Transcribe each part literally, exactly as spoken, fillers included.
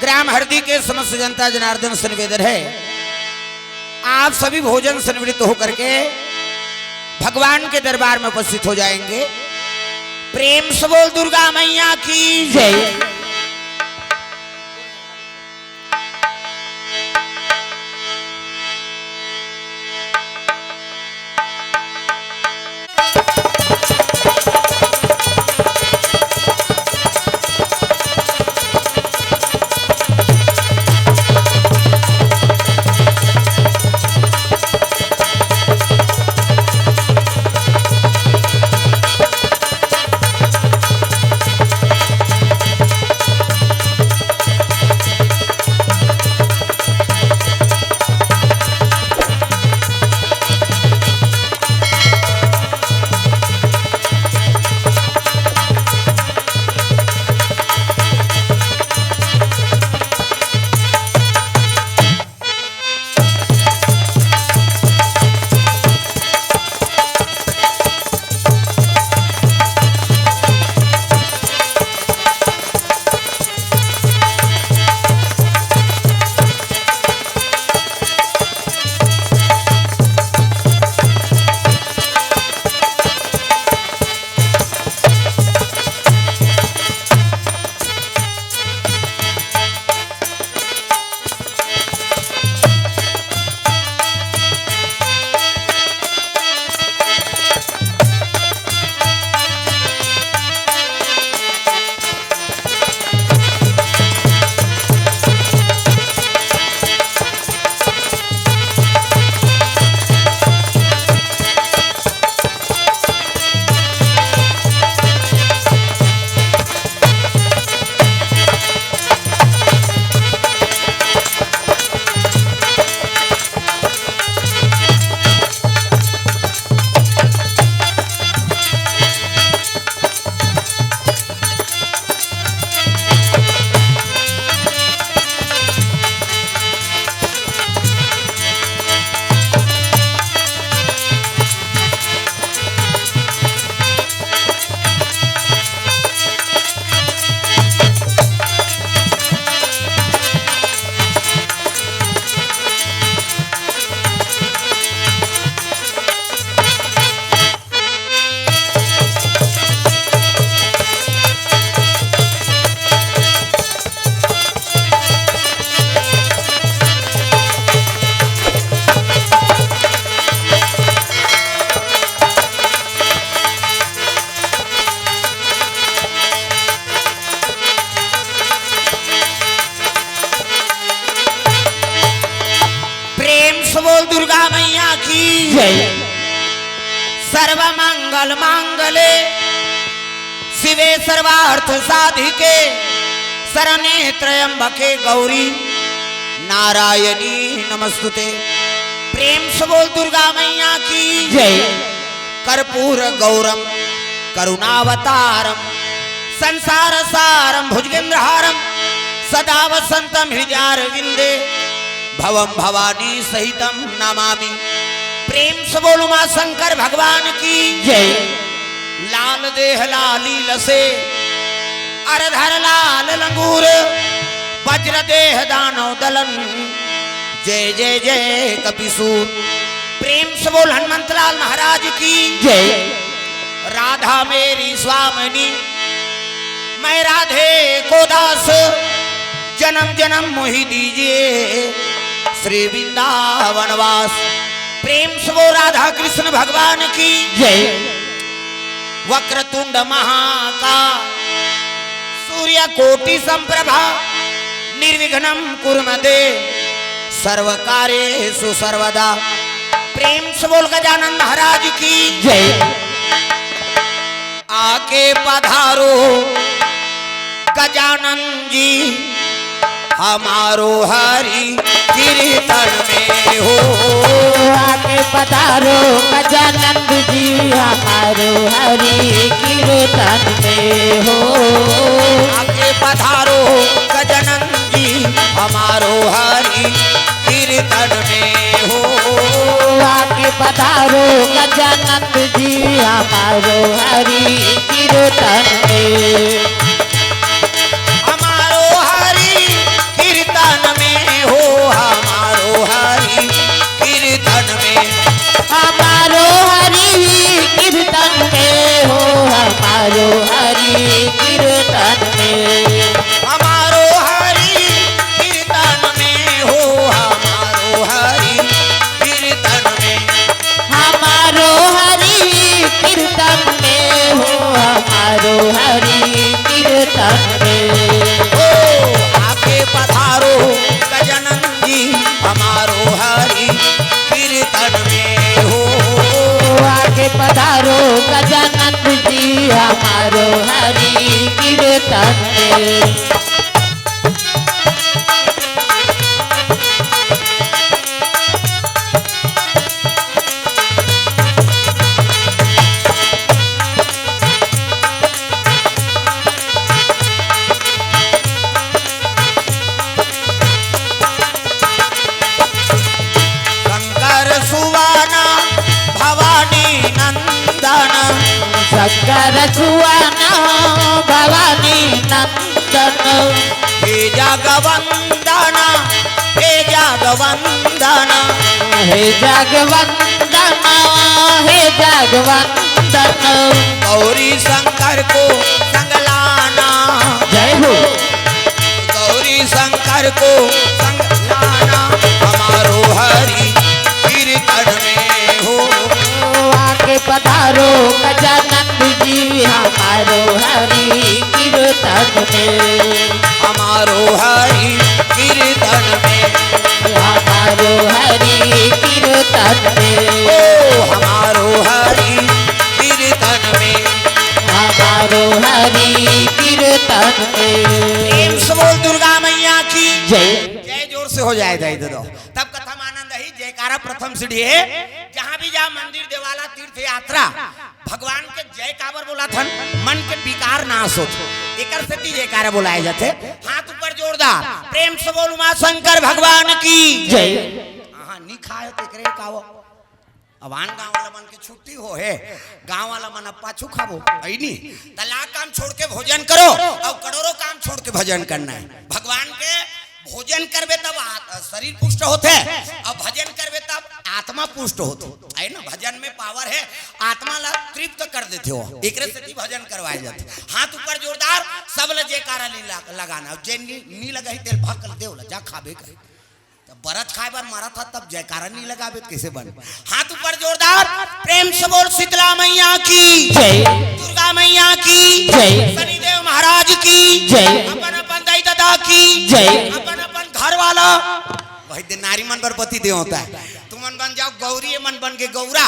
ग्राम हरदी के समस्त जनता जनार्दन से निवेदन है, आप सभी भोजन से निवृत्त होकर के भगवान के दरबार में उपस्थित हो जाएंगे। प्रेम से बोल दुर्गा मैया की जय। प्रेम से बोल दुर्गा मैया की जय। सर्व मंगल मांगले शिवे सर्वार्थ साधिके शरणे त्र्यंबके गौरी नारायणी नमस्तुते। प्रेम से बोल दुर्गा मैया की जय। कर्पूर गौरम करुणावतारम संसार सारम भुजगेंद्रहारम सदा वसंतम हृदयारविंदे भवम भवानी सहितम नमामि। प्रेम से बोल उमा शंकर भगवान की जय। लाल देह लाली लसे अरधर लाल लंगूर वज्र देह दानव दलन जय जय जय कपिसूर। प्रेम से बोल हनुमंत लाल महाराज की जय। राधा मेरी स्वामिनी मैं राधे को दास जन्म जन्म मोहि दीजिए श्री वृंदावन वास। प्रेम से बोल राधा कृष्ण भगवान की जय। वक्रतुंड महाका सूर्य कोटि संप्रभा निर्विघ्नं कुरु मे देव सर्व कार्येषु सर्वदा। प्रेम से बोल गजानन महाराज की जय। आके पधारो गजानन जी हमारो हरि कीर्तन में हो। आके पधारो गजानंद जी हमारो हरि कीर्तन में हो। आके पधारो गजानंद जी हमारो हरि कीर्तन में हो। आके पधारो गजानंद जी हमारो हरि कीर्तन में। हमारो हरि कीर्तन में हो हमारो हरि कीर्तन में। ओ, आके पधारो गजानन जी हमारो हरि कीर्तन में हो। आके पधारो गजानन जी हमारो हरि कीर्तन में। शंकर सुवाना भवानी नंदन। शंकर सुवाना भवानी नंदन। हे जगवंदना, हे जगवंदना। हे जगवंदना, हे जगवंदना। गौरी शंकर को संग लाना। जय हो। गौरी शंकर को संग लाना, हमारो हरि कीर्तन में हो। आके पधारो गजानंद जी, हमारो हरि कीर्तन में। हमारो हरि कीर्तन में। हमारो हरि कीर्तन में। ओ, हमारो हरि कीर्तन में। हमारो हरि कीर्तन में। प्रेम से बोल दुर्गा मैया की जय। जय जोर से हो जाए, जय दे दो। तब कथा में आनंद ही। जयकारा प्रथम सीढ़ी है। जहाँ भी जा मंदिर, देवाला, तीर्थ यात्रा, भगवान के जय काबर बोलाथन, मन के विकार नाश होत, एकर सेती जयकारा बोलाए जाथे। हाथ ऊपर जोरदार, प्रेम से बोल उमा शंकर भगवान की जय। हाँ, नी खाए तेकरे कावो। अब आन गांव वाला मन के छुट्टी हो हे, गांव वाला मन अब पाछू खाबो, अई नी? त ला काम छोड़ के भोजन करो, अउ करोड़ों काम छोड़ के भजन करना है। भगवान के भोजन करबे तब आ-, शरीर पुष्ट होथे, अउ भजन करबे तब आत्मा पुष्ट होथे, है ना? भजन में पावर है, आत्मा ला तृप्त कर देथे हो, एकरे सेती भजन करवाए जाथे। हाथ ऊपर जोरदार, सब ला जयकारा नी ला-, लगाना, अउ जे नी, नी लगाही तेल भक्कल देव ला, जा खाबे कर। तब बरत खाए बर मरत हा, तब जयकारा नी लगाबे त कइसे बन? हाथ ऊपर जोरदार, प्रेम से बोल शीतला मैया की जय। दुर्गा मैया की जय। शनिदेव महाराज की जय। अपन अपन दाई ददा की जय। अपन अपन घर वाला, वही दिन नारी मन बर पति देवता है। तुमन बन जाव गौरी, ए मन बन गे गौरा।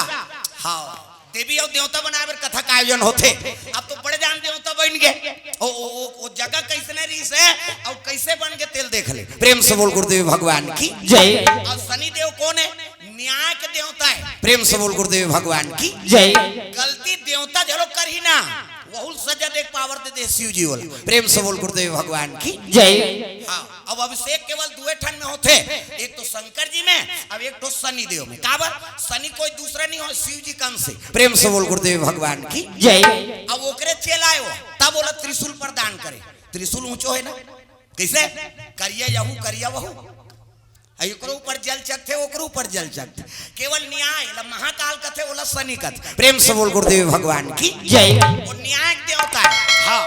हाँ, देवी अउ देवता बनाए बर कथा का आयोजन होथे। अब तो बड़े जान देवता बन गे। ओ, ओ, ओ, ओ जगह कइसने रहिस हे अउ कइसे बन गे तेला देख ले। प्रेम से बोल गुरुदेव भगवान की जय। अउ शनिदेव कोन हे? न्याय के देवता हे। प्रेम से बोल गुरुदेव भगवान की जय। गलती देवता घलो करही ना, वहू ला सजा दे के पावर दे दे शिव जी वाला। प्रेम से बोल गुरुदेव भगवान की जय। हाँ, अब अभिषेक केवल दुए ठन में होथे, एक तो शंकर जी में, अब एक तो शनि देव में। काबर? शनि कोई दूसरा नहीं हो, शिव जी कंस हे। प्रेम से बोल गुरुदेव भगवान की जय। अब ओकरे चेला आए हो, तब ओला त्रिशूल प्रदान करे। त्रिशूल ऊंचो हे ना, कइसे? करिया यहू, करिया वहू। आ एकरो ऊपर जल चढ़थे, ओकरो ऊपर जल चढ़थे। केवल न्याय ला महाकाल कथे, ओला शनि कथे। प्रेम से बोल गुरुदेव भगवान की जय। वो न्याय के देवता हे। हाँ,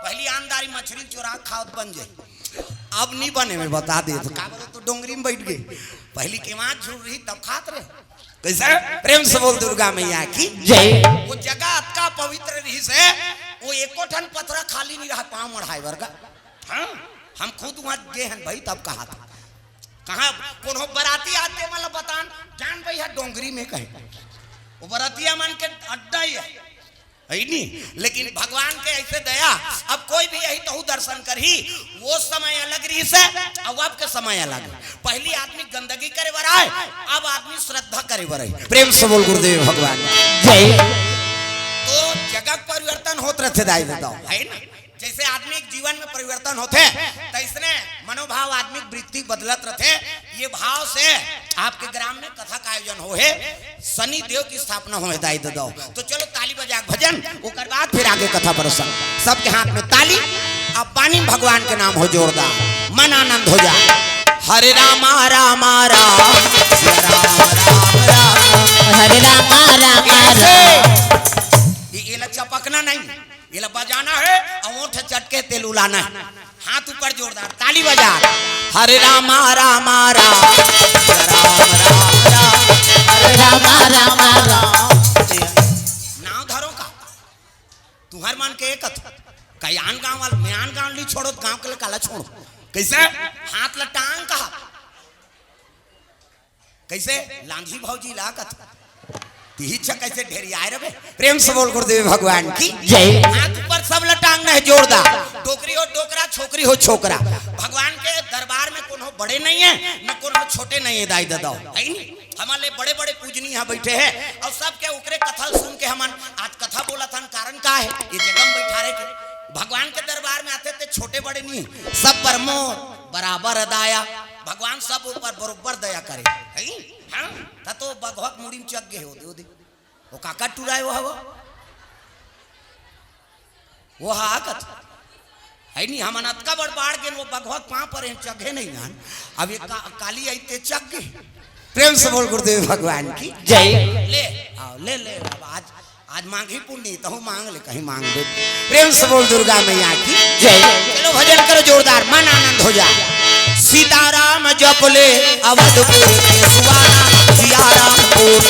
पहली आनदारी मछरी चोरा खावत बन जाए, अब नी बने, मैं बता दे तो। का बोले, तो डोंगरी में बैठ गए, पहली के वहां झूल रही तब खात रहे। कइसे? प्रेम से बोल दुर्गा मैया की जय। वो जगह अतका पवित्र रहिस हे, वो एको ठन पथरा खाली नी रहा पांव मढ़ाए बर का। हाँ, हम खुद वहां गे हन भाई, तब कहा था। कहाँ कोनो बराती आथे, मतलब बतान, जान भाई, हा डोंगरी में कहे। वो बरातिया मन के अड्डा ही है, है नी? लेकिन भगवान के ऐसे दया, अब कोई भी यही तहु दर्शन करही, वो समय अलग रहिस हे, अब आपके समय अलग हे। पहली आदमी गंदगी करे बर आए, अब आदमी श्रद्धा करे बर आए। प्रेम से बोल गुरुदेव भगवान जय। तो जगह परिवर्तन होत रहिथे दाई ददा, है ना? जैसे आदमी के जीवन में परिवर्तन होथे, तैसने मनोभाव आदमी के वृत्ति बदलत रथे। ये भाव से आपके ग्राम में कथा का आयोजन हो हे, शनि देव की स्थापना हो हे दाई ददा। तो चलो ताली बजा के भजन, ओकर बाद फिर आगे कथा प्रसंग। सबके हाथ में ताली, अब पानी भगवान के नाम हो जोरदार, मन आनंद हो जाए। हरे रामा रामा राम, राम राम राम। हरे रामा रामा राम। ये, ये ला चपकना नहीं। एला बजाना हे अउ ओठ चटके तेल उलाना हे। हाथ ऊपर जोरदार, ताली बजा। हरे रामा रामा राम, राम राम राम, हरे रामा रामा राम। नाव मन के कथ कयान गांव वाला म्यान गांव ली छोड़ो, गांव के काला छोड़ो। कैसे? हाथ ल टांग कहा, कैसे लांझी भौजी ला कथ तिही छ कैसे ढेरी आए रहे। प्रेम से बोल गुरुदेव भगवान की जय। हाथ ऊपर सब ल टांग न है जोरदार। डोकरी हो डोकरा, छोकरी हो छोकरा। भगवान के दरबार में कोनो बड़े नहीं है, न कोनो छोटे नहीं है, दाई ददा, है नी? हमारे बड़े बड़े पूजनी यहाँ बैठे हैं और सबके ओकरे कथा सुन के हमन आज कथा बोलत हन। कारण का है? ये जगह में बैठा रहे के भगवान के दरबार में आते थे, छोटे बड़े नहीं, सब पर मोर बराबर दया। भगवान सब ऊपर बरोबर दया करे, है? हाँ, त तो बघवा के मुड़ी में चघ गे हो दे, दे। वो काका टुराए वो हवा, वो हा कत है नी। हमन अतका बड़ बाढ़ गेन, वो बघवा के पाँव पर हैं, चघे नहीं जान। अब ये का, काली आई ते चघ गे। प्रेम से बोल गुरुदेव भगवान की जय। ले, आओ, ले, ले, अब आज, आज मांग ही पुण्य, तहु मांग ले, कहीं मांग दे। प्रेम से बोल दुर्गा मैया की जय। चलो भजन करो जोरदार, मन आनंद हो जाए। सीताराम जप ले अवधपुर के सुहाना, सियाराम बोल।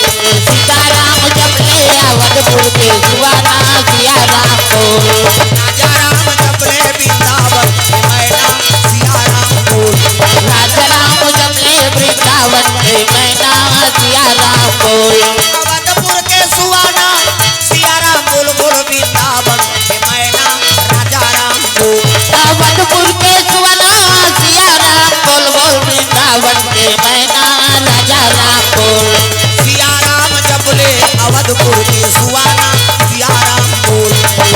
सीताराम जप ले अवधपुर के सुहाना, सियाराम बोल। राजा राम जप ले वृंदावन के मैना, सियाराम बोल। राजा राम जप ले वृंदावन के मैना, सियाराम बोल। अवधपुर के सुहाना, सियाराम बोल, बोल वृंदावन के मैना, राजा राम बोल। अवधपुर के सुहाना, सियाराम बोल, बोल वृंदावन के मैना, राजा राम बोल। सियाराम जप ले अवधपुर के सुहाना, सियाराम बोल।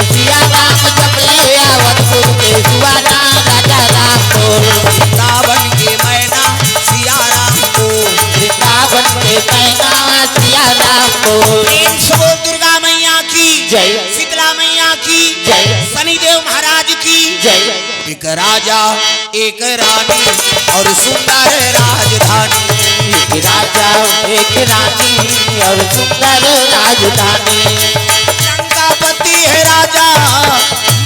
सियाराम जप ले अवधपुर के सुहाना, राजा राम बोल। वृंदावन के मैना, सियाराम बोल। वृंदावन के मैना, सियाराम बोल। प्रेम से बोल दुर्गा मैया की जय। शीतला मैया की जय। शनिदेव महाराज की जय। एक राजा, एक रानी और सुंदर राजधानी। एक राजा, एक रानी और सुंदर राजधानी। लंकापति है राजा,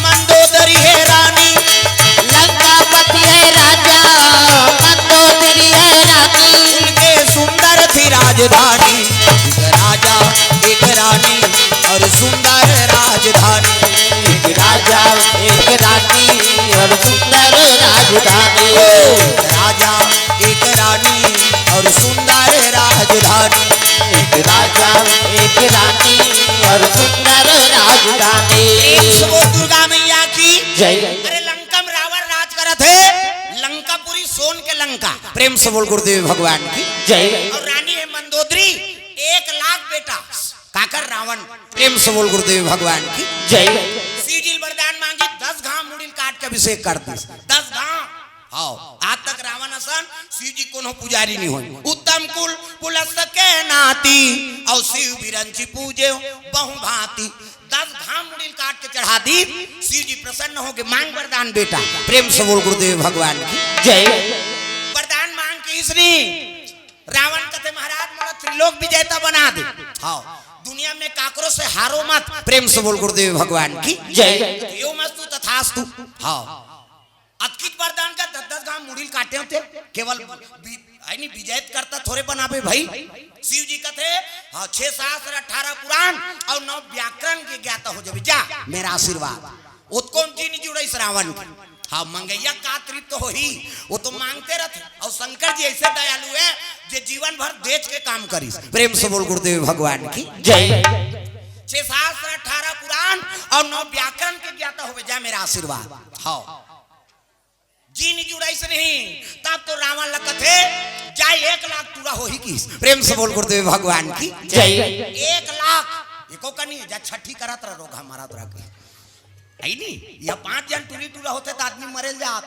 मंदोदरी है रानी। लंकापति है राजा, मंदोदरी है रानी। उनके सुंदर थी राजधानी। एक राजा, एक रानी और सुंदर राजधानी। एक राजा, एक रानी और सुंदर राजधानी। ओ, राजा, एक रानी और सुंदर राजधानी। एक राजा, एक रानी और सुंदर राजधानी। प्रेम से बोल दुर्गा मैया की जय। अरे लंका में रावण राज करत है, लंकापुरी सोन के लंका। प्रेम से बोल गुरुदेव भगवान की जय। और रानी है मंदोदरी, एक लाख बेटा काकर रावण। प्रेम से बोल गुरुदेव भगवान की जय। शिव जी वरदान मांगी, दस घाम मुड़िल काट के अभिषेक कर दी, दस घाम। हाँ, आज तक रावण असन शिव जी कोनो पुजारी नहीं होय। उत्तम कुल पुलस के नाती, और शिव बिरंची पूजे बहु भांति। दस घाम मुड़िल काट के चढ़ा दी, शिव जी प्रसन्न हो के मांग वरदान बेटा। प्रेम से बोल गुरुदेव भगवान की जय। वरदान मांग के इसने रावण कथे महाराज मोला त्रिलोक विजेता बना दे। हाँ, दुनिया में काकरो से हारो मत। प्रेम से बोल गुरुदेव भगवान की जय। यो मस्तु तथास्तु। हाँ, अतकित वरदान का दस दस घाम मुड़िल काटे होते, केवल वि-, है नी, विजय करता थोड़े बनाबे भाई। शिव जी कथे, हाँ, छह शास्त्र, अठारह पुराण और नौ व्याकरण के ज्ञाता हो जाबे। जा, मेरा आशीर्वाद। ओतकोन जी नहीं जुड़े इस रावण के। हाँ, मंगैया का तृप्त होही, वो तो मांगते रहते। और शंकर जी ऐसे दयालु है, जे जीवन भर देच के काम करिस। प्रेम से बोल गुरुदेव भगवान की जय। छह शास्त्र, अठारह पुराण और नौ व्याकरण के ज्ञाता होबे, जा मेरा आशीर्वाद। हाँ, जी नहीं जुड़ाइस नहीं, तब तो रावण लगत है, जा एक लाख टूरा होही किस। प्रेम से बोल गुरुदेव भगवान की जय। एक लाख, एको कनी, जा छठी करत रह रोग हमारा तोरा के। है नी, या पांच जन टूरी टूरा होते तो आदमी मरेल जात।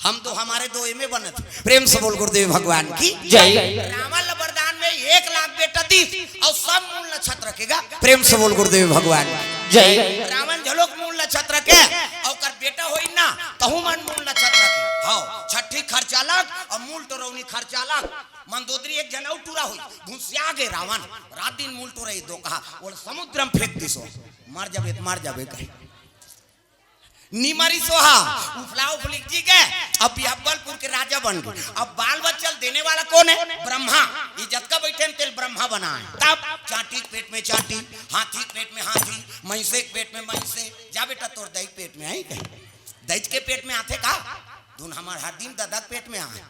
हम तो हमारे दो एमे बनत। प्रेम से बोल गुरुदेव भगवान की जय। रावण ल वरदान में एक लाख बेटा दीस और सब मूल नक्षत्र के गा। प्रेम से बोल गुरुदेव भगवान की जय। रावण झलोक मूल नक्षत्र के और कर बेटा होई ना, तहु मन मूल नक्षत्र के। हाँ, छठी खर्चा लग और मूल टोरौनी खर्चा लग। मंदोदरी एक जन और टूरा होई, घुसिया गे रावण, रात दिन मूल टोरई दो कहा, और समुद्र में फेंक दिसो, मर जाबे, मर जाबे कही। निमरी सोहा, उफला उफलिक जी के, अब बिहब्बलपुर के राजा बन गए। अब बाल बच्चल देने वाला कौन है? ब्रह्मा। ये जतका बैठे हैं, तेल ब्रह्मा बनाए। तब चांटी के पेट में चांटी, हाथी के पेट में हाथी, महिषे के पेट में महिषे, जा त तोर दई के पेट में आही कहीं? दई के पेट में आथे का? धुन हमर हर दिन ददा के पेट में आए।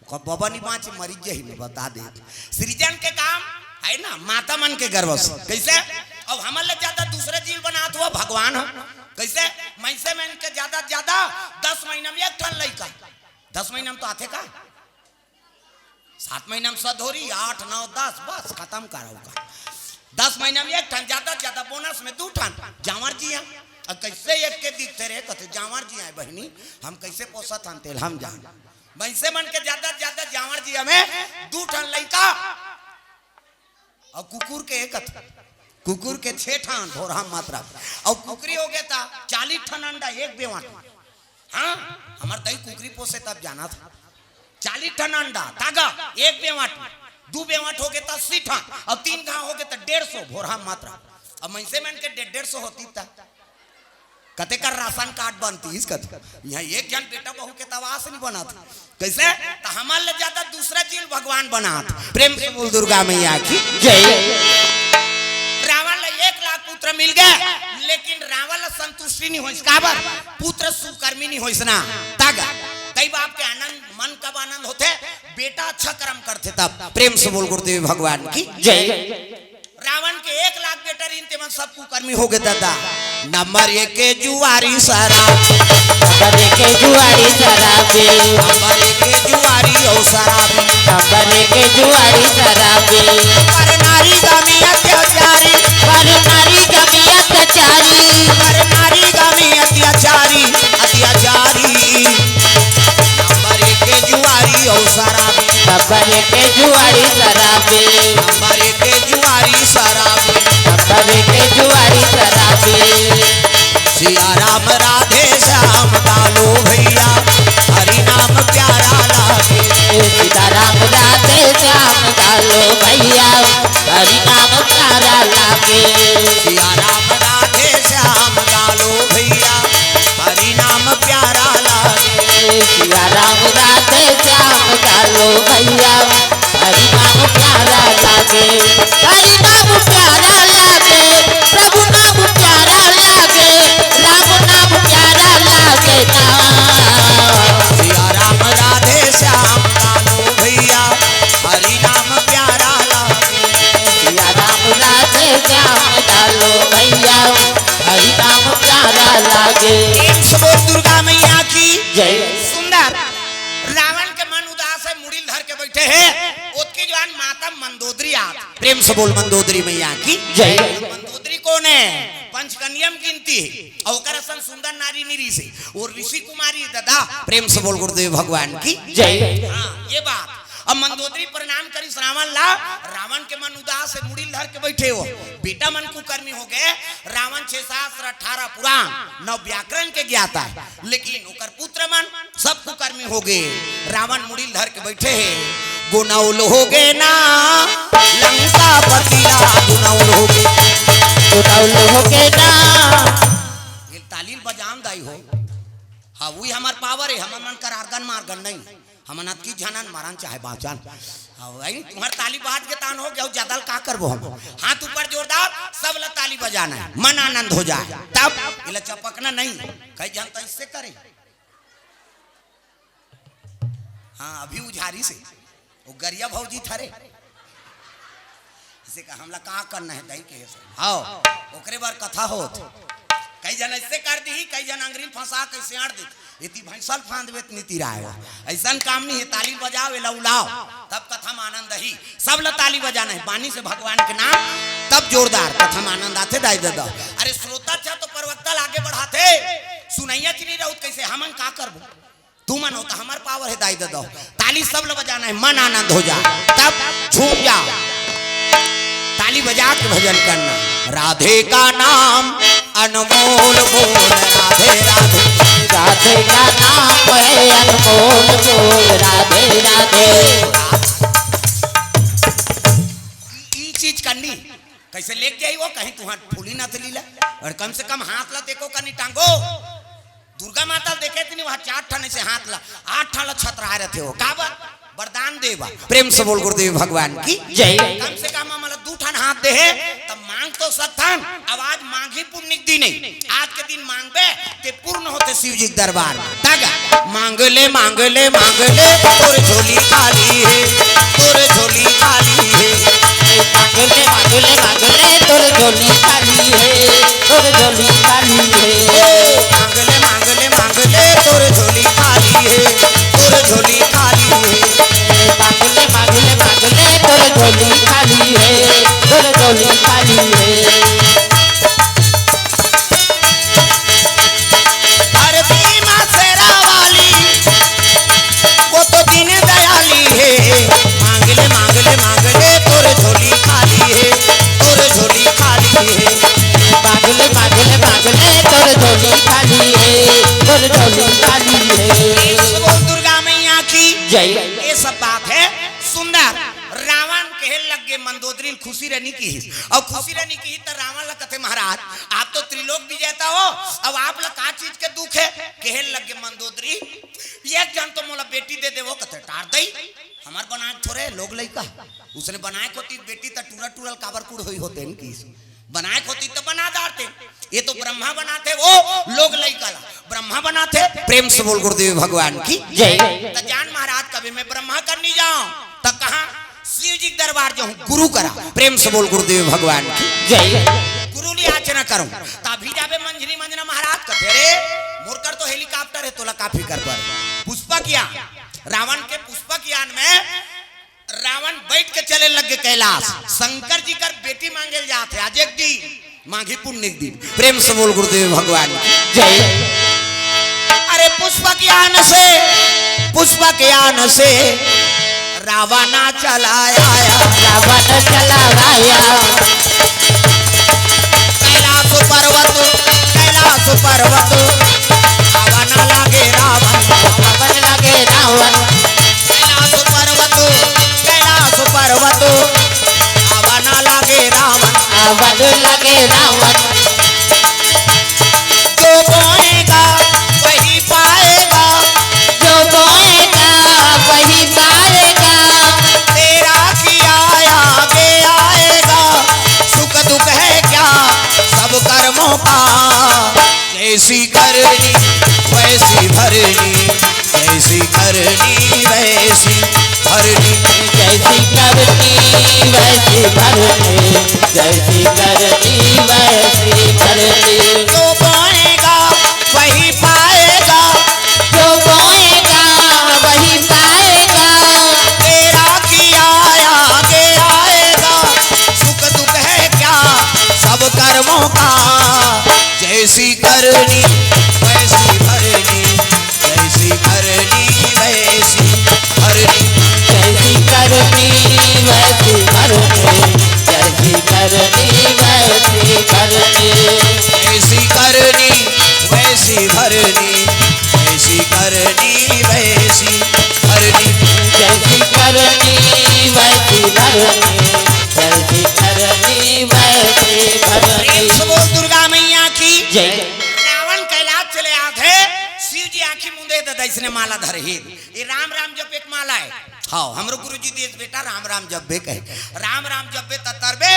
ओकर बबा नहीं बाँचे, मरी जाही, मैं बता दे। सृजन के काम है ना, माता मन के गर्भ से। कैसे? अब हमर ले ज्यादा दूसरे जीव बनात हुआ भगवान ह। कैसे? मइनसे मन के ज्यादा से ज्यादा दस महीना में एक ठन लइका। दस महीना में तो आथे का? सात महीना में सधोरी, आठ, नौ, दस, बस खत्म करो का। दस महीना में एक ठन, ज्यादा से ज्यादा बोनस में दू ठन। जांवर जिया। अब कैसे एक के दिखते रहे, कहते, "जांवर जिया है बहिनी, हम कैसे पोसत हन तेल, हम जान।" मइनसे मन के ज्यादा से ज्यादा जांवर जिया में दू ठन लइका। अउ कुकुर के एक, कुकुर के छे ठन, भोरहा मात्रा। अउ कुकरी होगे त चालीस ठन अंडा एक बेवाट। हाँ, हमर दई कुकरी पोसे तब जाना था। चालीस ठन अंडा, तागा, एक बेवाट, दू बेवाट होगे त अस्सी ठन, अउ तीन घांव होगे त डेढ़ सौ, भोरहा मात्रा। अब मइनसे मन के डेढ़, डेढ़ सौ होती त कते कर राशन कार्ड बनतीस कत। इहाँ एक झन बेटा बहू के त आवास नहीं बनत। कैसे? त हमर ले ज्यादा दूसरा चीज भगवान बनात। प्रेम से बोल दुर्गा मैया की जय। रावण ला एक लाख पुत्र मिल गए, लेकिन रावण ला संतुष्टि नहीं होइस। काबर? पुत्र सुकर्मी नहीं होइस ना। तग दई बाप के आनंद, मन कब आनंद होथे? बेटा अच्छा कर्म करथे तब। प्रेम से बोल गुरुदेव भगवान की जय। रावण के एक लाख बेटा रहिन, तेमन सब कुकर्मी होगे दादा। नंबर एक के जुआरी शराबी। नंबर एक के जुआरी शराबी। नंबर एक के जुआरी अउ शराबी। नंबर एक के जुआरी शराबी। पर नारी गमी अत्याचारी। पर नारी गमी अत्याचारी। पर नारी गमी अत्याचारी, अत्याचारी। नंबर एक के जुआरी अउ शराबी। नंबर एक के जुआरी शराबी। नंबर एक के जुआरी शराबी। नंबर एक के जुआरी शराबी। सिया राम राधे श्याम गा लो भैया, हरि नाम प्यारा लागे। सीताराम राधे श्याम गा लो भैया, हरि नाम प्यारा लागे। सिया राम राधे श्याम गा लो भैया, हरि नाम प्यारा लागे। सिया राम राधे श्याम गा लो भैया, हरि नाम प्यारा लागे। हरि नाम प्यारा लागे, प्रभु नाम प्यारा लागे, राम नाम प्यारा लागे ना। सिया राम राधे श्याम गा लो भैया, हरि नाम प्यारा लागे। सिया राम राधे श्याम गा लो भैया, हरि नाम प्यारा लागे। प्रेम से बोल दुर्गा मैया की जय। सुंदर। रावण के मन उदास है, मुड़ी ल धर के बैठे हैं। ओतकी जुवार माता मंदोदरी आत। प्रेम से बोल मंदोदरी मैया की जय। मंदोदरी कौन है? पंचकन्या में गिनती है। अउ ओकर असन सुंदर नारी नहीं रहिसे। वो ऋषि कुमारी दादा। प्रेम से बोल गुरुदेव भगवान की जय। हाँ, ये बात। अब मंदोदरी प्रणाम करिस रावण ला। रावण के मन उदास है, मुड़ी ल धर के बैठे हो। बेटा मन कुकर्मी होगे। रावण छह शास्त्र, अठारह पुराण, नौ व्याकरण के ज्ञाता है, लेकिन ओकर पुत्र मन सब कुकर्मी होगे। रावण मुड़ी ल धर के बैठे हे। गुनौल होगे ना लंकापति ला, गुनौल होगे। गुनौल होगे ना। ये ताली ल बजान दाई हो। हाँ, वही हमर पावर है, हमर मन कर आर्गन मार्गन नहीं। हमन अतकी झनन मरन चाहे बाँचन। हाँ, वही तुम्हर ताली बाज के तान हो गया, ज्यादा ल का करबो हम? हाथ ऊपर जोरदार, सब ला ताली बजाना है, मन आनंद हो जाए। तब इला चपकना नहीं, कई झन तो इससे करे। हाँ, अभी उझारी से वो गरिया भौजी थरे। इसे का हमला का करना है दई के से? हाँ, ओकरे बर कथा होत। कई झन ऐसे कर दी, कई झन अंगरी फंसा के सियाड़ दी। इति भैंसल फांद बेत नीति राय हो। ऐसन काम नहीं है, ताली बजाओ, एला उलाओ, तब कथा में आनंद ही। सब ला ताली बजाना है, बानी से भगवान के नाम, तब जोरदार कथा में आनंद आथे दाई ददा। अरे श्रोता अच्छा तो प्रवक्ता ला आगे बढ़ाथे, सुनैया च नहीं रहत कैसे, हमन का करबो? तुमन हो त हमर पावर है दाई ददा। ताली सब ल बजाना है, मन आनंद हो जा, तब झूम जा। ताली बजा के भजन करना। राधे का नाम अनमोल बोल, राधे राधे। राधे का नाम है अनमोल बोल, राधे राधे। ई चीज करनी, कैसे लेके जाई वो कहीं तुहां फूली नथली ला, और कम से कम हाथ ला देखो कनी टांगो। दुर्गा माता ल देखे तनी, वहाँ चार ठन ऐसे हाथ ला, आठ ठन ला छतराए रहते हो। काबर? वरदान देवा। प्रेम से बोल गुरुदेव भगवान की जय। कम से कम हमला दू ठन हाथ दे हे, तब मांग तो सकथन। अब आज माघी पुन्नी के दिन हे, आज के दिन मांगबे ते पूर्ण होथे शिव जी के दरबार। तगा मांग ले, मांग ले, मांग ले, तोर झोली खाली हे, तोर झोली खाली हे। मांग ले, मांग ले, मांग ले, तोर झोली खाली हे, तोर झोली खाली हे। मांग ले, मांग ले, मांग ले, तोर झोली खाली हे, तोर झोली खाली हे। मांग ले, मांग ले, मांग ले, तोर झोली खाली हे, तोर झोली खाली हे। धरती माँ शेरा वाली, वो तो दीन दयाली हे। मांग ले, मांग ले, मांग ले, तोर झोली खाली हे, तोर झोली खाली हे। मांग ले, मांग ले, मांग ले, तोर झोली खाली हे, तोर झोली खाली हे। बोल दुर्गा मैया की जय। ये सब बात हे सुंदर। रावण कहे लग गे मंदोदरी ल खुशी रहनी की, अउ खुशी रहनी की त रावण ला कथे, महाराज, आप तो त्रिलोक विजेता हो, अब आप ला का चीज के दुख हे? कहे लग गे मंदोदरी, एक झन तो मोला बेटी दे देवो, कथे, टार दई, हमर बनाए थोरे लोग लइका, उसने बनाए होती बेटी त टूरा टूरा ल काबर कुड़ होई होते न की, बनाए होती त बना डारते। ये तो ब्रह्मा बनाथे वो लोग लइका ला, ब्रह्मा बनाथे। प्रेम से बोल गुरुदेव भगवान की जय। त जान महाराज, कभी मैं ब्रह्मा कर नहीं जाऊं, त कहा शिव जी के दरबार जाऊं, गुरु करा। प्रेम से बोल गुरुदेव भगवान की जय। गुरु ली याचना करूं, तभी जाबे मंझनी मंझना। महाराज कथे, रे मोर कर तो हेलीकॉप्टर हे, तोला का फिकर पर। पुष्पक यान, रावण के पुष्पक यान में रावण बैठ के चले लग गे कैलाश। शंकर जी कर बेटी मांगे ल जात हे आज एक दिन, माघी पुन्नी के दिन। प्रेम से बोल गुरुदेव भगवान की जय। अरे पुष्पक यान से, पुष्पक यान से रावण चला आया, रावण चला आया। कैलाश पर्वत, कैलाश पर्वत आवन लगे रावण, आवन लगे रावण। कैलाश पर्वत, कैलाश पर्वत आवन लगे रावण, आवन लगे रावण। जो बोएगा वही पाएगा, जो बोएगा वही पाएगा। तेरा किया आगे आएगा, सुख दुख है क्या सब कर्मों का। जैसी करनी वैसी भरनी, जैसी करनी वैसी भरनी। जैसी करनी वैसी भरनी, जैसी करनी वैसी भरनी। जो बोएगा वही पाएगा, जो बोएगा वही पाएगा। तेरा किया आगे आएगा, सुख दुख है क्या सब कर्मों का। जैसी करनी वैसी भरनी, जैसी करनी वैसी भरनी। जैसी करनी वैसी भरनी, जैसी करनी वैसी भरनी। जैसी करनी वैसी भरनी, जैसी करनी वैसी भरनी। जैसी करनी वैसी भरनी, जैसी करनी वैसी भरनी। प्रेम से बोल दुर्गा मैया की जय। रावण कैलाश चले आत हे, शिव जी आंखी मूंदे हे त अइसने माला धरे हे। ये राम राम जपे के माला हे। हाँ, हमरो गुरुजी देस बेटा राम राम जपबे कहे। राम राम जपबे त तरबे,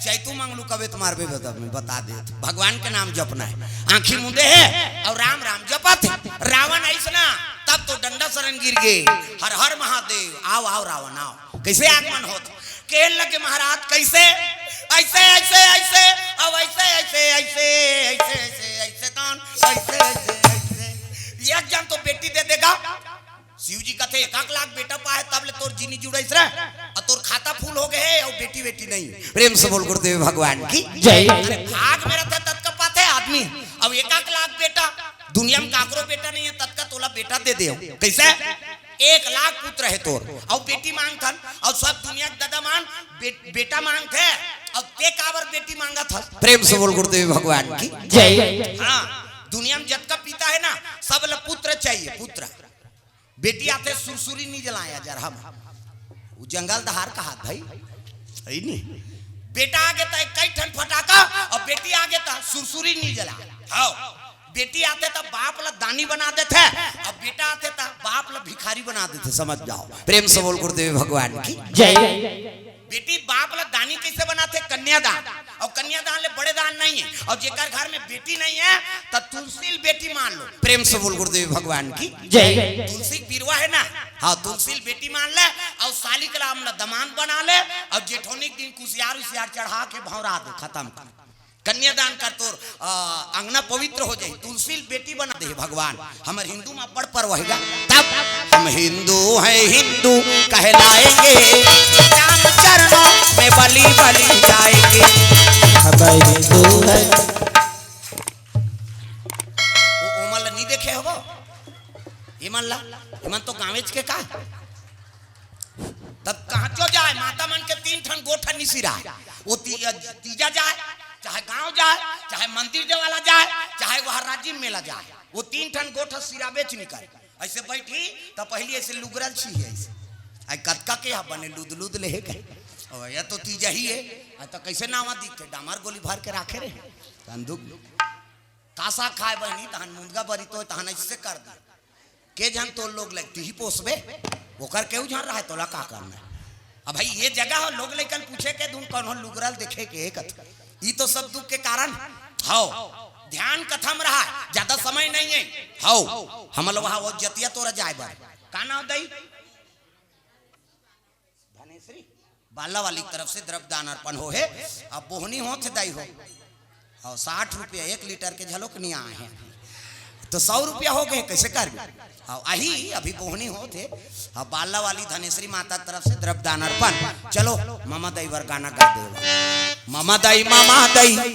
चैतू मंगलू कबे त मारबे, बता, मैं बता देत हंव। भगवान के नाम जपना हे। आंखी मूंदे हे अउ राम राम जपत हे। रावण अइसना, तब तो डंडा सरन गिर गे। हर हर महादेव, आव आव रावण आव। कइसे आगमन होत? कहे लगे महाराज कइसे? अइसे, अइसे, अइसे, अब अइसे, अइसे, अइसे, अइसे, अइसे, अइसे, दान, अइसे, अइसे, अइसे। एक झन तो बेटी दे देगा। शिव जी कथे, एक एक लाख बेटा पाए, तब ले तोर जिनी जुड़इस रे, अउ तोर खाता फुल हो गे हे, अउ बेटी, बेटी नहीं। प्रेम से बोल गुरुदेव भगवान की जय। अरे, भाग में रथे ततका पाथे आदमी, अउ एक एक लाख बेटा, दुनिया में काकरो बेटा नहीं हे, ततका तोला बेटा दे देव। कइसे? एक लाख पुत्र हे तोर, अउ बेटी मांगथन, अउ सब दुनिया के ददा मन बे-, बेटा मांगथे, अउ तें काबर बेटी मांगत हस? प्रेम से बोल गुरुदेव भगवान की जय। हाँ, दुनिया में जतका पिता हे ना, सब ल पुत्र चाहिए, पुत्र। बेटी आथे सुरसुरी नी जलाय, जरहम। वो जंगल दहार कहात भाई, हे नी? बेटा आगे त कई ठन फटाका, अउ बेटी आगे त सुरसुरी नी जला। हाँ, बेटी आथे त बाप ला दानी बना देथे, अउ बेटा आथे त बाप ला भिखारी बना देथे, समझ जाव। प्रेम से बोल गुरुदेव भगवान की जय। बेटी बाप ला दानी कइसे बनाथे? कन्यादान। अउ कन्यादान ले बड़े दान नहीं हे। अउ जेकर घर में बेटी नहीं हे, त तुलसी ल बेटी मान लो। प्रेम से बोल गुरुदेव भगवान की जय। तुलसी के बिरवा हे ना, हाँ, तुलसी ल बेटी मान ले, अउ सालिक राम ला दमांद बना ले, अउ जेठौनी के दिन कुसियार उसियार चढ़ा के भौंरा दे, खतम कर। कन्यादान कर, तोर, अ, अंगना पवित्र हो जाही। तुलसी ल बेटी बना दे हे भगवान। हमर हिंदू में बड़ पर्व हे गा। तब हम हिंदू हैं, हिंदू कहलाएंगे, राम चरणों में बलि बलि जाएंगे। हम हिंदू हैं। वो ओमन ला नहीं देखे हो, एमन ला, एमन तो गाँवेच के का। तब कहाँ चो जाए, माता मन के तीन ठन गोठ निसिराय। वो ती-, तीजा जाए, चाहे गांव जाए, चाहे मंदिर देवाला जाए, चाहे वहाँ राजिम मेला जाए, वो तीन ठन गोठ सिराबेच निकल। ऐसे बैठी त पहली ऐसे लुगरल छी है ऐसे। आई कतका के हा बने लुद लुद ले हे कहे। ओ, ये तो तीजा ही है। आ तो कैसे नावा दिखते, डामर गोली भर के राखे रहे। संदूक। कासा खाए बहनी, तहन मुंदगा बरी तो, तहन ऐसे कर दी। के झन तोर लोग लग, तिही पोसबे, ओकर केहू झन रहे, तोला का करना हे? अब भाई, ये जगह हो, लोग लइकन पूछे के धुन कौन हो, लुगरल देखे के कथ। ई तो सब दुख के कारण हो। ध्यान कथा में रहा, ज्यादा समय नहीं है। हो, हमल वहाँ वो जतिया तोरा जाए बर। का नाम दई? धनेश्वरी। बाला वाली की तरफ से द्रव्य दान अर्पण हो हे। अब बोहनी होत हे दाई हो। और साठ रुपया एक लीटर के झलोक नहीं आए हैं। तो सौ रुपया हो गए, कैसे कर भी? और अही अभी बोहनी होत हे। अब बाला वाली धनेश्वरी माता की तरफ से द्रव्य दान अर्पण। चलो, ममा दाई बर गाना गा दे। ममा दाई, ममा दाई। ममा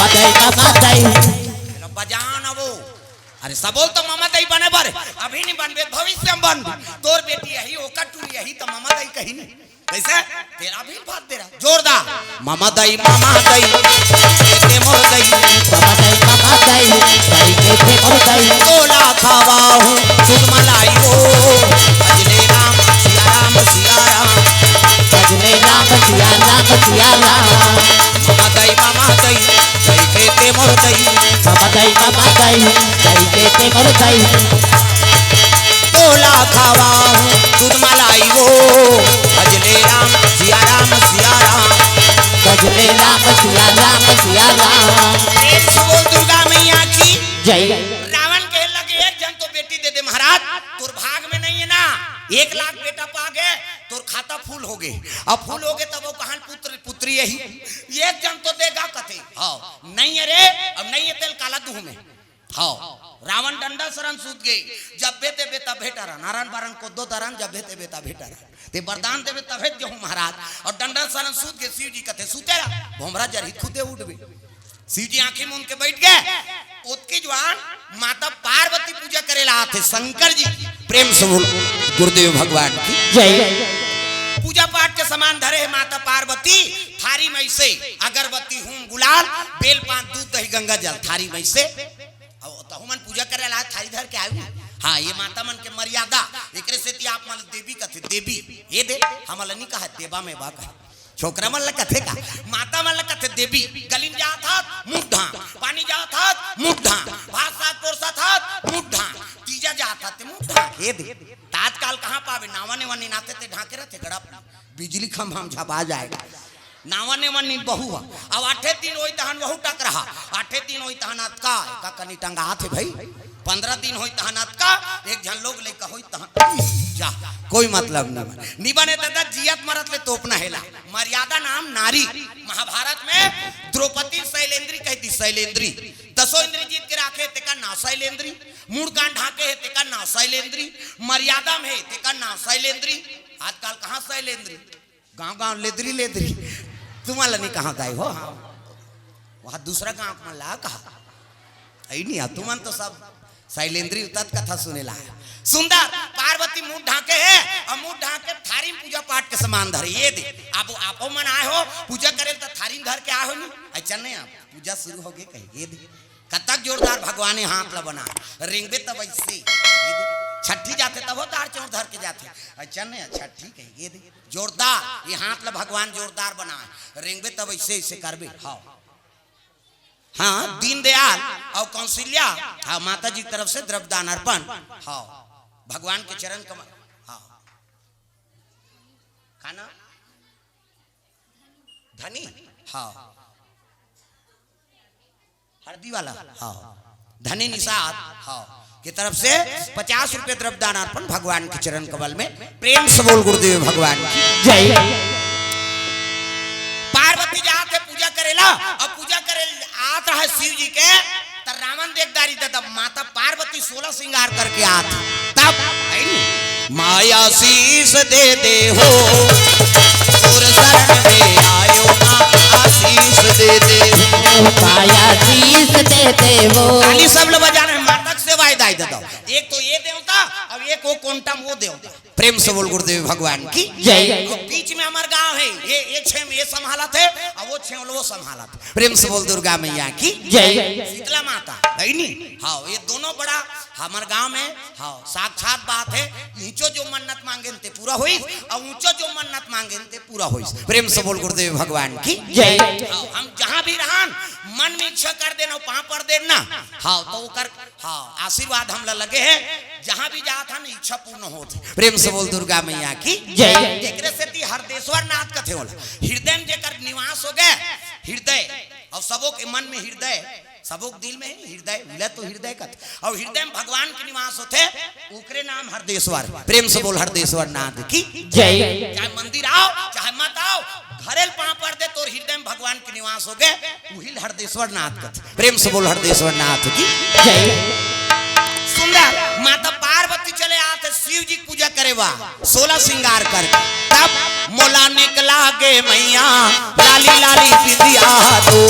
दाई, ममा दाई। चलो, बजा ना वो। अरे सब बोल तो ममा दाई बने बर, अभी नहीं बनबे, भविष्य में बनबे। तोर बेटी यही, ओकर टूरी यही, तो ममा दाई कही नहीं। कैसे? तेरा भी बात दे रहा। जोरदार। ममा दाई, ममा दाई, के मोर दाई। ममा दाई, ममा दाई, दाई के थे मोर दाई। तोला खवाहूँ, दूध मलाई वो, भजले राम, सिया राम, सिया राम। भजले राम, सिया राम, सिया राम। ममा दाई, ममा दाई, दाई के ते मोर दाई। ममा दाई, ममा दाई, दाई के ते मोर दाई। तोला खवाहूँ दूध मलाई वो, भजले राम, सिया राम, सिया राम। भजले राम, सिया राम, सिया राम। प्रेम से बोल दुर्गा मैया की जय। रावण कहे लगे, एक झन तो बेटी दे दे महाराज, तोर भाग में नहीं है ना, एक लाख बेटा पा गए, तोर खाता फुल हो गए। अब फुल हो गए तब वो कहान पुत्र पुत्री यही, एक झन तो देगा कथे। हाँ, नहीं है रे, अब नहीं है तेल काला दूह में। हाँ, रावण डंडा सरन सूत गए, जब बे ते बे तब भेटा रहा, नारायण बारन को दो दरन, जब बे ते बे तब भेटा रहा। ते वरदान देवे तभे देहूँ महाराज। और डंडा सरन सूत गए, शिव जी कथे सूते रहा, भोमरा जरही खुदे उठबे। शिव जी आंखें मूंद के बैठ गए। ओतकी जुआन माता पार्वती पूजा करे ला आथे शंकर जी। प्रेम से बोल गुरुदेव भगवान की जय। पूजा पाठ के सामान धरे हे माता पार्वती, थारी में से अगरबत्ती, हूम, गुलाल, बेल, पान, दूध, दही, गंगा जल, थारी में से। अब तहु मन पूजा करे ला थारी धर के आयु। हाँ, ये माता मन के मर्यादा, एकरे सेती आप मन देवी कथे, देवी। ये दे, हमन ला नहीं कहा, देवा में बा कहे। छोकरा मन ला कथे का? माता मन ला कथे देवी। गली में जात हस, मुंह ढांक। पानी जात हस, मुंह ढांक। भात साग परोसत हस, मुंह ढांक। तीजा जात हस, ते मुंह ढांक। ये दे। त आजकल कहाँ पाबे? नावा नेवा निनाथे ते ढांके रहथे गड़ा। बिजली खंभा में झपा जाएगा। नावा नेवा नी बहू हा। अब आठे दिन होई तहन वहू टकरहा। आठे दिन होई तहन अतका, एका कनी टंगात हे भाई। पंद्रह दिन होई तहन अतका, एक झन लोग लइका होई तहन। जा, कोई मतलब नहीं बने। नी बने दादा, जियत मरत ले तोपना हेला। मर्यादा नाम नारी। महाभारत में द्रौपदी शैलेंद्री कह दी, शैलेंद्री। दसों इंद्री जीत के राखे, तेका नाव शैलेंद्री। मूड़ कान ढांके हे, तेका नाव शैलेंद्री। मर्यादा में हे, तेका नाव शैलेंद्री। आजकल कहाँ शैलेंद्री? गांव गांव लेदरी लेदरी। तुमन ला नहीं कहा दाई हो, हाँ। वहाँ दूसरा गांव के मन ला कहा। आई नहीं, तुमन तो सब शैलेंद्री उतत कथा सुने ला है। सुंदर पार्वती मुंह ढांके हे, और मुंह ढांके थारी में पूजा पाठ के सामान धरे। ये दे, अब आपो मन आए हो, पूजा करे तो थारी में धर के आए हो नहीं? अच्छा नहीं, आप पूजा शुरू हो गए कहे, ये दे। कतक जोरदार भगवान ये हाथ ला बना, रेंगबे तब ऐसे, ये दे। छठी जाथे तब हो दार चौर धर के जाथे। अच्छा नहीं, छठी कहे, ये दे। जोरदार, ये हाथ ला भगवान जोरदार बनाए। रेंगबे तब ऐसे, ऐसे करबे। हाँ। हाँ, दीनदयाल और कौशल्या, हाँ, माता जी की तरफ से द्रव्य दान अर्पण। हाँ, भगवान के चरण कमल। हाँ। खाना? धनी, हाँ, हरदी वाला, हाँ, धनी निषाद, हाँ, के तरफ से पचास रुपये द्रव्य दान अर्पण भगवान के चरण कमल में। प्रेम से बोल गुरुदेव भगवान की। जय। पार्वती जात हे पूजा करेला, अउ पूजा करे आत रहा शिव जी के, त रावण देख डारिस, दादा, माता पार्वती सोलह श्रृंगार करके आत हे। तब, है नी? माया शीश दे दे हो, तोर शरण में आयो ना, आशीष दे दे हो। माया शीश दे दे हो। ताली सब लोग बजाना हे, माता के सेवा दाई दादा। एक तो ये देवता, अब एक वो कोंटा में वो देवता। प्रेम से बोल गुरुदेव भगवान की। जय। अउ बीच में हमार गांव हे, ये, ये छे, ये संभालत हे, अउ वो छे वो संभालत हे। प्रेम से बोल दुर्गा मैया की। जय। शीतला माता, है नी? हाँ, ये दोनों बड़ा हमार गांव में, हाँ, साक्षात बात हे। ऊंचो जो मन्नत मांगे न ते पूरा होइस, अउ ऊंचो जो मन्नत मांगे न ते पूरा होइस। प्रेम से बोल गुरुदेव भगवान की। जय। हाँ, हम जहाँ भी रहन, मन में इच्छा कर देना, पाँव पर देना। हाँ, तो ओकर हाँ, आशीर्वाद हमला लगे हे, जहाँ भी जात हन, इच्छा पूर्ण होत हे। प्रेम से बोल दुर्गा मैया की। जय। एकरे सेती हरदेश्वर नाथ कथे ओला। हृदय में जेकर निवास हो गए, हृदय, अउ सबो के मन में हृदय, सबो के दिल में हृदय, मिला तो हृदय कथे। अउ हृदय में भगवान के निवास होथे, ओकरे नाम हरदेश्वर। प्रेम से बोल हरदेश्वर नाथ की। जय। चाहे मंदिर आओ, चाहे मत आओ, घरे ल पाँव पर दे, तोर हृदय में भगवान के निवास हो गए, उही ल हरदेश्वर नाथ कथे। प्रेम से बोल हरदेश्वर नाथ की। जय। सुंदर माता पार्वती चले आत हे शिव जी के पूजा करे बर, सोलह श्रृंगार करके। तब मोला निकला गे मैया, लाली लाली बिंदिया तो।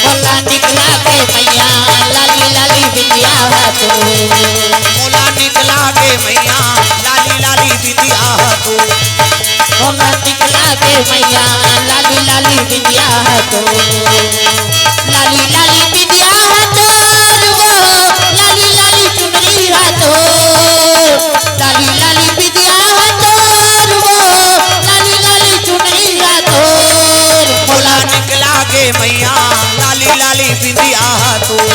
मोला निकला गे मैया, लाली लाली बिंदिया तो। मोला निकला गे मैया, लाली लाली बिंदिया तो। मोला निकला गे मैया, लाली लाली बिंदिया तो। लाली लाली बिंदिया तोर वो, लाली लाली चुनरी हा तोर। लाली लाली बिंदिया तोर वो, लाली लाली चुनरी हा तोर। मोला निकला गे मैया, लाली लाली बिंदिया तोर।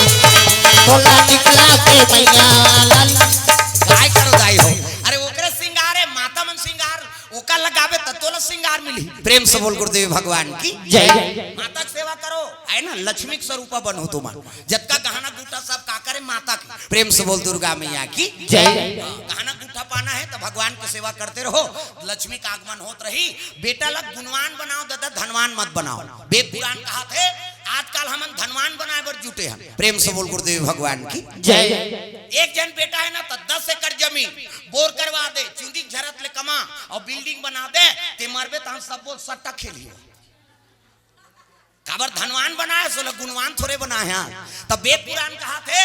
मोला निकला गे मैया, लाली। काय करो दाई हो? अरे ओकरे श्रृंगार हे, माता मन श्रृंगार ओकर लगाबे त तोला श्रृंगार मिलही। प्रेम से बोल गुरुदेव भगवान की। जय। माता के सेवा करो, है ना, लक्ष्मी के स्वरूपा बनो तुमन। जतका गहना गुटा सब का करे माता के। प्रेम से बोल दुर्गा मैया की। जय। हाँ, गहना गुटा पाना हे त भगवान के सेवा करते रहो, लक्ष्मी का आगमन होत रही। बेटा ला गुणवान बनाओ दादा, धनवान मत बनाओ। वेद पुराण कहाथे, आजकल हमन धनवान बनाए बर जुटे हन। प्रेम से बोल गुरुदेव भगवान की। जय। एक झन बेटा हे ना, त दस एकड़ जमीन बोर करवा दे, चुंदी झरत ले कमा अउ building बना दे, ते मरबे तहां सब बोल सट्टा खेलियो। काबर धनवान बनाए, सोला गुणवान थोरे बनाए हे। त वेद पुराण कहाथे,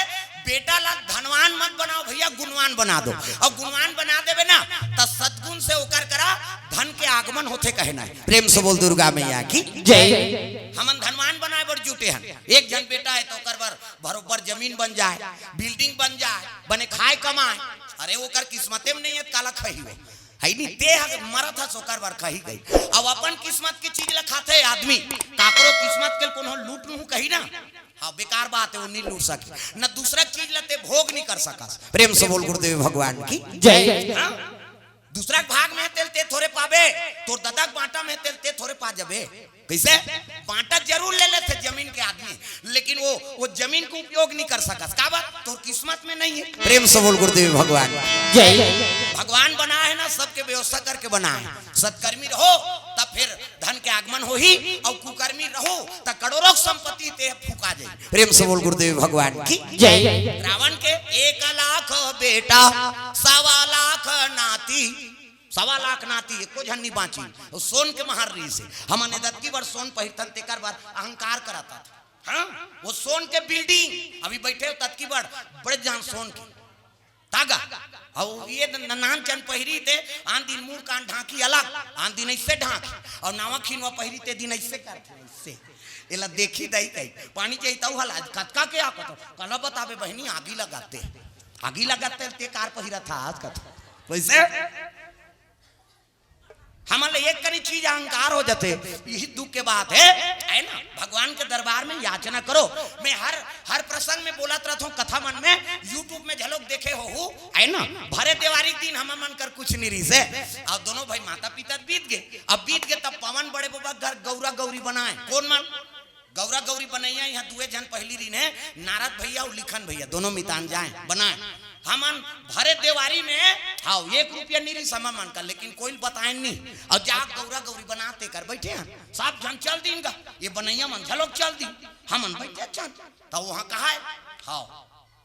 बेटा ला धनवान मत बनाओ भैया, गुणवान बना दो। अउ गुणवान बना देबे ना, त सद्गुण से ओकर करा धन के आगमन होथे कहना हे। प्रेम से बोल दुर्गा मैया की। जय। हमन धनवान बनाए बर जुटे हन। एक झन बेटा हे त ओकर बर बरोबर जमीन बन जाए, building बन जाए, बने खाए कमाए। अरे ओकर किस्मते में नहीं हे, काला खही वो। है नी, ते ह मरत हस ओकर बर खही गई। अब अपन किस्मत के चीज ला खाथे आदमी, काकरो किस्मत के कोनो लूट लूं कही ना। हाँ, बेकार बात हे, वो नहीं लूट सके, न दूसरा चीज ला ते भोग नहीं कर सकस। प्रेम से बोल गुरुदेव भगवान की। जय। हाँ? दूसरा के भाग में हे तेला ते थोरे पाबे, तोर ददा के बांटा में हे तेला ते थोरे पा जबे। कैसे? बांटा जरूर ले लेथे जमीन के आदमी, लेकिन वो, वो जमीन के उपयोग नहीं कर सकस। काबर? तोर किस्मत में नहीं हे। प्रेम से बोल गुरुदेव भगवान। जय। भगवान बनाए हे ना, सबके व्यवस्था करके बनाए हे। सत्कर्मी रहो, तब फिर धन के आगमन होही, अउ कुकर्मी रहो, त करोड़ों संपत्ति ते फूका जाही। प्रेम से बोल गुरुदेव भगवान की। जय। रावण के एक लाख बेटा, सवा लाख नाती, सवा लाख नाती, एको झन नहीं बांची। वो सोन के महल रहिसे। हमन ए दतकी बर सोन पहिरथन, तेकर बर अहंकार करत हन। हाँ, वो सोन के building, अभी बैठे हो दतकी बर, बड़े जान सोन के। तागा, अउ ये न-, नान चन पहिरी ते, आन दिन मुड़ कान ढांकी अलग, आन दिन ऐसे ढांकी, अउ नावा खिनवा पहिरी ते दिन ऐसे करथे, ऐसे। एला देखी दई कही, पानी जाई तऊ हला, आज कतका के आ कतो, कला बताबे बहिनी, आगी लगाते, आगी लगाते ते कार पहिरा था आज कतो। वैसे हमन ले एक कनी चीज अहंकार हो जाथे, यही दुख के बात है, है ना? भगवान के दरबार में याचना करो। मैं हर, हर प्रसंग में बोलत रहत हूँ, कथा मन में, YouTube में झलोक देखे होहू, है ना? भरे देवारी के दिन हमन मन कर कुछ नहीं रहिस हे। अब दोनों भाई माता पिता बीत गे, अब बीत गे तब पवन बड़े बबा घर गौरा गौरी बनाए। कोन मन? गौरा गौरी बनइया यहाँ दुए झन पहिली रहिन हे, नारद भैया अउ लिखन भैया, दोनों मितान जाए बनाए। हमन भरे देवारी में, हाँ, एक रुपया नहीं रहिस हमन मन कर, लेकिन कोई बताएन नहीं। अउ जा गौरा गौरी बनाते कर बैठे हन, सब झन चल दीन गा, ये बनइया मन झलोक चल दीन, हमन बैठे चल। त वहाँ कहा है, हाँ,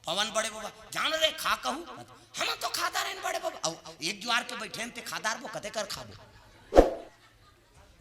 पवन बड़े बबा, जान रे, खा कहू, हमन तो खादार हन बड़े बबा। अउ एक जुआर के बैठे हन, ते खादार बो, कते कर खाबो?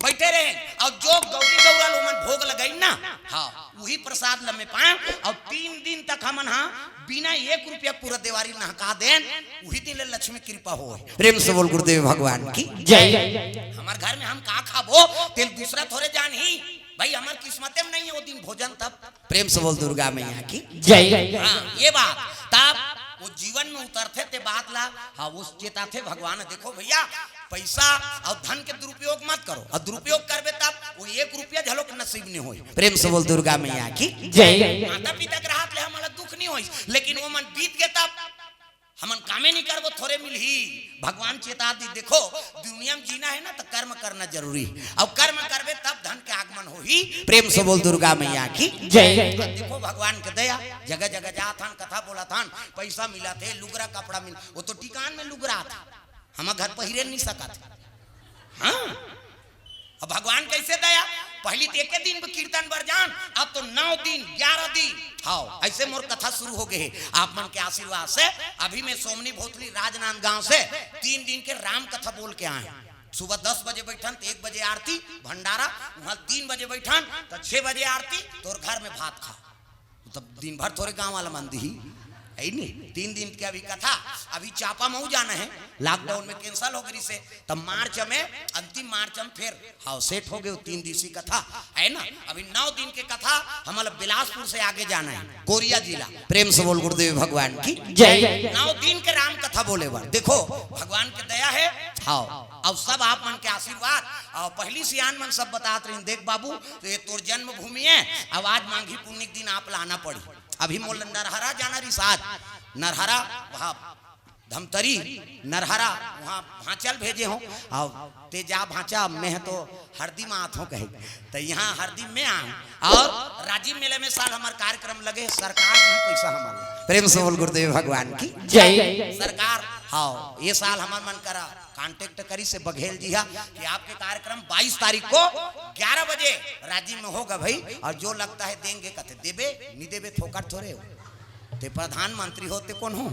बैठे रहे। अउ जो गौरी गौरा ल ओमन भोग लगाइन ना, हाँ, उही प्रसाद ल मैं पाएंव। अउ तीन दिन तक हमन, हाँ, बिना एक रुपया पूरा देवारी नहका देन, उही दिन ले लक्ष्मी कृपा होय। प्रेम से बोल गुरुदेव भगवान की जय। हमर घर में हम का खाबो, तेला दूसरा थोरे जानही। भाई, हमर किस्मते में नहीं है वो दिन भोजन तब। प्रेम से बोल दुर्गा मैया की जय। हाँ, ये बात। तब वो जीवन में उतरथे ते बात ला, हाँ, वो चेताथे भगवान। देखो भैया, पैसा अउ धन के दुरुपयोग मत करो, अउ दुरुपयोग करबे तब वो एक रुपया झलोक नसीब नहीं होय। प्रेम से बोल दुर्गा मैया की जय। माता पिता के रहत ले हमला दुख नहीं होय, लेकिन वो मन बीत गे तब हमन कामे नहीं करबो, थोरे मिलही। भगवान चेता दी, देखो, दुनिया में जीना है ना, तो कर्म करना जरूरी है। अउ कर्म करबे तब धन के आगमन होही। प्रेम से बोल दुर्गा मैया की जय। अब देखो भगवान के दया, जगह जगह जात हन, कथा बोलत हन, पैसा मिलत हे, लुगरा कपड़ा मिल, वो तो टिकान में लुगरात हे, हमर घर पहिरे नहीं सकत। हाँ, अब भगवान कैसे दया, पहली तो एके दिन कीर्तन बर जान, अब तो नौ दिन, ग्यारह दिन। हाँ, ऐसे मोर कथा शुरू हो गए है आप मन के आशीर्वाद से। अभी मैं सोमनी भोथली राजनांदगांव से तीन दिन के राम कथा बोल के आए हूँ। सुबह दस बजे बैठन तो एक बजे आरती, भंडारा, वहाँ तीन बजे बैठन तो छह बजे आरती, तोर घर में भात खा। तब दिन भर थोरे गांव वाला मन दिही, है नी? तीन दिन के अभी कथा, अभी चापा मऊ जाना है, लॉकडाउन में कैंसिल हो गई से, तब मार्च में, अंतिम मार्च में फिर, हाँ, सेट हो गए तीन दिवसीय कथा, है ना? अभी नौ दिन के कथा, हमला बिलासपुर से आगे जाना है, कोरिया जिला। प्रेम से बोल गुरुदेव भगवान की जय। नौ दिन के राम कथा बोले बर, देखो, भगवान के दया है। हाँ, अब सब आप मन के आशीर्वाद, और पहली सियान मन सब बतात रही, देख बाबू, तो ये तोर जन्मभूमि है, अब आज माघी पुन्नी के दिन आप ला आना पड़ी। अभी मोला नरहरा जाना रिहिस आज, नरहरा, वहाँ धमतरी, नरहरा, वहाँ भांचल भेजे हों, अउ ते जा भांचा, मैं तो हरदी में आत हों कहे, तो यहाँ हरदी में आए हों। अउ राजिम मेला में साल हमर कार्यक्रम लगे, सरकार भी पैसा हमर ले। प्रेम से बोल गुरुदेव भगवान की जय। सरकार, हाँ, ये साल हमर मन करा contact करिस हे बघेल जी हा कि आपके कार्यक्रम बाईस तारीख को ग्यारह बजे राजिम में होगा भाई, और जो लगता है देंगे, कथे देबे, नहीं देबे, फोकट थोरे हो। ते प्रधानमंत्री हो, ते कौन हो?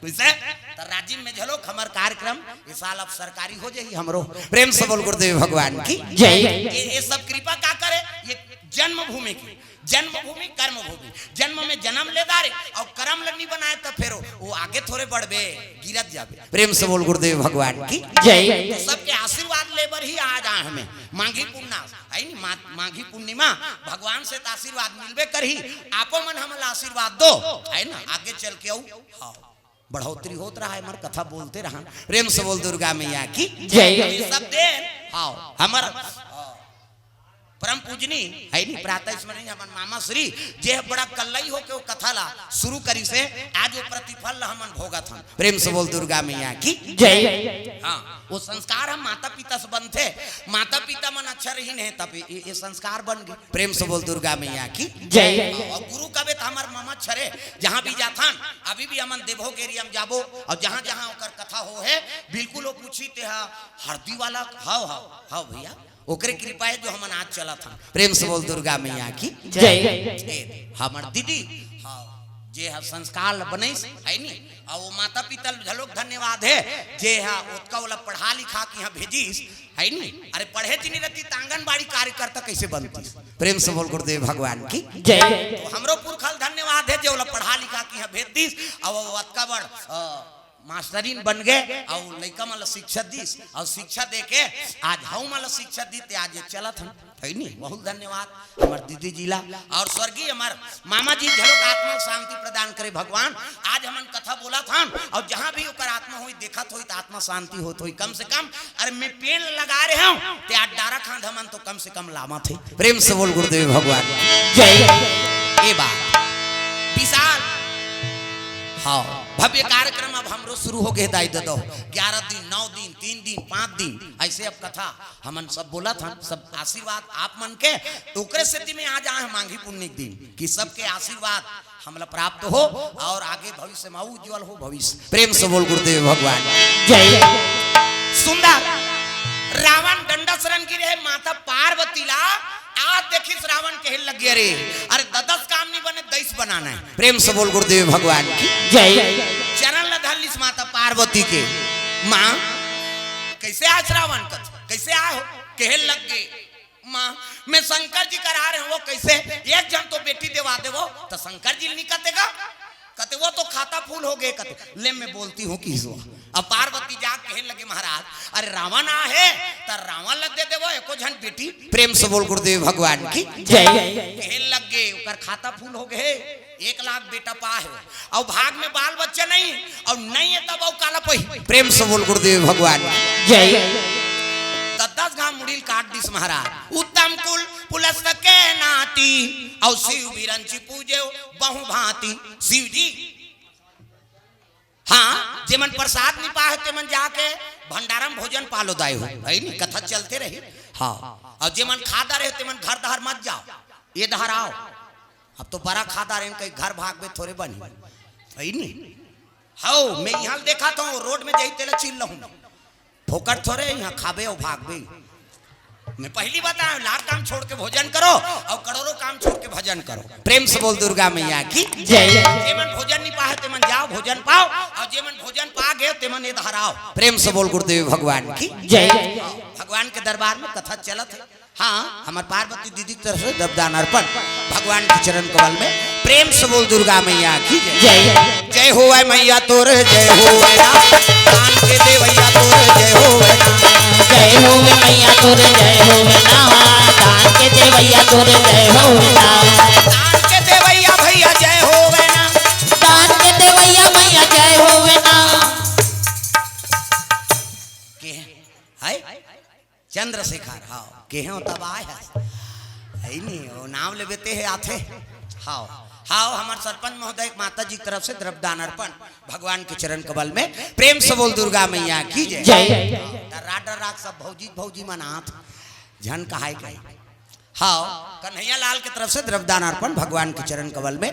कैसे? तो राजिम में झलोक हमर कार्यक्रम इस साल अब सरकारी हो जाही हमरो। प्रेम से बोल गुरुदेव भगवान की जय। ये, ये सब कृपा का करे? ये जन्मभूमि की, जन्मभूमि, कर्मभूमि। जन्म में जन्म ले डारे अउ कर्म ल नहीं बनाए, तो फिर वो आगे थोरे बढ़बे, गिरत जाबे। प्रेम से बोल गुरुदेव भगवान की जय। तो सबके आशीर्वाद ले बर ही आज आए हमें माघी पूर्णिमा, है नी? मा-, माघी पूर्णिमा, भगवान से तो आशीर्वाद मिलबे करही। आपो मन हमला आशीर्वाद दो, है ना? आगे चल के अउ, हाँ, बढ़ोतरी होत रहा है, हमर कथा बोलते रहा। प्रेम से बोल दुर्गा मैया की जय। ये सब देन, हाँ, हमर, हाँ, परम पूजनी, है नी, प्रातः स्मरणीय हमन मामा श्री, जे बड़ा कल्लई होके वो कथा ला शुरू करिस हे, आज वो प्रतिफल ला हमन भोगत हन। प्रेम से बोल दुर्गा मैया की जय। हाँ, वो संस्कार हम माता पिता से बनथे, माता पिता मन अच्छा रहिन हे, तब ये, ये संस्कार बन गए। प्रेम से बोल दुर्गा मैया की जय। हाँ, अउ गुरु कबे त हमर मामा छरे, जहाँ भी जाथन, अभी भी हमन देवभोग area में जाबो, अउ जहाँ जहाँ ओकर कथा हो हे, बिल्कुल वो पूछी, ते हा हरदी वाला? हाव, हाव, हाव भैया, ओकरे कृपा है जो हमन आज चलत हन। प्रेम से बोल दुर्गा मैया की जय। ए, हमर दीदी, हाँ, जे हा संस्कार ल बनइस, है नी? अउ वो माता पिता ल घलोक धन्यवाद है, जे हा ओतका ओला पढ़ा लिखा के यहाँ भेजिस, है नी? अरे पढ़े च नहीं रहती त आंगनबाड़ी कार्यकर्ता कैसे बनती? प्रेम से बोल गुरुदेव भगवान की जय। तो हमरो पुरखा ल धन्यवाद है, जे ओला पढ़ा लिखा के यहाँ भेज दिस, अउ वो ओतका बड़, अ, मास्टरीन बन गे अउ लइका मन ला शिक्षा दीस अउ शिक्षा दे के आज हऊ मन ला शिक्षा दी ते आज ये चलत हन। है नी? बहुत धन्यवाद हमर दीदी जी ला अउ स्वर्गीय हमर मामा जी घलो आत्मा शांति प्रदान करे भगवान। आज हमन कथा बोलत हन अउ जहाँ भी ओकर आत्मा होई, देखत होई त आत्मा शांति होत होई। कम से कम अरे मैं पेड़ लगा रहे हूँ ते आज डारा खांध हमन तो कम से कम लामत है। प्रेम से बोल गुरुदेव भगवान जय। ए बात विशाल हाँ भव्य कार्यक्रम अब हमरो शुरू हो गए दाई ददो। ग्यारह दिन, नौ दिन, तीन दिन, पाँच दिन, ऐसे अब कथा हमन सब बोलत हन, सब आशीर्वाद आप मन के। ओकरे सेती में आज आए हैं मांगी पुन्नी के दिन कि सबके आशीर्वाद हमला प्राप्त हो अउ आगे भविष्य में उज्जवल हो भविष्य। प्रेम से बोल गुरुदेव भगवान जय। सुंदर रावण डंडा शरण गिरे हे, माता पार्वती ला आज देखिस रावण कहे लग गया रे, अरे ददस काम नहीं बने, दईस बनाना है। प्रेम से बोल गुरुदेव भगवान की जय। चरण ला धर लिस माता पार्वती के, माँ कैसे आए रावण कथे, कैसे आए हो? कहे लग गे, माँ मैं शंकर जी करा रहे हो। कैसे? एक झन तो बेटी देवा देवो। तो शंकर जी नहीं कते का, कते वो तो खाता फूल हो गए कते। ले मैं बोलती हूँ कि अब पार्वती जाग कहे लगे महाराज, अरे रावण आ है तो रावण ला दे देवो एको झन बेटी। प्रेम से बोल गुरुदेव भगवान की जय। कहे लग गए ओकर खाता फूल हो गए, एक लाख बेटा पा है अउ भाग में बाल बच्चा नहीं अउ नहीं है तब अउ काला पही। प्रेम से बोल गुरुदेव भगवान जय। दस दस घाम मुड़ील काट दिस महाराज। उत्तम कुल पुलस्त के नाती अउ शिव बिरंची पूजे बहु भांति। शिव जी हाँ जेमन प्रसाद नहीं पाए हो तेमन जाके भंडारम भोजन पालो दाए हो। है नी? कथा चलते रही। हाँ अउ जेमन खादा रहे तेमन घर दहर मत जाओ, ये दहर आओ। अब तो बड़ा खादा रहे कहीं घर भागबे थोड़े बनी। है नी? हौ मैं यहाँ देखा था रोड में जही तेला चिल्लाहूँ। फोकट थोड़े यहाँ खाबे अउ भागबे। मैं पहली बताया लाख काम छोड़ के भोजन करो अउ करोड़ों काम छोड़ के भजन करो। प्रेम से बोल दुर्गा मैया की जय। जेमन भोजन नहीं पाए तेमन जाओ भोजन पाओ अउ जेमन भोजन पा गए तेमन ये दहर आओ। प्रेम से बोल गुरुदेव भगवान की जय। भगवान के दरबार में कथा चलत है। हाँ हमर पार्वती दीदी की तरफ से द्रव्यदान अर्पण भगवान के चरण कमल में। प्रेम से बोल दुर्गा मैया की जय। जय। जय होवे मैया तोर जय होवे ना, दान के देवैया तोर जय होवे ना। जय होवे मैया तोर जय होवे ना, दान के देवैया तोर जय होवे ना। दान के देवैया भैया जय होवे ना। दान के देवैया मैया जय होवे ना। के है? चंद्रशेखर, हाँ, केहे हो तब आए हस। है नहीं, वो नाम लेबे ते हे आथे। हाँ, हाँ, हमर सरपंच महोदय के माता जी की तरफ से द्रव्यदान अर्पण भगवान के चरण कमल में। प्रेम से बोल दुर्गा मैया की जय। जय। डर्रा डर्रा सब भौजी भौजी मनात झन कहाय के। हाँ, कन्हैया लाल के तरफ से द्रव्यदान अर्पण भगवान के चरण कमल में।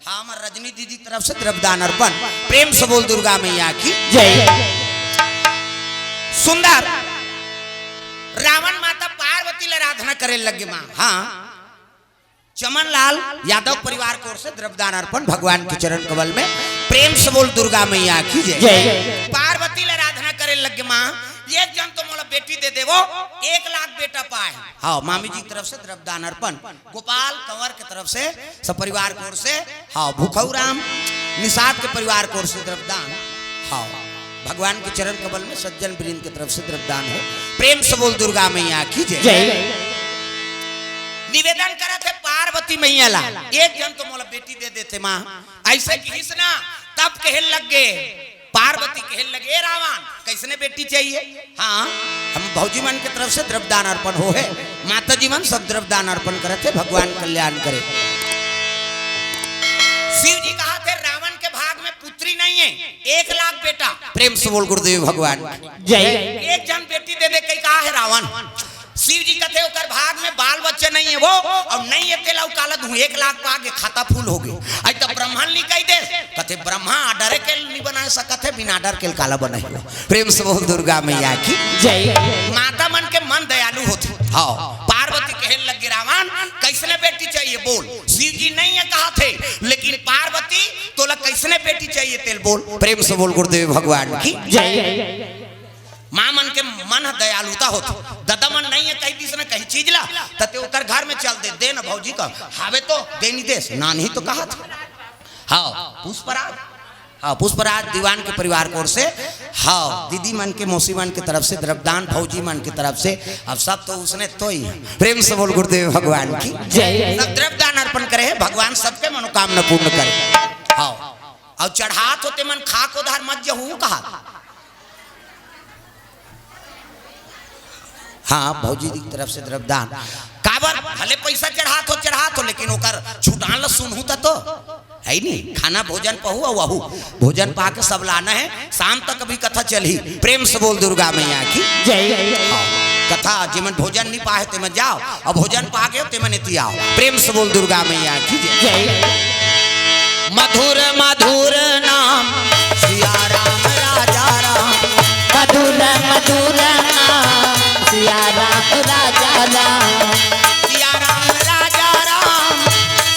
हाँ, हमर रजनी दीदी तरफ से द्रव्यदान अर्पण। प्रेम से बोल दुर्गा मैया की जय। सुंदर रावण माता पार्वती ल आराधना करे लगे माँ। हाँ, चमन लाल यादव परिवार की ओर से द्रव्यदान अर्पण भगवान के चरण कमल में। प्रेम से बोल दुर्गा मैया की जय। जय। पार्वती ल आराधना करे लगे माँ, एक जन तो मोला बेटी दे देवो, एक लाख बेटा पाए। हाँ, मामी जी की तरफ से द्रव्यदान अर्पण। गोपाल कंवर के तरफ से सपरिवार की ओर से, हाँ, भूखऊ राम निषाद के परिवार की ओर से द्रव्यदान, हाँ, भगवान के चरण कमल में सज्जन वृंद की तरफ से द्रव्यदान है। प्रेम से बोल दुर्गा मैया की जय। जय। निवेदन करत है पार्वती मैया ला, एक जन तो मोला बेटी दे देते माँ, ऐसे किहिस ना, तब कहे लग गए, पार्वती कहे लगे, "ए रावण, कैसने बेटी चाहिए?" हाँ, हम भौजी मन के तरफ से द्रव्यदान अर्पण हो है, माता जी मन सब द्रव्यदान अर्पण करत है, भगवान कल्याण करे। शिव जी कहा थे, "रावण के भाग में पुत्री नहीं है, एक लाख बेटा।" प्रेम से बोल गुरुदेव भगवान की जय। एक जन बेटी दे दे, कही कहा है रावण। शिव जी कथे, "ओकर भाग में बाल बच्चे नहीं है वो, और नहीं है तेला काला धुएं, एक लाख पाके खाता फूल हो गए।" आज तो ब्रह्मा ने कह दे, कथे, "ब्रह्मा ऑर्डर के नहीं बना सकत है, बिना ऑर्डर के काला बना है।" प्रेम से बोल दुर्गा मैया की जय। माता मन के मन दयालु होते। हाँ, पार्वती कहे लगे, "रावण, कैसने बेटी चाहिए बोल।" शिव जी नहीं है कहा थे, लेकिन पार्वती, "तोला कैसने बेटी चाहिए तेल बोल।" प्रेम से बोल गुरुदेव भगवान की जय। माँ मन के मन ह दयालुता होथे। ददा मन नहीं है कही दिस न कही चीज ला, त ते ओकर घर में चल दे, दे न भौजी का, हावे तो दे नहीं देस, ना नहीं तो कहा था। हाँ, पुष्पराज। हाँ, पुष्पराज दीवान के परिवार की ओर से, हाँ, दीदी मन के, मौसी मन के तरफ से द्रव्यदान, भौजी मन के तरफ से, अब सब तो उसने तो ही है। प्रेम से बोल गुरुदेव भगवान की जय। सब द्रव्यदान अर्पण करे हैं, भगवान सबके मनोकामना पूर्ण करे। हाँ, और चढ़ात होते मन खा को धार मत जहू कहा। हाँ, भौजी जी की तरफ से द्रव्यदान। काबर भले पैसा चढ़ात हो, चढ़ात हो, लेकिन ओकर छुटान ल सुनहू त तो है नी। खाना भोजन पहू अउ वहू, भोजन पा के सब लाना है। शाम तक अभी कथा चलही। प्रेम से बोल दुर्गा मैया की जय। हाँ, कथा जेमन भोजन नहीं पाए तेमन जाओ, और भोजन पा गए तेमन एती आओ। प्रेम से बोल दुर्गा मैया की जय। जय। मधुर मधुर नाम सिया राम राजा राम। मधुर मधुर नाम सिया राम राजा राम। सिया राम राजा राम।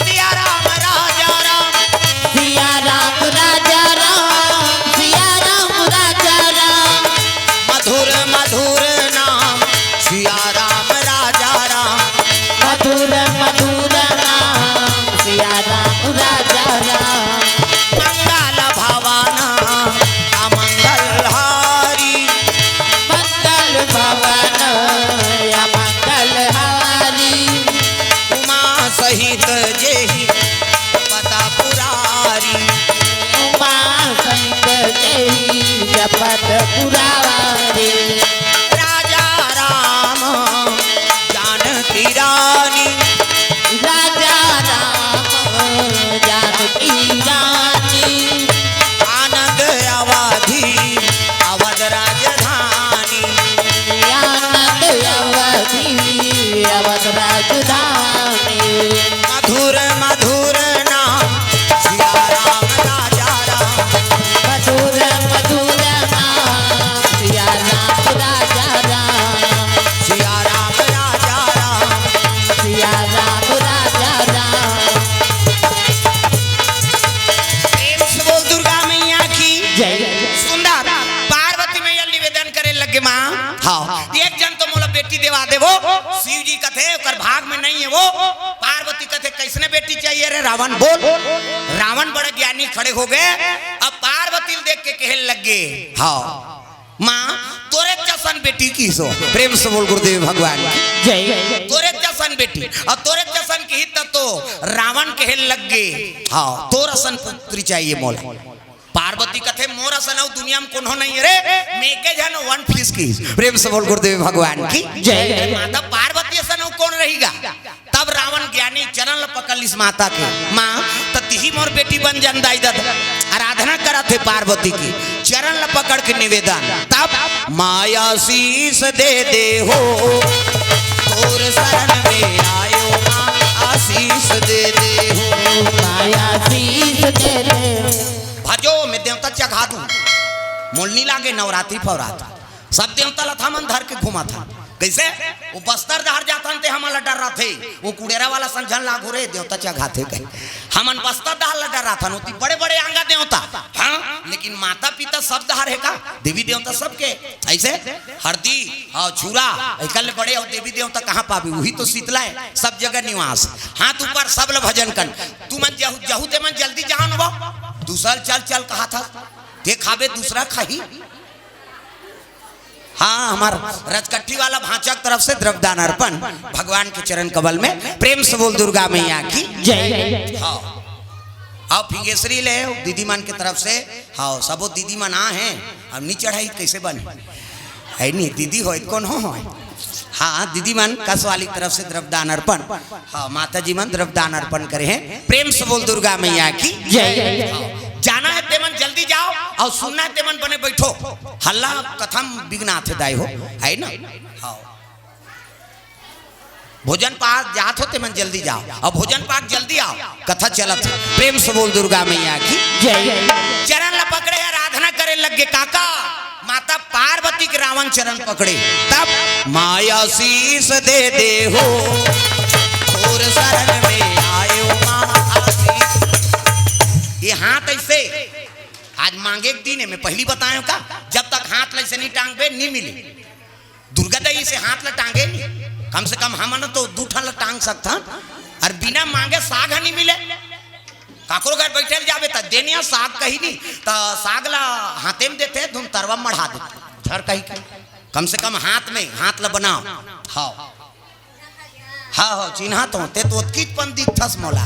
सिया राम राजा राम। सिया राम राजा राम। सिया राम राजा राम। मधुर मधुर नाम सिया राम राजा राम। मधुर मधुर नाम सिया राम राजा राम। मंगल भवन अमंगल हारी। मंगल भवन अमंगल हारी। उमा सहित जेहि पता पुरारी। उमा सहित जेहि जपत पुरारी। राजा राम जानकी रानी। राजा राम जानकी रानी। आनंद अवधि अवध राजधानी। आनंद अवधि अवध राजधानी। मधुर मधुर नाम सिया राम राजा राम। मधुर मधुर नाम सिया राम राजा राम। सिया राम राजा राम। सिया राम राजा राम। प्रेम से बोल दुर्गा मैया की जय। सुंदर। पार्वती मैया निवेदन करे लगे माँ। हाँ, एक जन तो मोला बेटी देवा देवो। शिव जी कथे ओकर भाग में नहीं है वो। पार्वती कथे कैसने बेटी चाहिए रे रावण, बोल। रावण बड़ा ज्ञानी खड़े हो गए। अब पार्वती ल देख के कहे लगे, हाँ माँ, तोरे जसन बेटी की सो। प्रेम से बोल गुरुदेव भगवान की। जय। तोरे जसन बेटी और तोरे जसन की त तो रावण कहे लगे, हाँ, तोर असन पुत्री चाहिए मोला। पार्वती कथे मोर असन अउ दुनिया में कोनो नहीं है रे, मैं के जन वन फीस की। प्रेम से बोल गुरुदेव भगवान की। जय। माता पार्वती असन अउ कौन रहेगा? तब रावण ज्ञानी चरण ल पकड़ लिस माता के, माँ, त तिही मोर बेटी बन जन दाई दद। आराधना करत हे पार्वती की, चरण ल पकड़ के निवेदन। तब माया शीश दे दे हो, तोर शरण में आयो माँ, आशीष दे दे हो। माया शीश दे दे। भजो मैं देवता चघा दूं, मोलनी लागे नवरात्रि फवरात। सब देवता ल हमन धर के घुमाथन। कैसे? वो बस्तर डहर जाथन ते हमन ल डर रथे। वो कुड़ेरा वाला संझन लागू रे, देवता चघाथे कहे। हमन बस्तर डहर ल डर रथन, ओती बड़े बड़े आंगा देवता। हाँ, लेकिन माता पिता सब डहर है का? देवी देवता सबके। ऐसे हरदी और छुरा, एकर ले बड़े और देवी देवता कहाँ पाबे? वही तो शीतला है, सब जगह निवास। हाथ ऊपर, सब ल भजन कन। तू मन जहू, जहू ते मन जल्दी जान वो। दूसर चल चल कहा था, ते खाबे दूसरा खाही। हाँ, हमार रजकट्ठी वाला भांचा के तरफ से द्रव्यदान अर्पण भगवान के चरण कमल में। प्रेम से बोल दुर्गा मैया की। जय। हाँ, आओ फिंगेश्वरी ले दीदी मन के तरफ से। हाँ, सबो दीदी मन आ हैं, अब नी चढ़ाई कैसे बने? है नी, दीदी होय त कौन हो होय? हाँ, दीदी मन कस वाली तरफ से द्रव्यदान अर्पण। हाँ, माता जी मन द्रव्यदान अर्पण करे हैं। प्रेम से बोल दुर्गा मैया की। जय। जाना है तेमन जल्दी जाओ, और सुनना है तेमन बने बैठो। हल्ला कथम विघ्न आथे दाई हो, है ना? हाँ। भोजन पाक जात हो तेमन जल्दी जाओ, और भोजन पाक जल्दी आओ। कथा चलत है। प्रेम से बोल दुर्गा मैया की। जय। चरण ल पकड़े आराधना करे लग गे काका। माता पार्वती के रावण चरण पकड़े, तब माया शीश दे दे हो, तोर शरण में आयो माँ आशीष। ये हाथ ऐसे, आज मांगे के दिन है, मैं पहली बतायो का, जब तक हाथ ल ऐसे नहीं टांगबे नहीं मिले। दुर्गा दाई से हाथ ल टांगे नहीं, कम से कम हमन तो दू ठन ल टांग सकथन, और बिना मांगे साग नहीं मिले। काकरो घर बइठे ल जाबे त देनिया साग कही नी, त साग ला हाथे म देथे, धुन तरवा म मढ़ा देथे, धर कही के। कम से कम हाथ में, हाथ ला बनाव। हाँ, हाँ, हाँ, चिन्हात हों, ते तो ओतकीच पन दिखथस मोला।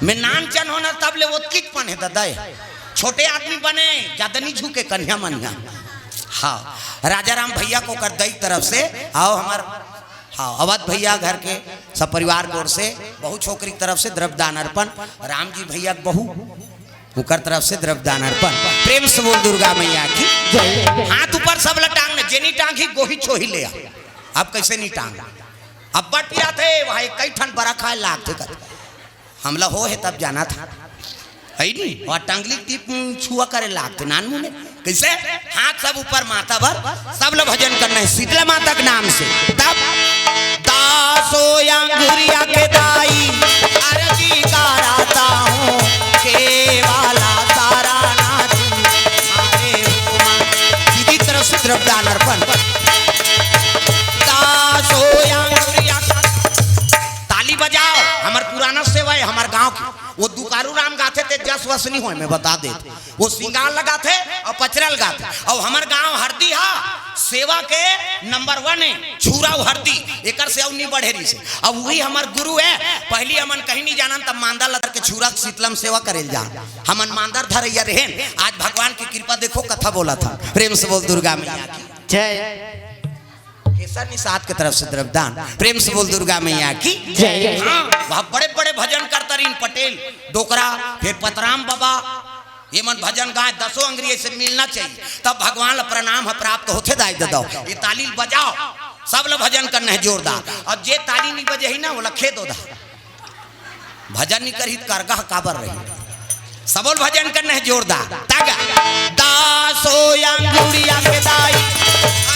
मैं नान चन हों ना, तब ले ओतकीच पन हे ददा। छोटे आदमी बने, जादा नी झुके कन्हिया मन्हिया। हाँ, राजा राम भैया के ओकर दई तरफ से, अउ हमर, हाँ, अवध भैया घर के सब परिवार के ओर से, बहू छोकरी के तरफ से द्रव्य दान अर्पण, राम जी भैया के बहू, ओकर तरफ से द्रव्य दान अर्पण। प्रेम से बोल दुर्गा मैया की। जय। हाथ ऊपर सब ला टांग न, जे नी टांगही गोही छोही ले आ। अब कइसे नी टांग? अब बड़ पिराथे, वहाँ एक कई ठन बरा खाए लागथे कर। हमला हो हे तब जाना था। है नी? अउ टंगली टीप छुआ करे लागथे नान मुने। कइसे? हाथ सब ऊपर माथा बर, सब ला भजन करना हे शीतला माता के नाम से। तब दासो अंगुरिया के दाई, अरजी कराता हूँ, केवाला तारा नाथ, अरे हो माँ। सीधी तरफ से द्रव्य दान अर्पण। दासो अंगुरिया का ताली बजाव, हमर पुराना सेवा हे, हमर गांव के। वो दुकारू राम गाथे ते जस वस नी होय, मैं बता देत। वो सिंगार लगाथे अउ पचरा लगाथे। अउ हमर गांव हरदी हा सेवा के नंबर वन हे, छुरा अउ हरदी, एकर से अउ नी बढ़े रहिसे। अब वही हमर गुरु हे, पहली हमन कहीं नी जानन, तब मांदा लदर के छुरा के शीतलम सेवा करे ल जान। हमन मांदर धरैया रहेन, आज भगवान की कृपा देखो, कथा बोलत हन। प्रेम से बोल दुर्गा मैया की। जय। केसर निषाद के तरफ से द्रव्यदान, प्रेम से बोल दुर्गा मैया की। जय। हाँ, वहाँ बड़े बड़े भजन करता रहिन पटेल डोकरा, फिर पतराम बाबा, ये मन भजन गाए, दसों अंगरी ऐसे मिलना चाहिए, तब भगवान ला प्रणाम ह प्राप्त होथे। दाई ददाओ, ये ताली बजाओ, सब ला भजन करना हे जोरदार, अउ जे ताली नहीं बजे ही ना, वो ला खेद होदा। भजन नी करही त करगा ह काबर रही? सबोल भजन करना हे जोरदार। तागा। दासो अंगुरिया के दाई,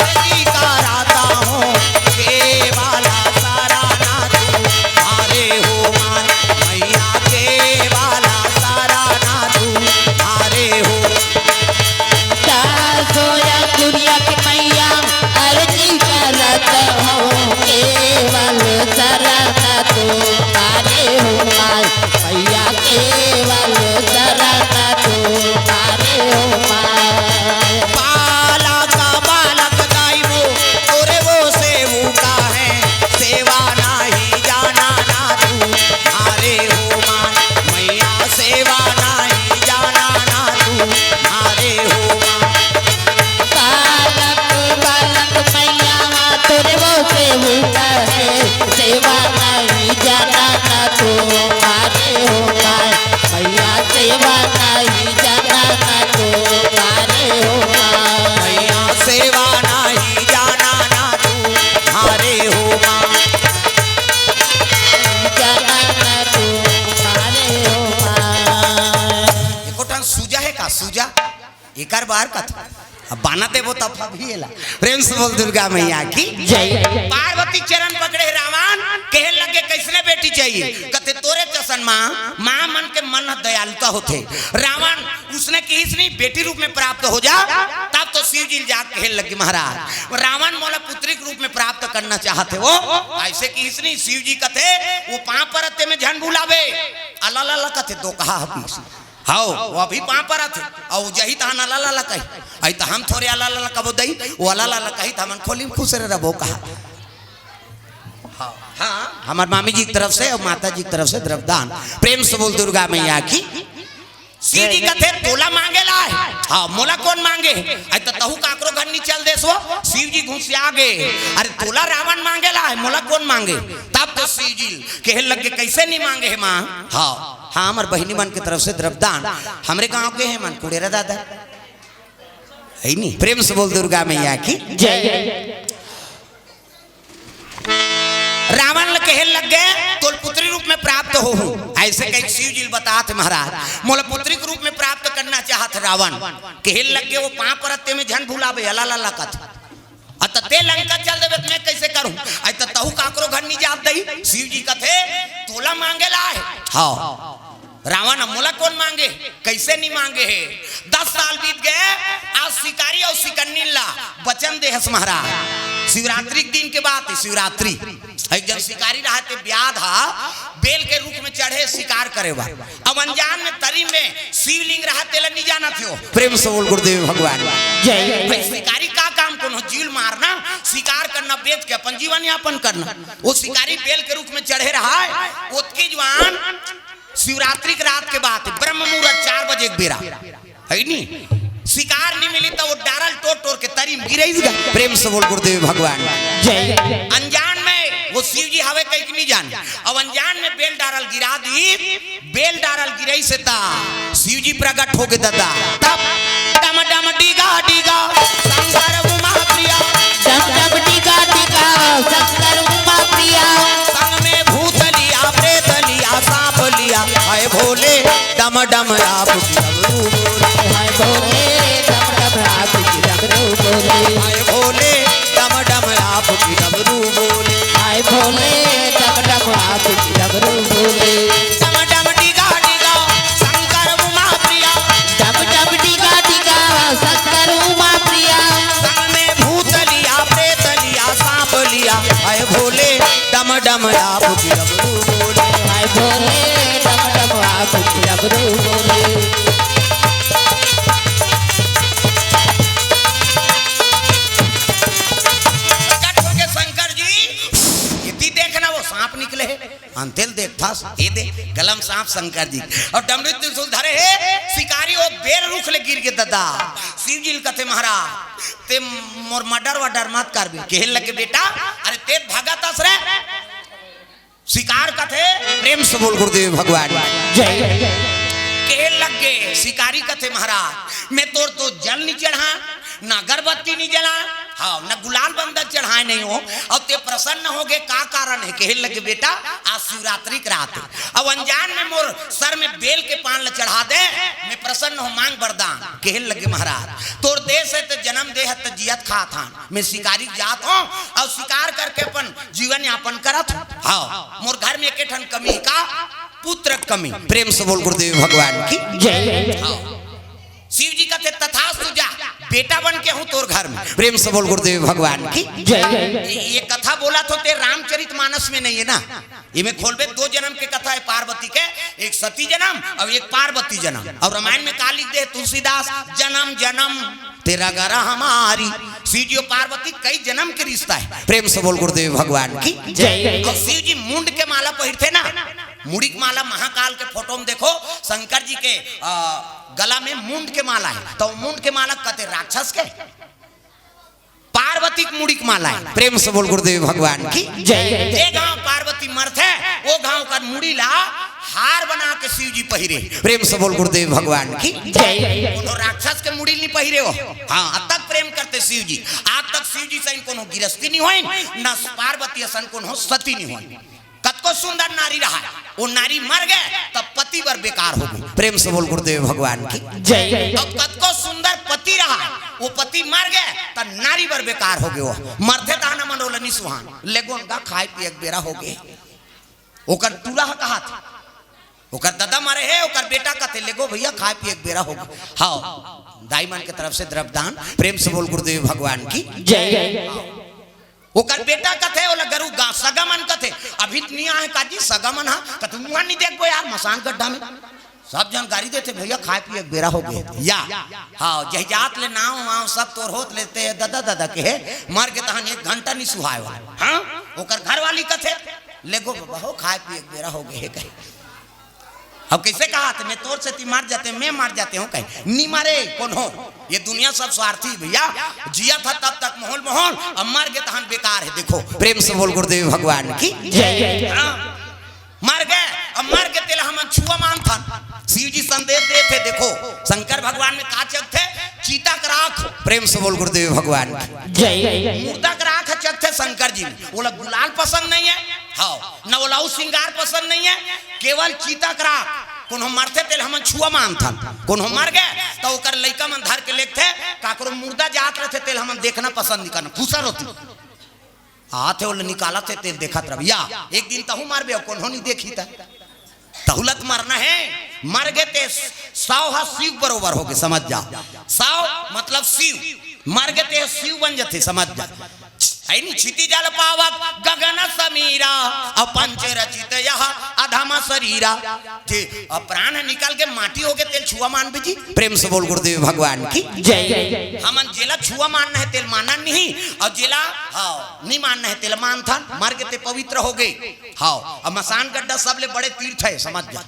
अरजी कराता हूँ, केवाला सारा ना तू, अरे हो माँ, मैया केवाला सारा ना तू, अरे हो। दासो अंगुरिया के मैया, अरजी करत हूँ, केवल शरण तू, अरे हो माँ। मैया केवल शरण तू, अरे हो माँ। बालक बालक दाई वो, तोरे वो सेवका है, सेवा नाही जाना ना तू, अरे हो माँ। मैया सेवा नाही जाना ना तू, अरे हो माँ। बालक बालक मैया तोरे वो सेवका है, सेवा नहीं जाना ना तू, अरे हो माँ। मैया सेवा नहीं जाना ना तू, अरे हो माँ। मैया सेवा नाही जाना ना तू, अरे हो माँ। जाना ना तू, अरे हो माँ। एको ठन सूजा हे का? सूजा? एकर बार कथा। अब बाना देबो तब भी एला। प्रेम से बोल दुर्गा मैया की। जय। पार्वती चरण पकड़े रावण, कहे लगे, "कैसने बेटी चाहिए?" कथे, "तोरे जसन माँ, माँ मन के मन दयालुता होथे।" रावण उसने किहिस नहीं, "बेटी रूप में प्राप्त हो जा।" तब तो शिव जी ल जाके कहे लगे, "महाराज, रावण मोला पुत्री के रूप में प्राप्त करना चाहत हे वो।" ऐसे किहिस नहीं, शिव जी कथे, "वो पाँव परत हे, में झन भुलाबे।" अला ला ला कथे, दो कहा हबीस। हाओ, वो अभी पाँव परत हे, अउ जही तहन अला ला ला कही। अई त हम थोरे अला ला ला कबो दई, वो अला ला ला कही त हमन खोली म खुसरे रबो कहा। हाँ, हाँ, हमर मामी जी के तरफ से अउ माता जी के तरफ से द्रव्यदान। प्रेम से बोल दुर्गा मैया की। शिव जी कथे, "तोला मांगे ला हे।" हाँ, मोला कोन मांगे हे? अई त तहू काकरो घर नी चल देस वो। शिव जी घुसिया गे। "अरे तोला रावण मांगे ला हे, मोला कोन मांगे?" तब तो शिव जी कहे लगे, "कैसे नी मांगे हे माँ?" हाँ, हाँ, हमर बहिनी मन के तरफ से द्रव्यदान, हमरे गांव के हे मन, कुड़ेरा दादा। है नी? प्रेम से बोल दुर्गा मैया की। जय। रावण ल कहे लगे, "तोल पुत्री रूप में प्राप्त होहूं।" ऐसे कही शिव जी ल बतात हे महाराज, "मोला पुत्री के रूप में प्राप्त करना चाहत हे रावण।" कहे लगे, "वो पाँव परत हे, में झन भुलाबे, अला ला ला कथे।" अ त ते लंका चल देबे त मैं कैसे करूं? अई त तहू काकरो घर नी जात दई। शिव जी कथे, "तोला मांगे ला हे।" हाँ। रावण, "मोला कोन मांगे? कैसे नी मांगे हे?" दस साल बीत गए। आज शिकारी अउ शिकन्नी ला वचन देहस महाराज, शिवरात्रि के दिन के बात हे, शिवरात्रि। एक झन शिकारी रहा, ते ब्याध हा बेल के रूख में चढ़े शिकार करे बर। अब अनजान में तरी में शिवलिंग रहा, तेला नी जानत हो। प्रेम से बोल गुरुदेव भगवान। जय। भाई, शिकारी का काम कोनो जीव ल मारना, शिकार करना, बेच के अपन जीवन यापन करना। वो शिकारी बेल के रूख में चढ़े रहा है, ओतके जुवार शिवरात्रि के रात के बात हे, ब्रह्म मुहूर्त चार बजे के बेरा, हे नी? शिकार नी मिली त वो डारा ल टोर टोर के तरी में गिरइस गा। प्रेम से बोल गुरुदेव भगवान। जय। अनजान में वो शिव जी हवे कहिके नी जाने, अब अनजान में बेल डारा ल गिरा दिस। बेल डारा ल गिरइस हे त शिव जी प्रगट होगे ददा। तब डम डम डीगा डीगा शंकर उमा प्रिया। डम डम डीगा डीगा शंकर उमा प्रिया। संग में भूत लिया प्रेत लिया सांप लिया, हाय भोले डम डम आप की डमरू बोले। हाय भोले डम डम आप की डमरू बोले। हाय भोले डम डम आप की डमरू बोले। हाय भोले डम डम आप की डमरू बोले। डम डम डीगा डीगा शंकर उमा प्रिया। डम डम डीगा डीगा शंकर उमा प्रिया। संग में भूत लिया प्रेत लिया सांप लिया, हाय भोले डम डम आप की डमरू बोले। हाय भोले डम डम आप की डमरू बोले। प्रकट होके शंकर जी, ये ती देखना वो सांप निकले हे। अंतेल देखथस, ये दे, गला म सांप शंकर जी। अउ डमरू त्रिशूल धरे हे, शिकारी वो बेल रूख ले गिर गे ददा। शिव जी ल कथे, महाराज, ते मोर murder-wurder मत करबे। कहे लगे, बेटा, अरे ते भगत अस रे। शिकार कथे, प्रेम से बोल गुरुदेव भगवान। जय। कहे लगे, शिकारी कथे, महाराज, मैं तोर तो जल नी चढ़ांव, ना अगरबत्ती नी जलांव, हाँ, ना गुलाल बंदन चढ़ाए नहीं हों, अउ ते प्रसन्न होगे, का कारण हे? कहे लगे, बेटा, आज शिवरात्रि के रात हे, अउ अनजान में मोर सर में बेल के पान ल चढ़ा दे, मैं प्रसन्न हों, मांग वरदान। कहे लगे, महाराज, तोर देस हे त जनम दे हस त जियत खात हन, मैं शिकारी जात हों, अउ शिकार करके अपन जीवन यापन करत हों। हाँ, मोर घर में एके ठन कमी हे का? पुत्र कमी। प्रेम से बोल गुरुदेव भगवान की। जय। हाँ। शिव जी कथे, तथास्तु, जा, बेटा बन के आहूं तोर घर में। प्रेम से बोल गुरुदेव भगवान की। जय। ये, ये कथा बोलत हों ते रामचरित मानस में नहीं हे ना, एमे खोलबे दो जनम के कथा हे पार्वती के, एक सती जनम अउ एक पार्वती जनम। अउ रामायण में का लिख दे तुलसीदास, जनम जनम तेरा गरा हमारी। शिव जी अउ पार्वती कई जनम के रिश्ता हे। प्रेम से बोल गुरुदेव भगवान की। जय। अउ शिव जी मुंड के माला पहिरथे ना, मुड़ी के माला महाकाल के फोटो में देखो, शंकर जी के, अ, गला में मुंड के माला हे, त मुंड के माला कथे राक्षस के, पार्वती के मुड़ी के माला हे। प्रेम से बोल गुरुदेव भगवान की। जय। जे गांव पार्वती मरथे, वो गांव कर मुड़ी ला हार बना के शिव जी पहिरे। प्रेम से बोल गुरुदेव भगवान की। जय। कोनो राक्षस के मुड़ी नी पहिरे हो। हाँ, अतक प्रेम करथे शिव जी। आज तक शिव जी सही कोनो गिरस्ती नी होय, न पार्वती असन कोनो सती नी होय। कतको सुंदर नारी रहा, वो नारी मर गे, तब पति बर बेकार होगे। प्रेम से बोल गुरुदेव भगवान की। जय। अउ कतको सुंदर पति रहा, वो पति मर गे, तब नारी बर बेकार होगे। वो मरथे तहान मन ओला नी सुहान, लेगो न गा, खाय पिये के बेरा होगे। ओकर टूरा ह कहाथे, ओकर ददा मरे हे, ओकर बेटा कथे, लेगो भइया, खाय पिये के बेरा होगे। हाँ, दाई मन के तरफ से द्रव्यदान। प्रेम से बोल गुरुदेव भगवान की। जय। ओकर बेटा कथे, ओला गरू गा, सगा मन कथे, अभी त नी आहे का जी सगा मन हा, कथे, मुहा नी देखबो यार, मसान गड्ढा में। सब झन गारी देथे, भइया, खाय पिये के बेरा होगे। या, हाँ, जहिजात ले नाव वाव सब तोर होत ले ते ददा ददा कहे, मर गे तहन एक घंटा नी सुहाय वाला। हाँ, ओकर घरवाली कथे, लेगो बबा हो, खाय पिये के बेरा होगे हे कहे। अब कइसे कहाथे, मैं तोर सेती मर जातेंव, मैं मर जातेंव कहे। नी मरे कोनो, ये दुनिया सब स्वार्थी भइया। जियत ह तब तक मोहल मोहल, अब मर गे तहन बेकार हे। देखो, प्रेम से बोल गुरुदेव भगवान की। जय। हाँ। मर गे, अब मर गे तेला हमन छुआ मानथन। शिव जी संदेश देथे, देखो, शंकर भगवान में का चघथे, चिता के राख। प्रेम से बोल गुरुदेव भगवान की। जय। मुर्दा के राख चघथे शंकर जी में। ओला गुलाल पसंद नहीं हे, हाँ, न ओला अउ सिंगार पसंद नहीं हे, केवल चिता के राख। कोनो मरथे तेला हमन छुआ मानथन, कोनो मर गे त ओकर लइका मन धर के लेगथे, काकरो मुर्दा जात रथे तेला हमन देखना पसंद नी करन, खुसर होथे। आथे ओला निकालथे तेला देखत रह भइया, एक दिन तहूं मरबे अउ कोनो नी देखही त। तहूं ला त मरना हे, मर गे ते सौ ह शिव बरोबर होगे, समझ जा। सौ मतलब शिव, मर गे ते शिव बन जथे, समझ जा। ऐनी क्षिति जल पावक गगन समीरा, अउ पंच रचित यह अधम शरीरा। जे अब प्राण निकल के माटी हो गे, तेला छुआ मानबे जी। प्रेम से बोल गुरुदेव भगवान की। जय। हमन जेला छुआ मानना हे, तेला मानन नहीं, अउ जेला, हाँ, नहीं मानना हे, तेला मानथन। मर गे ते पवित्र हो गे। हाँ, अब मसान गड्ढा सबले बड़े तीर्थ हे, समझ जा।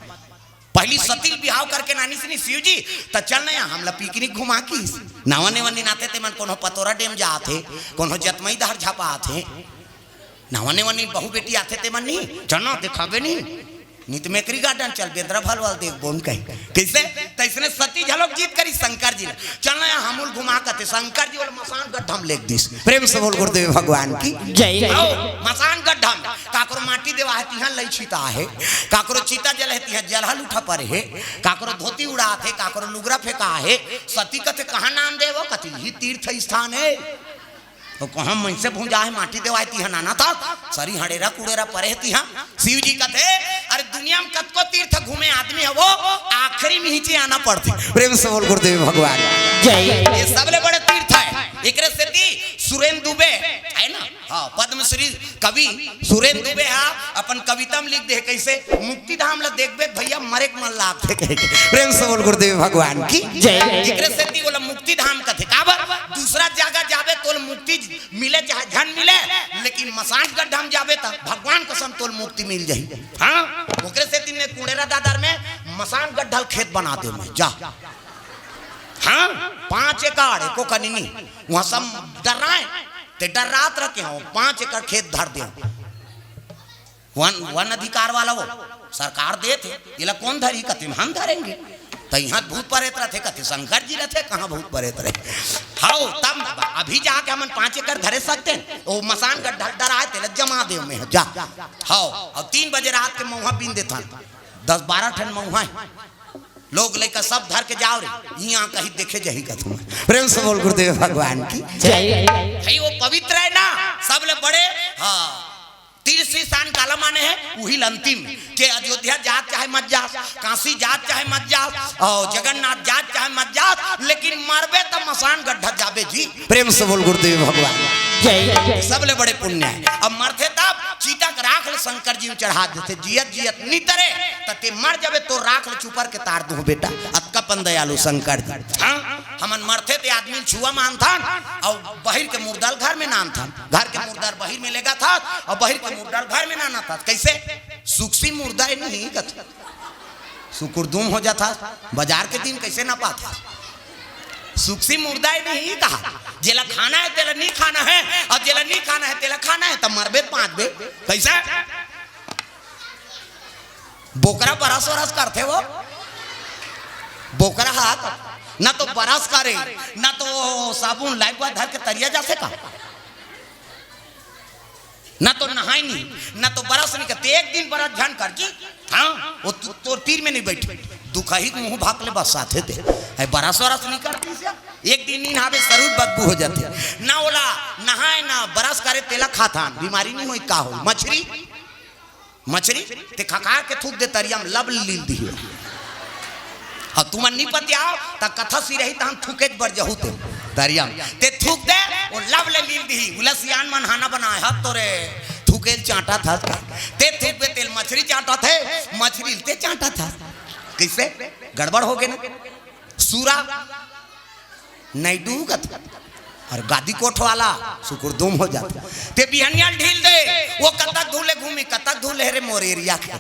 पहली सती ल बिहाव करके नानिस नी शिव जी, त चल ना हमला पिकनिक घुमा किस। नावा नेवा नी नाते ते मन कोनो पतोरा डेम जात हे, कोनो जतमई डहर झपात हे। नावा नेवा नी बहू बेटी आथे ते मन नी, चल ना देखाबे नी। नी त मेकरी गार्डन चल, बेंदरा भलवाल देख बोन कही। कइसे? तइसने सती घलोक जिद करिस शंकर जी ला। चल ना हमू ल घुमा कथे, शंकर जी ओला मसान गड्ढा म लेग दिस। प्रेम से बोल गुरुदेव भगवान की। जय। आओ, मसान गड्ढा म। काकरो माटी देवा हे, तिहां लई छिता हे। काकरो चिता जले हे, तिहां जलहा लूठा परे हे। काकरो धोती उड़ात हे, काकरो लुगरा फेंका हे। सती कथे, "कहाँ नाम देवो?" कथे, "इही तीर्थ स्थान हे।" तो कहाँ मइनसे भूंजा हे, माटी देवा हे, तिहां नाना था। सरी हड़ेरा कुड़ेरा परे हे तिहां। शिव जी कथे, "अरे दुनिया म कतको तीर्थ घूमे आदमी हे, वो आखिरी म इहिंचे आना पड़थे।" प्रेम से बोल गुरुदेव भगवान। जय। ये सबले बड़े तीर्थ हे। एकरे सेती सुरेन दुबे हे ना, हाँ, पद्मश्री कवि सुरेन दुबे हा अपन कविता म लिख दे हे, कइसे? "मुक्ति धाम ला देखबे त भइया मरे के मन लागथे" कहे के। प्रेम से बोल गुरुदेव भगवान की। जय। एकरे सेती ओला मुक्ति धाम कथे। काबर? दूसरा जगह जाबे तोला मुक्ति मिले चाहे झन मिले, लेकिन मसान गड्ढा म जाबे त भगवान कसम तोला मुक्ति मिल जाही। हाँ, ओकरे सेती मैं कुड़ेरा दादर में मसान गड्ढा ल खेत बना देंव मैं, जा। हाँ, पाँच एकड़ एको कनी नी, उहाँ सब डर्राय, ते डर्रात रखे हों, पाँच एकड़ खेत धर देंव। वन, वन अधिकार वाला वो, सरकार देथे, एला कोन धरही कथे, हम धरेंगे। त इहाँ भूत परेत रथे कथे, शंकर जी रथे, कहाँ भूत परेत रहे। हव, तब अभी जाके हमन पाँच एकड़ धरे सकतेन, ओ मसान गड्ढा ल डर्राय, तेला जमा देंव मैं, जा। हव, अउ तीन बजे रात के मउहा बीन देथन, दस बारह ठन मउहा हे। लोग लइका सब धर के जाव रे, इहाँ कहीं देखे जाही कथुँ। प्रेम से बोल गुरुदेव भगवान की। जय। भाई वो पवित्र हे ना, सबले बड़े, हाँ, तीर्थ स्थान काला माने हे, उही ल अंतिम के अयोध्या जात चाहे मत जात, काशी जात चाहे मत जात, अउ जगन्नाथ जात चाहे मत जात, लेकिन मरबे त मसान गड्ढा जाबे जी। प्रेम से बोल गुरुदेव भगवान। जय। सबले बड़े पुण्य हे। अब मरथे तब चिता के राख ल शंकर जी म चढ़ा देथे, जियत जियत नितरे, त ते मर जाबे तो राख ल चुपर के तार दूँ बेटा, अतका पन दयालु शंकर जी। हाँ, हमन मरथे ते आदमी ल छुआ मानथन, अउ बहिर के मुर्दा ल घर में नानथन, घर के मुर्दा ल बहिर में लेगथस, अउ बहिर के मुर्दा ल घर में नानथस। कइसे? सुकसी मुर्दा हे नहीं कथे। सुकुरदुम हो जाथस, बाजार के दिन कइसे नपाथस? सुकसी मुर्दा हे नहीं कहा, जेला खाना हे, तेला नी खाना हे, अउ जेला नी खाना हे, तेला खाना हे, त मरबे त बाँचबे। कइसे? बोकरा बरस वरस करथे वो? बोकरा हा, ना तो बरस करे, ना तो साबुन लाइफ बॉय धर के तरिया जाथे का? ना तो नहाय नी, ना तो बरस नी करथे, एक दिन बरस झन कर जी। हाँ, वो तोर तीर में नहीं बइठे, दुखही के मुँह भाक ले बस आथे ते। अरे बरस वरस नी करतिस, एक दिन नी नहाबे, सरूर बदबू हो जाथे। ना ओला नहाय, ना बरस करे, तेला खाथन, बीमारी नी होई, का होई? मछरी, मछरी, ते खखार के थूक दे तरिया म, लब लील दिही। अउ तुमन नी पतियाव, त कथा सिरही तहन थूकेच बर जहू ते तरिया म। ते थूक दे, वो लब ले लील दिही। उला सियान मन हाना बनाय हस तोरे, थूकेल चाँटत हस। ते थूकबे तेल मछरी चाँटत हे, मछरी ल ते चाँटत हस। कइसे? गड़बड़ हो गे ना? सूरा नैडू कथे, अउ गादी कोठ वाला सुकुरदुम हो जाथे। ते बिहनिया ल ढील दे, वो कतक धूले घूमी, कतक धूले रे मोर एरिया के।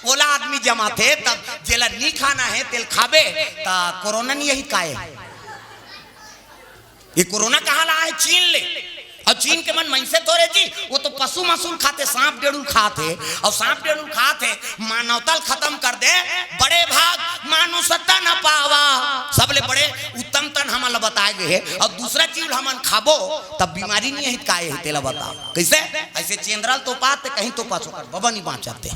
ओला आदमी जमाथे, तब जेला नी खाना हे, तेल खाबे, त कोरोना नी आही काय? ये कोरोना कहाँ ले आय? चीन ले। अउ चीन के मन मइनसे थोरे जी, वो तो पसु मसु ल खाथे, साँप डेड़ू ल खाथे, अउ साँप डेड़ू ल खाथे, मानवता ल खतम कर दे। बड़े भाग मानुष तन पावा, सबले बड़े उत्तम तन हमन ल बताय गे हे, अउ दूसरा चीज ल हमन खाबो, तब बीमारी नी आही, काय आही, तेला बताव। कइसे? अइसे चेंदरा ल तोपात ते कहीं तोपा चोकर, बबा नी बाँचत ते।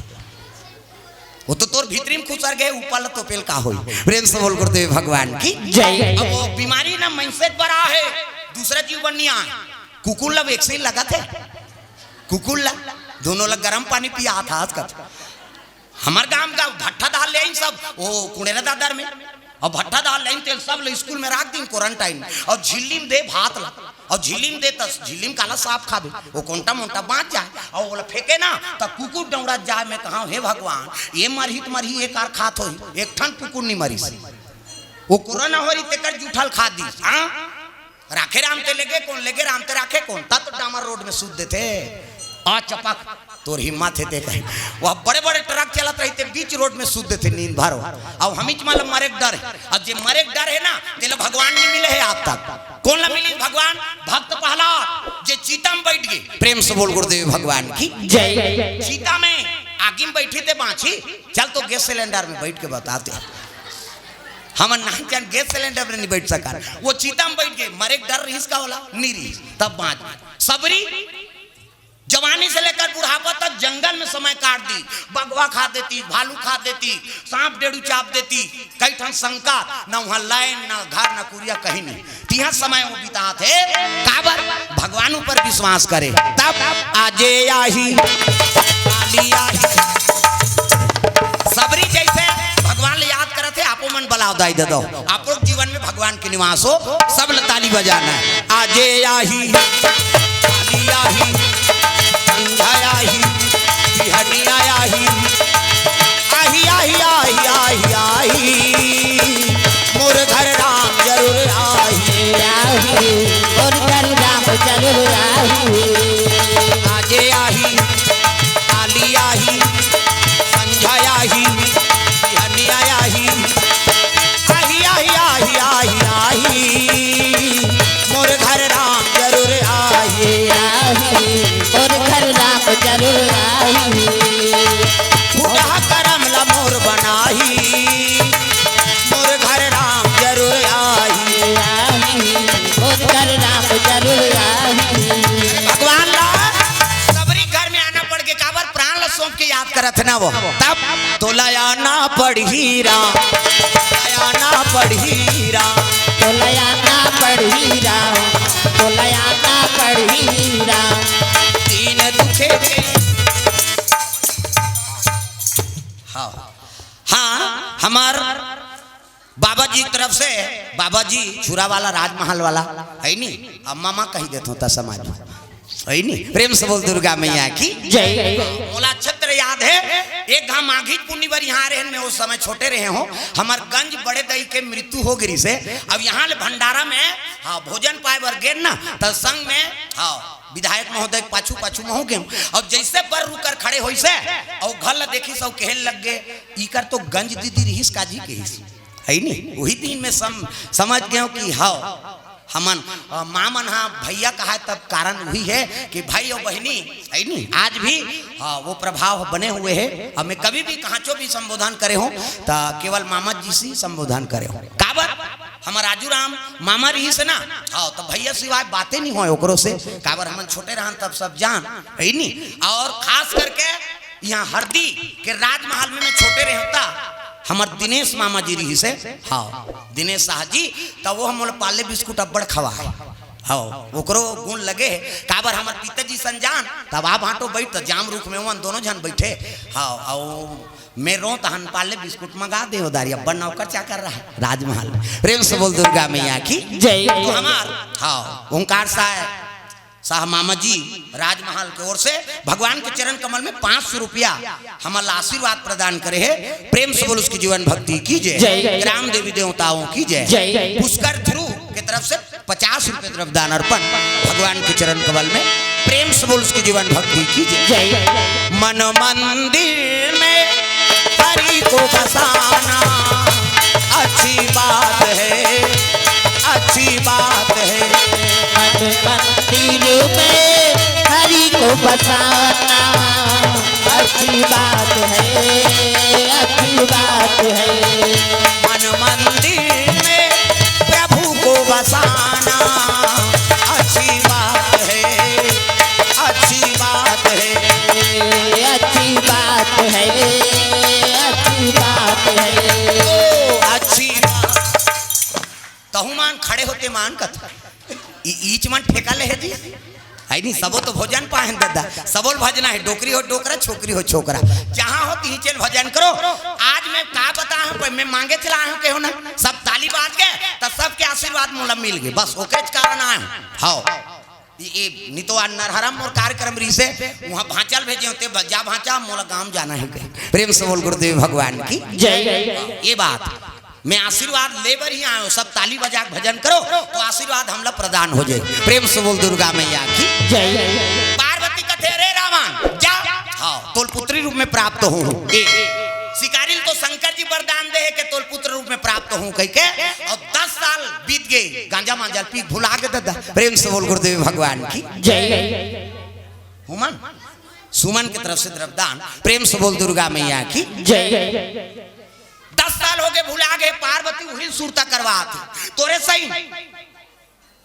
वो तो तोर भीतरी म खुसर गे, ऊपर ल तोपे ल का होई? प्रेम से बोल गुरुदेव भगवान की। जय। अब वो बीमारी ना मइनसे बर आहे, दूसरा जीव बर नी आय। कुकुर ला vaccine लगत हे, कुकुर ला, दूनों ला गरम पानी पियात हस कथे। हमर गांव का भट्ठा दाल ले आइन सब, वो कुड़ेरा दादर में, अउ भट्ठा दाल ले आइन तेल सब ला स्कूल में राख दिन quarantine, अउ झिल्ली म दे भात ला, अउ झिल्ली म देतस, झिल्ली म काला साफ खाबे, ओ कोंटा मोंटा बांच जाय, अउ ओला फेंके ना, त कुकुर डौड़त जाय। मैं कहा, हे भगवान, ये मरही त मरही, ये कार खात होही, एक ठन कुकुर नी मरिस। ओ कोरोना होरी तेकर जूठल खा दिस, हाँ? राखे राम ते लेगे कोन, लेगे राम ते राखे कोन, त तो डामर रोड में सूत देथे। आ चपक, तोर हिम्मत हे ते कहे। वह बड़े बड़े ट्रक चलत रही ते बीच रोड में सूत देथे नींद भरो। अब हमीच मन ल मरे के डर हे। अब जे मरे के डर हे ना, तेला भगवान नहीं मिले हे आज तक। कोन ला मिलिस भगवान? भक्त प्रहलाद, जे चिता में बैठ गे। प्रेम से बोल गुरुदेव भगवान की जय। चिता में आगी में बैठी ते बांची, चल तो गैस सिलेंडर में बैठ के बता दे। हमन नानचन गैस सिलेंडर में नहीं बैठ सकन। वो चिता में बैठ गे, मरे के डर रिहिस का होला? नहीं रिहिस, तब बांच। सबरी जवानी से लेकर बुढ़ापा तक जंगल में समय काट दी। बगवा खा देती, भालू खा देती, सांप डेड़ू चाप देती, कई ठन संकर, न वहां लाइन, न घर, न कुरिया, कहीं नहीं। तिहा समय वो बितात हे, काबर? भगवान ऊपर विश्वास करे। तब आजे आही, काली आही। सबरी जैसे भगवान ले याद करत हे, आपो मन बलाव दाई दे दो। आप लोग जीवन में भगवान के निवास हो, सब ल ताली बजाना है। आजे आही, काली आही, संध्या आही, बिहनिया आही, आही, आही, आही, आही, आही, मोर घर राम जरूर आही। आही, मोर घर राम जरूर आही। आजे आही, काली आही, संध्या आही, बिहनिया आही, आही, आही, आही, आही, आही, मोर घर राम जरूर आही। आही, मोर घर राम जरूर आही। फूटहा करम ला मोर बनाही, मोर घर राम जरूर आही। आही, मोर घर राम जरूर आही। भगवान ला सबरी घर में आना पड़ के काबर? प्राण ला सौंप के याद करत हे ना वो। तब तोला आना पड़ही राम, तोला आना पड़ही राम, तोला आना पड़ही राम, तोला आना पड़ही राम। दीन दुखे के। हाँ, हाँ, हमार बाबा जी की तरफ से, बाबा जी छुरा वाला, राजमहल वाला, है नी? अब मामा कही देत होता समाज में, है नी? प्रेम से बोल दुर्गा मैया की जय। मोला अच्छा तरह याद है, एक घाम माघी पुन्नी बर यहाँ रहे, मैं उस समय छोटे रहे हों, हमार गंज बड़े दई के मृत्यु हो गिरी से। अब यहाँ ले भंडारा में, हाँ, भोजन पाए बर गेन ना, त संग में, हाँ, विधायक महोदय के पाछू पाछू महू गेम। अब जैसे बर रुकर खड़े होइसे, अउ घर ला देखिस अउ कहे लग गे, "इकर तो गंज दीदी रिहिस काजी," कहिस। है नी? वही दिन में सम-, समझ गयो कि हव, हमन, अ, माँ मन हा भैया कहा तब कारण वही है कि भाई और बहनी, है नी? आज भी, हाँ, वो प्रभाव बने हुए है। अब मैं कभी भी कहाँ चो भी संबोधन करे हों, त केवल मामा जी से ही संबोधन करे हों। काबर? हमर राजू राम मामा रहिस हे ना, हाँ, त भैया सिवाय बाते नहीं होय ओकरो से। काबर? हमन छोटे रहन तब सब जान, है नी? और खास करके यहाँ हरदी के राजमहल में मैं छोटे रहे हों त, हमर दिनेश मामा जी रहिस हे, हाँ, दिनेश शाह जी, त वो हमन ला पार्ले बिस्कुट अब्बड़ खवाए। हाँ, ओकरो गुण लगे हे। काबर? हमर पिताजी सन जान, तब आप हाटो बैठ, त जाम रुख में वन दोनों झन बैठे। हाँ, अउ मैं रों तहन पार्ले बिस्कुट मंगा दे हो दारी, अब्बड़ नौकर चाकर रहा राजमहल में। प्रेम से बोल दुर्गा मैया की जय। तो हमार, हाँ, ओंकार साय शाह मामा जी राजमहल के ओर से भगवान के चरण कमल में पाँच सौ रुपया हमन ला आशीर्वाद प्रदान करे हे। प्रेम से बोल उसकी जीवन भक्ति की जय। जय। ग्राम देवी देवताओं की जय। जय। पुष्कर ध्रुव के तरफ से पचास रुपये द्रव्य दान अर्पण भगवान के चरण कमल में। प्रेम से बोल उसकी जीवन भक्ति की जय। जय। मन मंदिर में हरि को बसाना अच्छी बात है, अच्छी बात है। मन मंदिर में हरि को बसाना अच्छी बात है, अच्छी बात है। मन मंदिर में प्रभु को बसाना अच्छी बात है, अच्छी बात है। अच्छी बात है, अच्छी बात है। ओ, अच्छी बात। तहु मान खड़े होते मान कथा। ई-, ईच मन ठेका ले हे जी। है नी, सबो तो भोजन पाहेन ददा, सबो ल भजना हे, डोकरी हो डोकरा, छोकरी हो छोकरा, जहाँ हो तिही चल भजन करो। आज मैं का बता हूँ, मैं मांगे चला हूँ, कहो ना, सब ताली बाज के, त सबके आशीर्वाद आशीर्वाद मोला मिल गे, बस ओकेच कारण आए हूँ। हाँ, ये, ये, नहीं तो आज नरहरा मोर कार्यक्रम रहिसे, वहाँ भांचा ल भेजे होते, ब-, जा भांचा, मोला गांव जाना हे कहे। प्रेम से बोल गुरुदेव भगवान की जय। ये बात, मैं आशीर्वाद ले बर ही आयो, सब ताली बजा के भजन करो, तो आशीर्वाद हमला प्रदान हो जाए। प्रेम से बोल दुर्गा मैया की जय। पार्वती कथे, "अरे रावण, जा, हाँ, तोल पुत्री रूप में प्राप्त हो।" ए, शिकारी ल तो शंकर जी वरदान दे हे के तोल पुत्र रूप में प्राप्त हो कह के, और दस साल बीत गए, गांजा मांजा ल पी के भुला गे दादा। प्रेम से बोल गुरुदेव भगवान की जय। हुमन, सुमन के तरफ से द्रव्यदान। प्रेम से बोल दुर्गा मैया की जय। दस साल हो गए, भुला गए, पार्वती वही सुरता करवात हे। तोरे सही,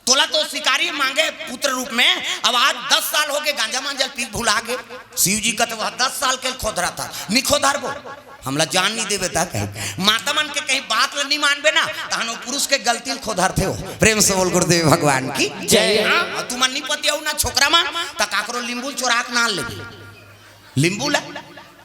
तोला तो शिकारी मांगे पुत्र रूप में, अब आज दस साल हो गए, गांजा मांजा ल पी के भुला गए। शिव जी कथे, "वह दस साल के ल खोधरा था, नहीं खोधरबो।" हमला जान नहीं देवे ता कहे। माता मन के कहीं बात ल नहीं मानबे ना, तहन वो पुरुष के गलती ल खोधरथे हो। प्रेम से बोल गुरुदेव भगवान की जय। हाँ, और तुमन नहीं पतियाऊ ना छोकरा मन, त काकरो लींबू ल चोरा के ना लेबे। लींबू ला,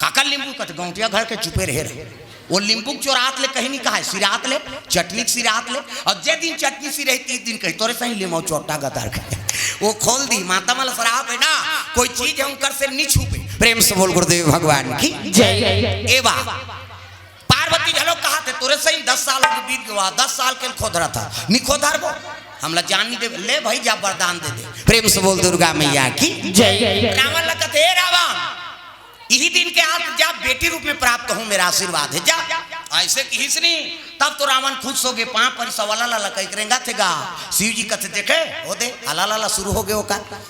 काकर लींबू कथे, गौंटिया घर के चुपे रहे रहे। वो लींबू के चोरात ले कहीं नहीं कहा, सिरात ले, चटनी के सिरात ले। और जे दिन चटनी सिरही, तीस दिन कही, "तोरे सही लीमो चोटा गतर के।" वो खोल दी, माता मन ल श्राप है ना, कोई चीज है उनकर से नहीं छुपे। प्रेम से बोल गुरुदेव भगवान की जय। ए बा, पार्वती घलो कहा थे, "तोरे सही दस साल हो गए बीत गवा, दस साल के ल खोधरा था, नहीं खोधरबो।" हमला जान नहीं दे, ले भाई जा वरदान दे दे। प्रेम से बोल दुर्गा मैया की जय। रावण ल कथे, "ए रावण, यही दिन के आज जा बेटी रूप में प्राप्त हो, मेरा आशीर्वाद है, जा।" ऐसे किहिस नहीं, तब तो रावण खुश हो गए, पांव परी सवाला ला कह के रेंगा थे गा। शिव जी कथे, "देखे, हो दे, हला ला शुरू हो गए ओकर।"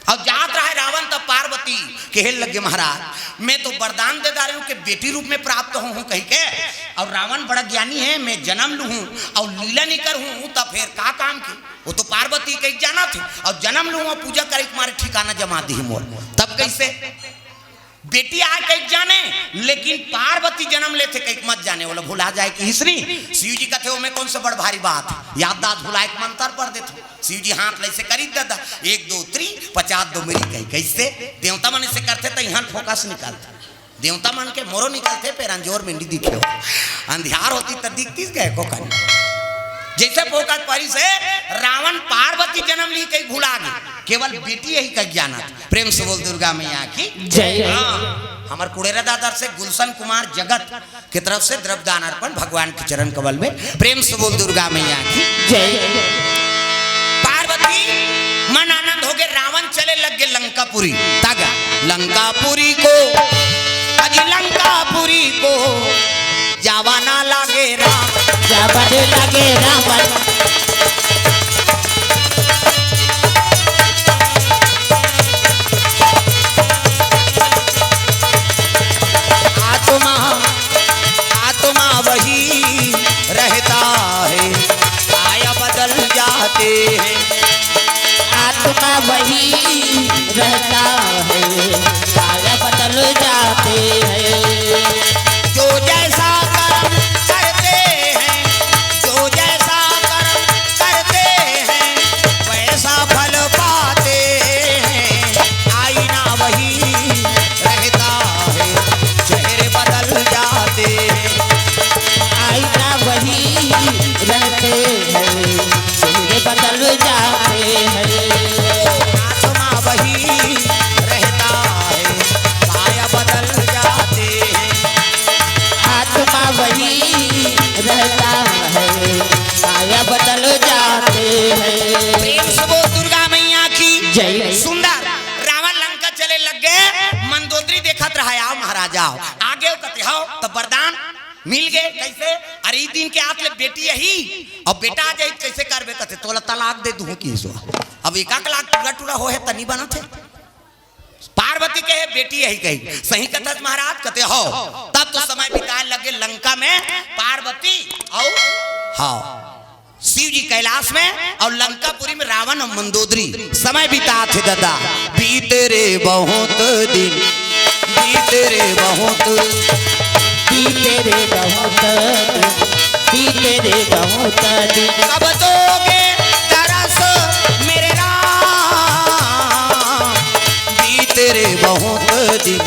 अब जात रहा है रावण, तब पार्वती कहे लगे, "महाराज, मैं तो वरदान दे डारे हूँ कि बेटी रूप में प्राप्त हूँ, हूँ कह के, और रावण बड़ा ज्ञानी है, मैं जन्म लूँ हूँ और लीला नहीं करूँ, तब फिर का काम की?" वो तो पार्वती कह जाना थे, और जन्म लूँ और पूजा करे के मारे ठिकाना जमा दी मोर, तब कैसे? बेटी आय कह जाने, लेकिन पार्वती जन्म लेथे कह के मत जाने, वो लोग भुला जाए कि हिसरी। शिव जी कथे, "ओमे कौन सा बड़ भारी बात है, याददाश्त भुलाए के मंतर पर देथे।" शिव जी हाथ ले से करी दादा, "एक दो त्री, पचास दो मेरी कही।" कैसे? देवता मन से करथे त इहां फोकस निकलथे, देवता मन के मोरो निकलथे, फिर अंजोर में नहीं दिखे हो। अंधियार होती त दिखतीस गए को कन। जैसे फोकस परी से रावण पार्वती जन्म ली कही भुला गए, केवल बेटी यही कह जाना। प्रेम से बोल दुर्गा मैया की जय। हाँ, हमार कुड़ेरा दादर से गुलशन कुमार जगत के तरफ से द्रव्यदान अर्पण भगवान के चरण कमल में। प्रेम से बोल दुर्गा मैया की जय। पार्वती मन आनंद हो गए, रावण चले लग गए लंकापुरी। तागा लंकापुरी को, अजी लंकापुरी को जावाना लागे राम। जावाने लागे राम। आत्मा, आत्मा वही रहता है, काया बदल जाते हैं। आत्मा वही रहता है, काया बदल जाते हैं। जो जैसा कर्म करते हैं, जो जैसा कर्म करते हैं, वैसा फल पाते हैं। आईना वही रहता है, चेहरे बदल जाते हैं। आईना वही रहते हैं, चेहरे बदल जाते हैं। आत्मा वही रहता है, काया बदल जाते हैं। आत्मा वही रहता है, काया बदल जाते हैं। प्रेम से बोल दुर्गा मैया की जय। सुंदर रावण लंका चले लग गए, मंदोदरी देखत रहा, "आओ महाराज आओ।" आगे वो कथे, "हो तो वरदान मिल गए।" कैसे? "अरे ई दिन के आत ले बेटी यही, अब बेटा आ जाई कैसे करबे?" कथे, "तोला तलाक दे दूं की सो।" अब एक लाख टूरा टूरा हो है तनी बनत है। पार्वती कहे, "बेटी यही कही, सही कथस महाराज?" कथे, "हो।" तब तो समय बिताए लगे लंका में पार्वती और, हाँ, शिव जी कैलाश में और लंकापुरी में रावण और मंदोदरी समय बिताथे दादा। बीते रे बहुत दिन, बीते रे बहुत, बीते रे बहुत दिन, बीते रे बहुत दिन। कब दोगे तरस मेरे राम, बीते रे बहुत दिन,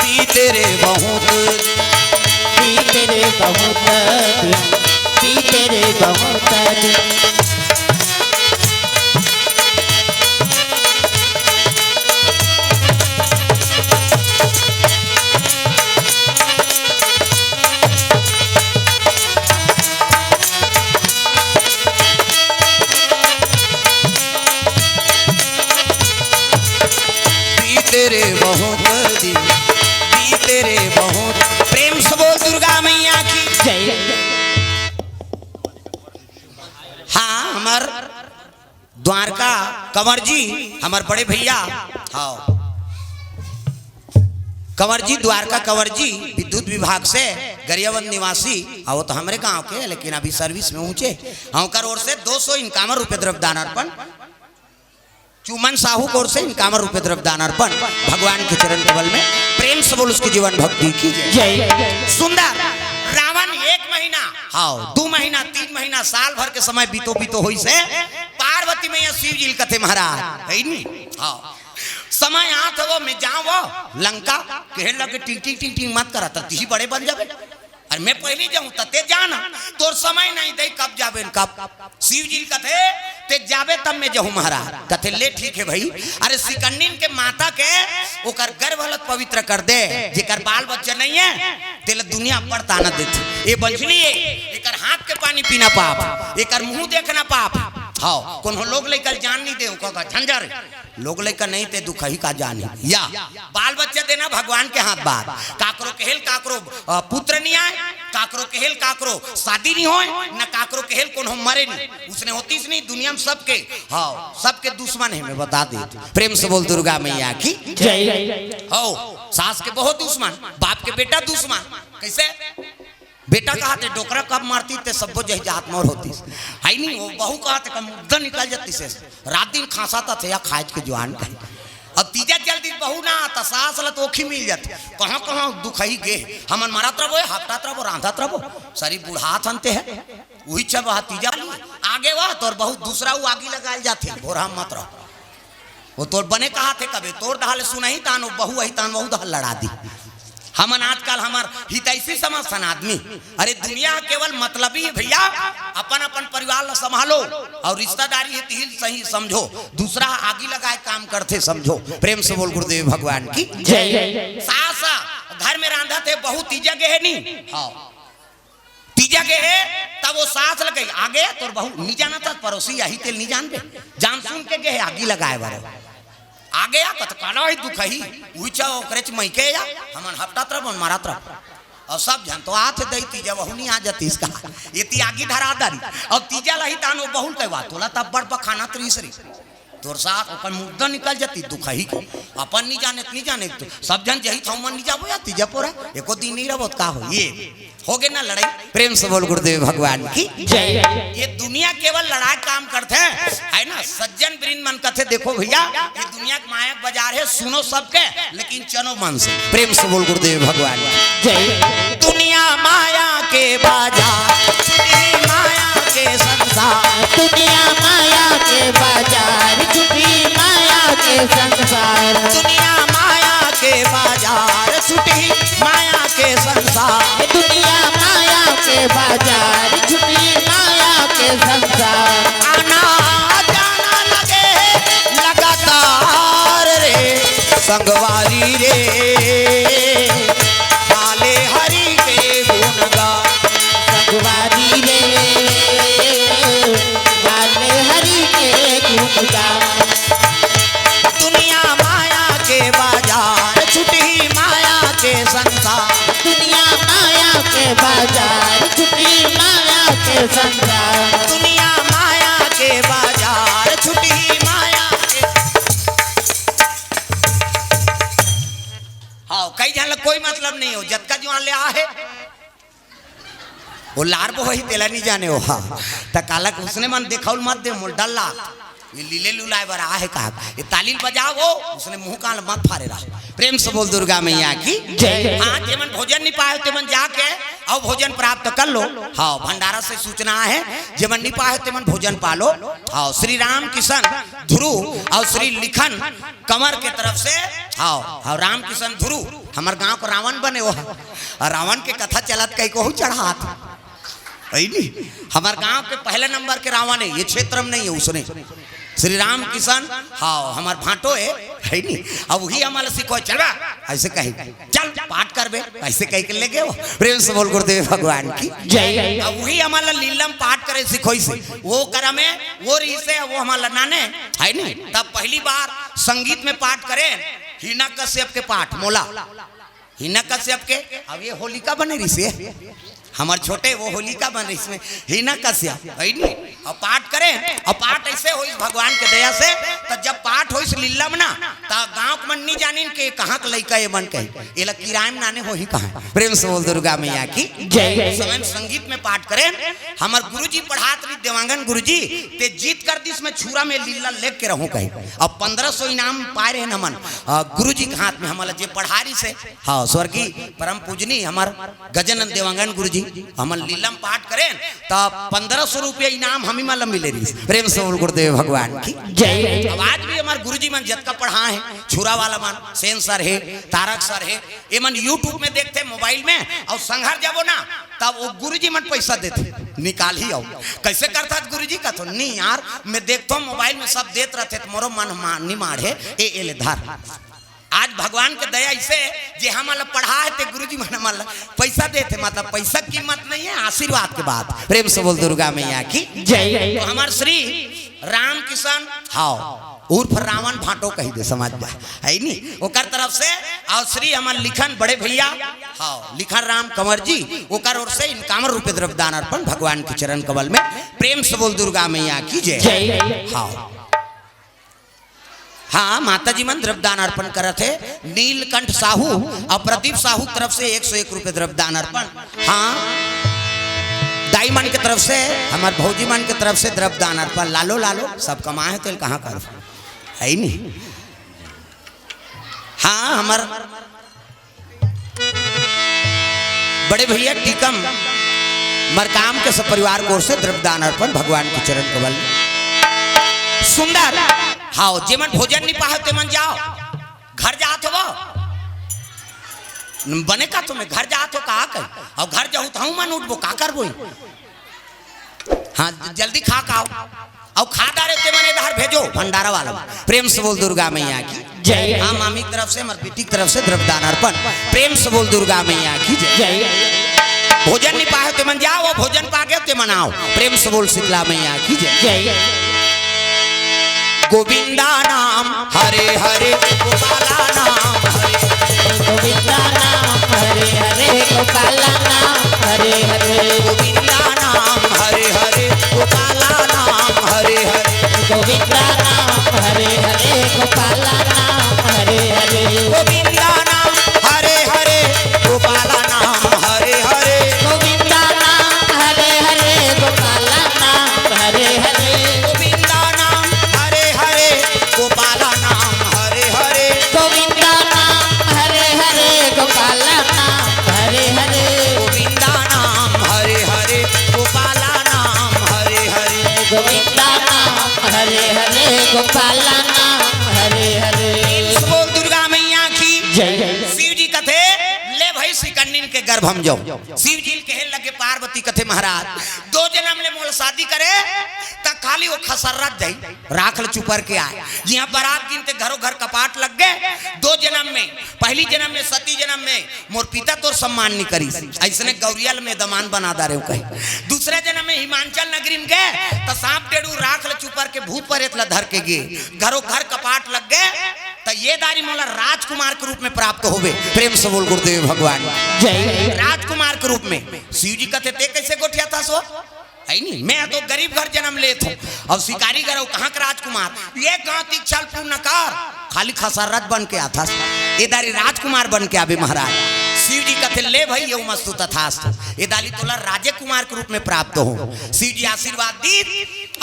बीते रे बहुत दिन, बीते रे बहुत दिन, बीते तेरे बहुत दिन। बीते रे बहुत दिन, बीते रे बहुत। प्रेम से बोल दुर्गा मैया की जय। हाँ, हमर द्वारका कंवर जी, हमर बड़े भैया, हाँ, कंवर जी, द्वारका कंवर जी, विद्युत विभाग से गरियाबंद निवासी, हाँ, वो तो हमरे गांव के, लेकिन अभी सर्विस में ऊंचे, हाँ, ओकर ओर से दो सौ इनकावन रुपये द्रव्य दान अर्पण। चुमन साहू की ओर से इनकावन रुपये द्रव्य दान अर्पण भगवान के चरण कमल में। प्रेम से बोल उसकी जीवन भक्ति की जय। जय। सुंदर रावण एक महीना, हाँ, दो महीना, तीन महीना, साल भर के समय बीतो बीतो होइस हे। पार्वती मैया शिव जी ल कथे महाराज, है नी? हाँ। समय आत हे वो, मैं जाऊँ वो लंका, कहे लगे टिंग टिंग टिंग टिंग मत करा, त तिही बड़े बन जाबे। अरे मैं पहली जाऊं, त ते जाना, तोर समय नहीं दे, कब जाबे न कब। शिव जी कथे, ते जाबे तब मैं जाऊं महाराज। कथे, ले ठीक है भाई। अरे सिकंदन के माता के, ओकर गर्भ हलत पवित्र कर दे, जेकर बाल बच्चा नहीं है, तेला दुनिया बड़ ताना देथे। ये बंझनी है, एकर हाथ के पानी पीना पाप, एकर मुंह देखना पाप। हाँ, कोनो लोग लइका ल जान नहीं दे, ओकर झंझर। लोग लइका नहीं ते दुखही का जानी। या बाल बच्चा देना भगवान के हाथ बात। काकरो कहेल काकरो, अ, पुत्र नहीं आए, काकरो कहेल काकरो शादी नहीं होए, न काकरो कहेल कोनो मरे नहीं। उसने होतीस नहीं दुनिया में सबके, हाँ, सबके दुश्मन है, मैं बता दे। प्रेम से बोल दुर्गा मैया की जय। हो, सास के बहुत दुश्मन, बाप के बेटा दुश्मन। कैसे? बेटा कहाथे, डोकरा कब मारती ते सब्बो जही जात मोर होतीस। है नहीं, वो बहू कहाथे, कम मुद्दा निकल जाती से। रात दिन खांसाथे या खाज के जुआन कही। अब तीजा चल दिन बहू ना आता, सास ला तो ओखी मिल जाती। कहाँ कहाँ दुखही गे, हमन मरत रहो, हपटत रहो, रांधत रहो, सरी बुढ़ात हनते है। वही छब वह तीजा वाली, आगे वह तोर बहू दूसरा वो आगी लगाल जाथे, भोरहा मत रहो। वो तोर बने कहाथे कबे, तोर दहा ले सुनही तान, वो बहू अही तान, वहू दहा लड़ा दी। हमन आजकल हमर हितैषी समझथन आदमी। अरे दुनिया केवल मतलबी है भैया, अपन अपन परिवार ला संभालो और रिश्तेदारी है तिही ल सही समझो, दूसरा आगी लगाए काम करथे समझो। प्रेम से बोल गुरुदेव भगवान की जय। सास घर में रांधथे, बहू तीजा गे हे नी, हाँ। तीजा गे हे, तब वो सास ल कही, आगे तोर बहू नी जानत हस, पड़ोसी आही तेल नी जानबे, जान सुन के गे हे आगी लगाए बर। आगे या कत काला ही दुखही, उही छा ओकरेच मइके या, हमन हपटत रहो, मरत रहो। और सब झन तो आथे दई तीजा, बहू नी आ जातीस का, ये ती आगी धरा दारी। और तीजा लही तान वो बहू ल कहवा, तोला तब बड़ बखानत रहीस रे। तोर सास ओकर मुद्दा निकल जाती, दुखही के। अपन नी जाने, नी जाने तो सब झन जही था, मन नी जाबो या तीजा पोरा, एको दिन नी रहो त का हो? ये हो गे ना लड़ाई। प्रेम से बोल गुरुदेव भगवान की जय। ये दुनिया केवल लड़ाई काम करथे, है ना? सज्जन वृंद मन कथे, देखो भैया, ये दुनिया के माया के बाजार है, सुनो सबके, लेकिन चलो मन से। प्रेम से बोल गुरुदेव भगवान की जय। दुनिया माया के बाजार, छुटही माया के संसार। दुनिया माया के बाजार, छुटही माया के संसार। दुनिया माया के बाजार, छुटही माया के संसार। दुनिया माया के बाजार, छुटही माया के संसार। आना जाना लगे लगातार रे, संगवारी रे, गाले हरि के गुण गा। संगवारी रे, गाले हरि के गुण गा। दुनिया माया के बाजार, छुटही माया के संसार। दुनिया माया के बाजार, छुटही माया के संसार। दुनिया माया के बाजार, छुटही माया के। हाँ, कई झन ल कोई मतलब नहीं हो, जतका जुआन ले आ हे, वो लार बो ही तेला नहीं जाने हो। हाँ, त काला उसने मन देखाउल मत दे, मोल डर लाग। ये लीले लुलाए बर आ हे कहा, ये ताली ल बजाओ, वो उसने मुंह कान मत फारे रहा। प्रेम से बोल दुर्गा मैया की जय। हाँ, जेमन भोजन नहीं पाए, तेमन जाके अउ भोजन प्राप्त कर लो। हाँ, भंडारा से सूचना है, जेमन नहीं पाए, तेमन भोजन पालो। हाँ, श्री राम किशन ध्रुव और श्री लिखन कंवर के तरफ से। हाँ, हाँ, राम किशन ध्रुव, हमर गांव को रावण बने वो, और रावण के कथा चलत कई को चढ़ात। है नी? हमार गांव के पहले नंबर के रावण है, ये क्षेत्र में नहीं है उसने। श्री राम किशन, हाँ, हमार भांटो है, है नी? अब वही हमारा सिखो, "चल बा, ऐसे कहे, चल पाठ कर बे," ऐसे कह के ले गए वो। प्रेम से बोल गुरुदेव भगवान की जय। अब वही हमारा लीलम पाठ करे सिखोई से, वो करम है, वो रीस है, वो हमारा नाने, है नी? तब पहली बार संगीत में पाठ करे हिरण्यकश्यप के पाठ, मोला हिरण्यकश्यप के। अब ये होलिका बने रहिसे, हमार छोटे वो होलिका बने रहिस में हिरण्यकश्यप, है नी? और पाठ करे, और पाठ ऐसे होइस भगवान के दया से, तो जब पाठ होइस लीला में ना, तो गांव के मन नहीं जानिन के कहाँ के लइका ये मन कहे, ये ला किराए में नाने होही कहाँ। प्रेम से बोल दुर्गा मैया की जय। समय में संगीत में पाठ करे, हमार गुरुजी पढ़ात रही देवांगन गुरुजी, ते जीत कर दिस में छुरा में लीला लेके रहूं कहे। अब पन्द्रह सौ इनाम पाए रहे हमन, अ, गुरुजी के हाथ में हमन ला जे पढ़ा रहिसे, हाँ, स्वर्गीय परम पूजनीय हमार गजानंद देवांगन गुरुजी, हमन लीलम पाठ करेन, त पन्द्रह सौ रुपया इनाम हमी मन ला मिले रहिस। प्रेम से बोल गुरुदेव भगवान की जय। अब आज भी हमार गुरुजी मन जतका पढ़ा है, छुरा वाला मन, सेन सर है, तारक सर है, ये मन YouTube में देखते मोबाइल में, और संघर जाबो ना, तब वो गुरुजी मन पैसा देते, निकाल ही आओ। कैसे करता गुरुजी का तो नहीं यार, मैं देखता हूँ मोबाइल में सब देत रहते, तो मोरो मन मा-, नहीं माढ़े, ए, ए ले धर। आज भगवान के दया ऐसे जे हमन ला पढ़ा है ते गुरुजी मन हमन ला पैसा देते, मतलब पैसा की कीमत नहीं है, आशीर्वाद के बात। प्रेम से बोल दुर्गा मैया की जय। तो हमार श्री राम किशन, हाँ, उर्फ रावण भांटो कही दे समाज में, है नी? ओकर तरफ से, और श्री हमार लिखन बड़े भैया, हाँ, लिखन राम कंवर जी, ओकर ओर से इक्यावन रुपये द्रव्य दान अर्पण भगवान के चरण कमल में। प्रेम से बोल दुर्गा मैया की जय। जय। हाँ। हाँ, माता जी मन द्रव्य दान अर्पण करत हे। नीलकंठ साहू और प्रदीप साहू तरफ से एक सौ एक रुपये द्रव्य दान अर्पण। हाँ, दाई मन के तरफ से, हमार भौजी मन के तरफ से द्रव्य दान अर्पण। लालो, लालो, सब कमाए तेल कहाँ कर, है नी? हाँ, हमार बड़े भैया टीकम मरकाम के सब परिवार को ओर से द्रव्य दान अर्पण भगवान के चरण कमल। सुंदर, हाँ, जेमन भोजन नहीं पाए तेमन जाओ, घर जात हो वो। बने का तुम्हें घर जात हो, कहा कही? और घर जाऊ तो हम मन उठबो, का करबो? हाँ, जल्दी खा खाओ। और खा डारे ते मने धार भेजो भंडारा वाला। प्रेम से बोल दुर्गा मैया की जय। हाँ, मामी की तरफ से, हमार बेटी की तरफ से द्रव्य दान अर्पण। प्रेम से बोल दुर्गा मैया की जय। जय। भोजन नहीं पाए ते मन जाओ, वो भोजन पा गए ते मन आओ। प्रेम से बोल शीतला मैया की जय। जय। गोविंदा नाम हरे हरे, गोपाला नाम हरे। गोविंदा नाम हरे हरे, गोपाला नाम हरे हरे। गोविंदा नाम हरे हरे, गोपाला नाम हरे हरे। गोविंदा नाम हरे हरे, गोपाला नाम हरे हरे। गोविंदा नाम हरे हरे, गोपाला नाम हरे हरे। गोविंदा नाम हरे हरे, गोपाला नाम हरे हरे। गोविंदा नाम हरे हरे, गोपाला नाम हरे हरे। गोविंदा नाम हरे हरे, गोपाला नाम हरे हरे। गोविंदा नाम हरे हरे, गोपाला नाम हरे हरे। गोविंदा नाम हरे हरे, गोपाला नाम हरे हरे। बोल दुर्गा मैया की जय। शिव जी कथे, "ले भाई, सिकन्निन के गर्भ में जाओ।" शिव जी कहे लगे पार्वती कथे, "महाराज, दो जन्म ले मोला शादी करे, त खाली वो खसर्रत जाई।" राख ल चुपर के आए। जिहाँ बारात गिनते घरों घर कपाट लग गए। दो जन्म में, पहली जन्म में, सती जन्म में मोर पिता तोर सम्मान नहीं करिस, ऐसने गौरिया ल में दमान बना डारेंव कहे। दूसरे जन्म में हिमांचल नगरी में गए, त सांप डेड़ू राख ल चुपर के भूत परेत ल धर के गे। घरों घर कपाट लग गए, त ये दारी मोला राजकुमार के रूप में प्राप्त होवे। प्रेम से बोल गुरुदेव भगवान जय। राजकुमार के रूप में। शिव जी कथे, "ते कैसे गोठियाथस वो?" है नी, मैं तो गरीब घर जन्म लेत हूँ, अब शिकारी घर हूँ, कहाँ का राजकुमार? ये गाँव ती छल पूर्ण कर, खाली खसर्रत बन के आथस, ए दारी राजकुमार बन के आबे महाराज। शिव जी कथे, "ले भाई, ये मस्तु तथास्तु, ए दारी तोला राजे कुमार के रूप में प्राप्त हो।" शिव जी आशीर्वाद दी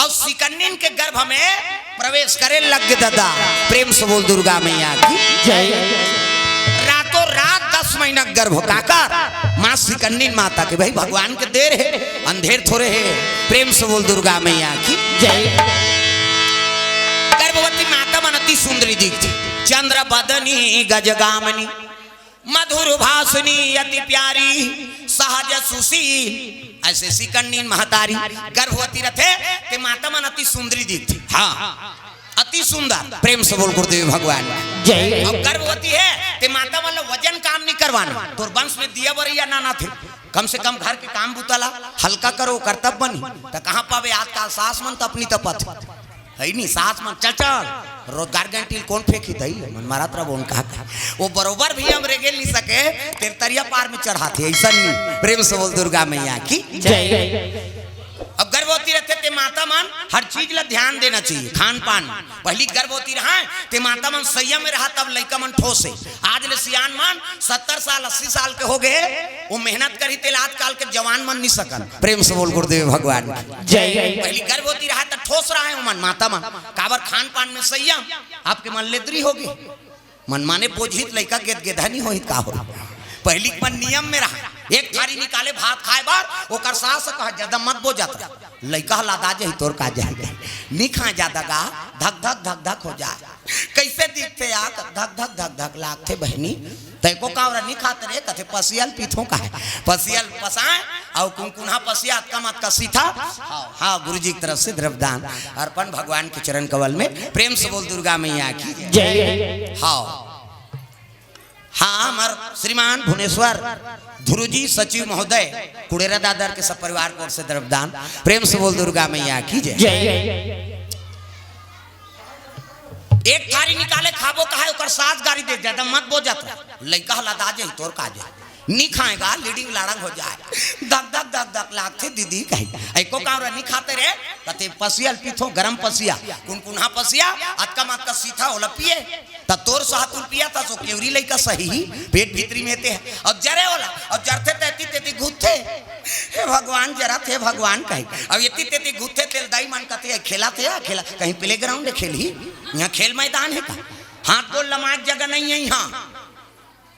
और सिकन्निन के गर्भ में प्रवेश करे लग गे दादा। प्रेम से बोल दुर्गा मैया की जय। रातों रात दस महीना गर्भ काकर माँ सिकन्नी माता के, भाई भगवान के देर है, अंधेर थोड़े है। प्रेम से बोल दुर्गा मैया की जय। गर्भवती माता मन अति सुंदरी दिखती, चंद्र बदनी गजगामनी, मधुर भाषिणी अति प्यारी, सहज सुशील, अइसे सिकन्निन महतारी। गर्भवती रथे ते माता मन अति सुंदरी दिखथे। हाँ, अति सुंदर। प्रेम से बोल गुरुदेव भगवान। जय। अब गर्भवती हे ते माता मन ल वजन काम नहीं करवाना। तोर वंश में दिया बरैया नाना थे, कम से कम घर के काम बुता ला हल्का करो, करतब बनी। त कहाँ पावे आजकल सास मन त अपनी तपत हे। है नी, सास मन चल चल, रोजगार गारंटी ल कोन फेंकी दई, मन मारत रह बोन कहा कहा। वो बरोबर भी हम रेगेल नहीं सके, तेर तरिया पार में चढ़ाथे, ऐसा नहीं। प्रेम से बोल दुर्गा मैया की। जय। अब गर्भवती रथे ते माता मन हर चीज ला ध्यान देना चाहिए, खान पान। पहली गर्भवती रहा ते माता मन सैया में रहा, तब लइका मन ठोसे। आज ले सियान मन सत्तर साल, अस्सी साल के हो गए, वो मेहनत करी तेल आजकल के जवान मन नहीं सकन। प्रेम से बोल गुरुदेव भगवान की। जय। पहली गर्भवती रहा त ठोस रहा है मन, माता मन। काबर खान पान में संयम, आपके मन लेदरी होगे। मन माने बोझित लइका गेद गेधा नहीं होहित का हो। पहली के मन नियम में रहा, एक थारी निकाले भात खाए बार, ओकर सास कहा, "ज्यादा मत बोजत रह, लइका ह लादा जाही तोर का जाही, नहीं खाए ज्यादा गा, धक धक धक धक हो जाए।" कैसे दिखथे यार, धक धक धक धक लागथे बहनी। तैको कावरा नहीं खात रे, कथे पसियल पीथों का है, पसियल पसाए, अउ कुनकुनहा पसिया अतका मत का सीथा। हाँ, हाँ, गुरुजी की तरफ से द्रव्यदान अर्पण भगवान के चरण कमल में। प्रेम से बोल दुर्गा मैया की। जय। हाँ, हाँ, हमार श्रीमान भुवनेश्वर धुरुजी सचिव महोदय कुड़ेरा दादर के सब परिवार को ओर से द्रव्यदान। प्रेम से बोल दुर्गा मैया की जय। जय। एक थारी निकाले खाबो कहा, ओकर सास गारी दे, "ज्यादा मत बोजत रह, लइका ह लदा जाही तोर का जाही, नी खाएगा, लीडिंग लाड़ंग हो जाए, धक धक धक धक लागथे दीदी," कही। एको काम रह, "नी खाते रे," कथे, "पसियल पीथो, गरम पसिया, कुनकुनहा पसिया, अतका मत का सीथा ओला पिए।" त तोर सातुल पिया त सो केवरी लइका सही ही, पेट भीतरी में ते हे। अउ जरे ओला, अउ जरथे तेती तेती घुसथे। "हे भगवान, जरत हे भगवान," कही। अउ एती तेती घुसथे तेल दाई मन कथे, "खेलत हे, खेला, कहीं प्लेग्राउंड खेलही? यहाँ खेल मैदान हे का?" हाथ गोड़ लमाए के जगह नहीं हे यहाँ।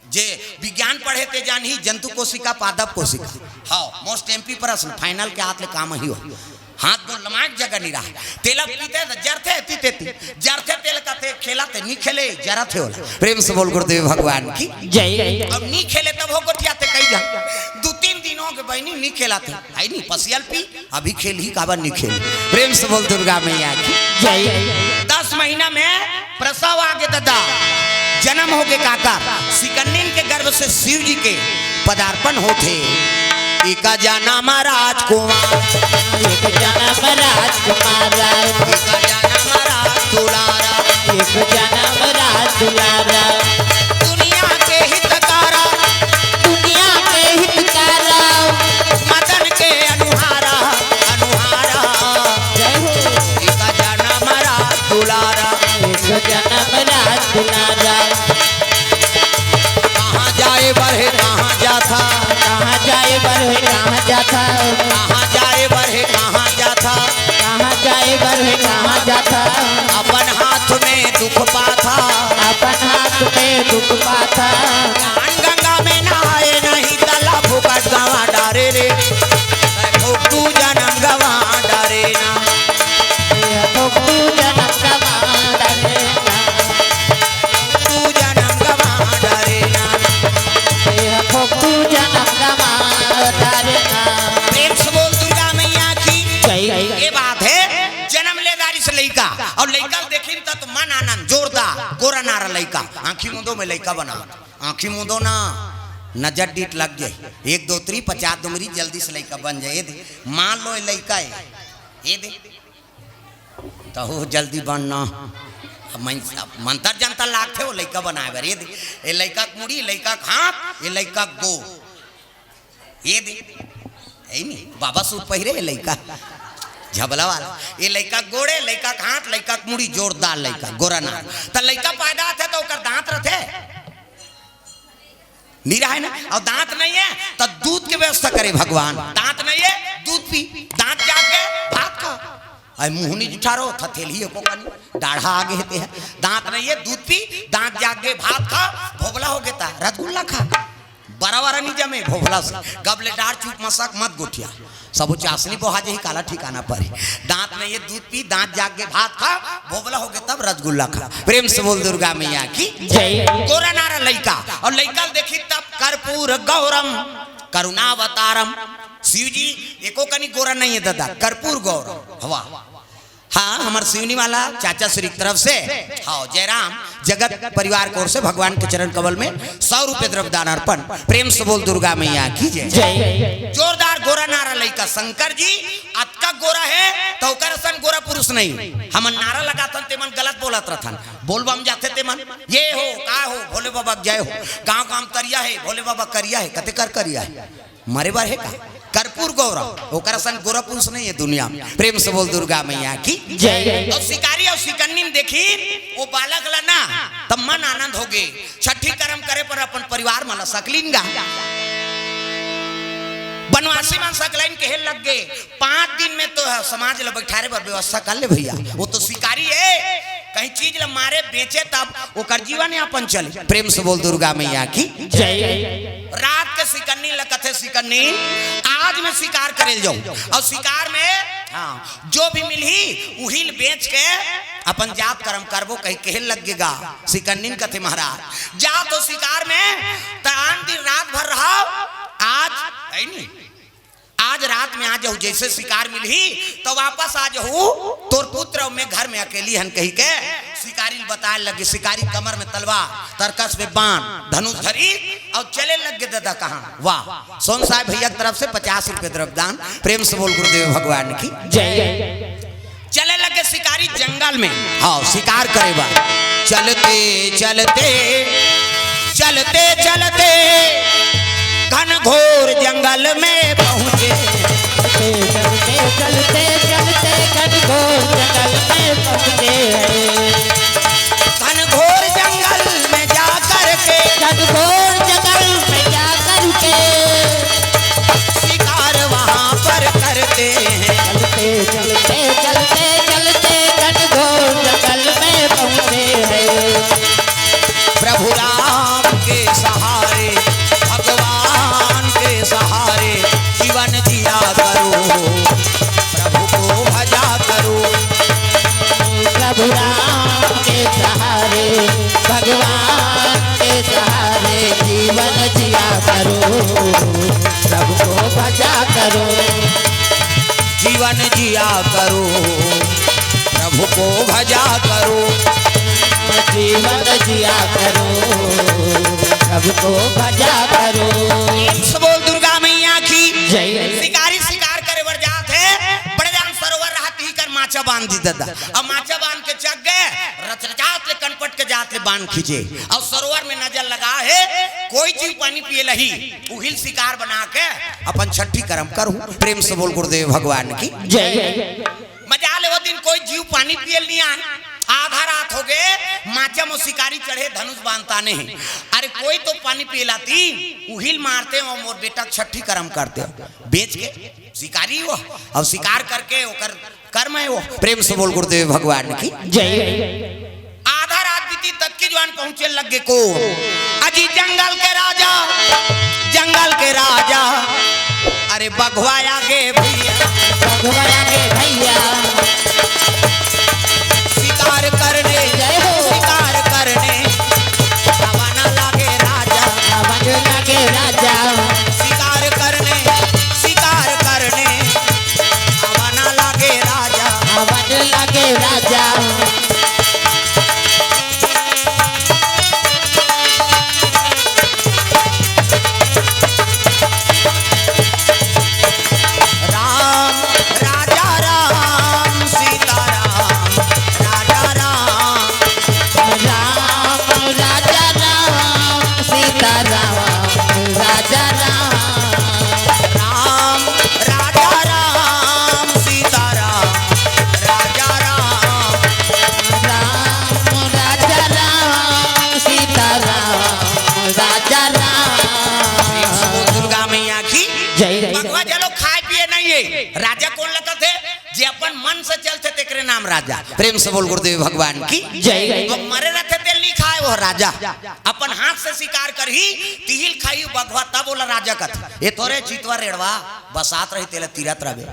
जे विज्ञान पढ़े ते जानही, जंतु कोशिका, पादप कोशिका। हाँ, मोस्ट एमपी प्रश्न, फाइनल के हाथ ले काम ही हो। हाथ गोड़ लमाए के जगह नहीं रहा। तेला पीते त जरथे, एती तेती। जरथे तेल कथे, "खेलत हे, नी खेले, जरत हे ओला।" प्रेम से बोल गुरुदेव भगवान की। जय। अब नी खेले तब हो गोठियाथे कई जा। दू तीन दिन हो गे बहनी, नी खेलत हे। आई नी, पसियल पी, अभी खेलही काबर नी खेल। प्रेम से बोल दुर्गा मैया की। जय। दस महीना में प्रसव आगे ददा, जन्म होगे काकर, सिकन्निन के गर्भ से शिव जी के पदार्पण होथे। एक जनम राजकुमार, एक जनम राजकुमार, एक जनम राज दुलारा, एक जनम राज दुलारा। दुनिया के हितकारा, दुनिया के हितकारा, मदन के अनुहारा, अनुहारा। जय हो। एक जनम राज दुलारा, एक जनम राज दुलारा। कहाँ जाए बर हे, कहाँ जाथा? कहाँ जाए बर हे, कहाँ जाथा? कहाँ जाए बर हे, कहाँ जाथा? कहाँ जाए बर हे, कहाँ जाथा? अपन हाथ में दुख पाथा। अपन हाथ में दुख पाथा। ज्ञान गंगा में नहाए नहीं, तला फुकट गवा डारे रे। तू जनम गवा डारे ना। तू जनम गवा डारे ना। तू जनम गवा डारे ना। तू जनम गवा डारे ना। प्रेम से बोल दुर्गा मैया की। जय। ये बात है, जनम ले दारी से लइका, अउ लइका ल देखिन त, त मन आनंद, जोरदार, गोरा नारा लइका, आँखी मुंदो में लइका बना, आँखी मुंदो ना, नजर डीठ लग जाए, एक दो त्री पचास दुमरी जल्दी से लइका बन जाए। ये दे, मान लो ये लइका है, ये दे, त हो जल्दी बनना। अब मन-, अब मंतर जंतर लागथे वो लइका बनाए बर। ये दे, ये लइका के मुड़ी, लइका के हाथ, ये लइका के गोड़। ये दे, है नी, बाबा सूट पहिरे ये लइका, झबला वाला। ये लइका के गोड़े, लइका के हाथ, लइका के मुड़ी, जोरदार लइका, गोरा नारा। त लइका पैदा होथे त ओकर दांत रथे? नहीं रहे ना। अउ दांत नहीं है त दूध के व्यवस्था करे भगवान। दांत नहीं है, दूध पी, दांत जाग गए, भात खा। अरे मुंह नहीं जुठारो, थथेली एको कनी, डाढ़ा आगे हेते है। दांत नहीं है, दूध पी, दांत जाग गए, भात खा, भोभला हो गेता, रसगुल्ला खा। बराबर नहीं जमे भोभला से। गब ले डाढ़ चुप मसक मत गोठिया। सबो चासनी बोहा जही काला ठिकाना पर ही। दांत नहीं है, दूध पी, दांत जाग गए, भात खा, भोभला हो गए तब रसगुल्ला खा। प्रेम से बोल दुर्गा मैया की। जय। गोरा नारा लइका, अउ लइका ल देखी तब कर्पूर गौरम, करुणावतारम। शिव जी एको कनी गोरा नहीं है दादा, कर्पूर गौरम। हवा। हाँ, हमर सिवनी वाला चाचा श्री की तरफ से, हाँ, जयराम जगत परिवार की ओर से भगवान के चरण कमल में सौ रुपये द्रव्य दान अर्पण। प्रेम से बोल दुर्गा मैया की जय। जय। जोरदार गोरा नारा लइका शंकर जी, अतका गोरा है तो ओकर असन गोरा पुरुष नहीं। हमन नारा लगाथन ते मन गलत बोलत रहथन, बोलबम जाथे ते मन, ये हो का हो भोले बाबा के जय हो, गांव गांव तरिया है भोले बाबा करिया है, कते कर करिया है। मरे बर हे का? कर्पूर गौरम, ओकर असन गोरा पुरुष नहीं है दुनिया में। प्रेम से बोल दुर्गा मैया की जय। और शिकारी और शिकन्नी में देखी, वो बालक ला ना, तब मन आनंद हो गए। छठी करम करे पर अपन परिवार मन ला सकलीन गा। बनवासी मन सकलाइन कहे लग गए, पांच दिन में तो समाज ला बैठारे बर व्यवस्था कर ले भैया। वो तो शिकारी है, कहीं चीज ला मारे बेचे तब ओकर जीवन यापन चले। प्रेम से बोल दुर्गा मैया की जय। रात के शिकन्नी ल कथे, शिकन्नी, आज मैं शिकार करे ल जाऊं और शिकार में, हाँ, जो भी मिलही उही ल बेच के अपन जात करम करबो कही कहे लग गे गा शिकन्नी ल कथे महाराज। जा तो शिकार में, त आन दिन रात भर रहो, आज है नी, आज रात में आ जाहू, जैसे शिकार मिलही तो वापस आ जाहू। तोर पुत्र अउ मैं घर में अकेली हन कही के शिकारी ल बताए लगे। शिकारी कमर में तलवार, तरकस में बाण, धनुष धरी और चले लग गे दादा। कहाँ? वाह, सोन साहब भैया की तरफ से पचास रुपये द्रव्य दान। प्रेम से बोल गुरुदेव भगवान की जय। चले लगे शिकारी जंगल में, हाँ, शिकार करे बर। चलते चलते, चलते चलते घनघोर जंगल में पहुंचे। चलते चलते, चलते चलते घनघोर जंगल में पहुंचे। घनघोर जंगल में जा करके, घनघोर जंगल में जा करके शिकार वहां पर करते हैं। चलते चलते, चलते चलते घनघोर जंगल में पहुंचे हैं। प्रभु राम के सहारे, भगवान के सहारे जीवन जिया करो, प्रभु को भजा करो। प्रभु राम के सहारे, भगवान के सहारे जीवन जिया करो, प्रभु को भजा करो। जीवन जिया करो, प्रभु को भजा करो। जीवन जिया करो, प्रभु को भजा करो। प्रेम से बोल दुर्गा मैया की जय। शिकारी शिकार करे बर जात हे, बड़े जान सरोवर रहत ही कर माचा बांध दी दादा। अब माचा बांध के चक गए, रचरचात ले कनपट के जात ले बांध खींचे। और सरोवर में नजर लगा हे, कोई जीव पानी पिए ल आही, उही ल शिकार बना के अपन छठी करम करहूं। प्रेम से बोल गुरुदेव भगवान की जय। मजा ले, वो दिन कोई जीव पानी पिए ल नहीं आए। आधा रात हो गए, माचा म शिकारी चढ़े, धनुष बांधता नहीं। अरे कोई तो पानी पिए ल आती, उही ल मारते हो, मोर बेटा छठी करम करते हो। बेच के शिकारी हो, और शिकार करके ओकर कर्म है वो। प्रेम से बोल गुरुदेव भगवान की जय। आधा रात बीती तक की जवान पहुंचे लग गे को। अजी जंगल के राजा, जंगल के राजा, अरे बघवा आगे भैया, बघवा आगे भैया। शिकार करने, जय हो। शिकार करने, आवा ना लागे राजा, आवा ना लागे राजा। शिकार करने, शिकार करने, आवा ना लागे राजा, आवा ना लागे राजा। राम, राजा राम, सीता राम, राजा राम। राम, राजा राम, सीता राम, राजा राम। राम, राजा राम, सीता राम, राजा राम। राम, राजा राम, सीता राम, राजा राम। प्रेम से बोल दुर्गा मैया की जय। बघवा चलो खाए पिए नहीं है, राजा कोन ल कथे? जे अपन मन से चलथे तेकरे नाम राजा। प्रेम से बोल गुरुदेव भगवान की जय। अब मरे रहथे तेल नहीं खाए वो राजा, अपन हाथ से शिकार करही, तिही ल खाही बघवा, तब ओला राजा कथे। ये थोरे चितवा रेड़वा बसात रही, तेला तीरत रहबे।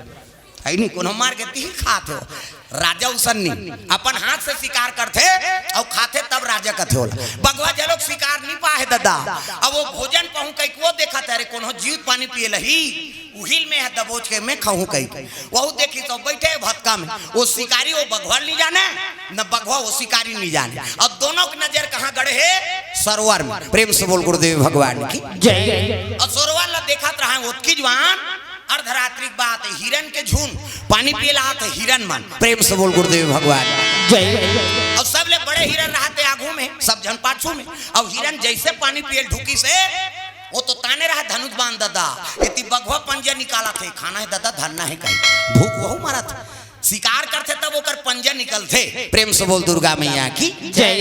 है नहीं, कोनो मार के तिही खात हो। राजा उसन नहीं, अपन हाथ से शिकार करथे अउ खाथे, तब राजा कथे ओला। बघवा जलोक शिकार नहीं पाहे ददा, अब वो भोजन पहूं कहिके वो देखत हे, अरे कोनो जीव पानी पिए लही, उहिल में है दबोच के मैं खाहूं कहिके। वहू देखिस तो बैठे भतका में, वो शिकारी वो बघवा नहीं जाने, न बघवा वो शिकारी नहीं जाने। अब दोनों की नजर कहाँ गड़े हे? सरोवर में। प्रेम से बोल गुरुदेव भगवान की। जय। अब सरोवर ला देखत रहा ओतकी जुवान, अर्धरात्रि के बात हे, हिरन के झुंड पानी पिए ला आत हे, हिरन मन। प्रेम से बोल गुरुदेव भगवान। जय। अब सबले बड़े हिरन रहत हे आगू में, सब झन पाछू में। अब हिरन जैसे पानी पिए ढुकिस हे, वो तो ताने रहा धनुष बाण ददा, एती बघवा पंजा निकालत हे, खाना हे ददा, धरना हे कहीं, भूख वहू मरत हे। शिकार करथे तब ओकर पंजा निकलथे। प्रेम से बोल दुर्गा मैया की। जय।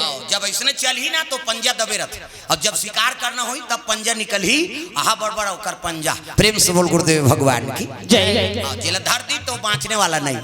हाँ, जब ऐसने चलही ना तो पंजा दबे रहथे, अउ जब शिकार करना होही तब पंजा निकलही, आहा बड़ बड़ ओकर पंजा। प्रेम से बोल गुरुदेव भगवान की। जय। हाँ, जेला धर दी तो बाँचने वाला नहीं।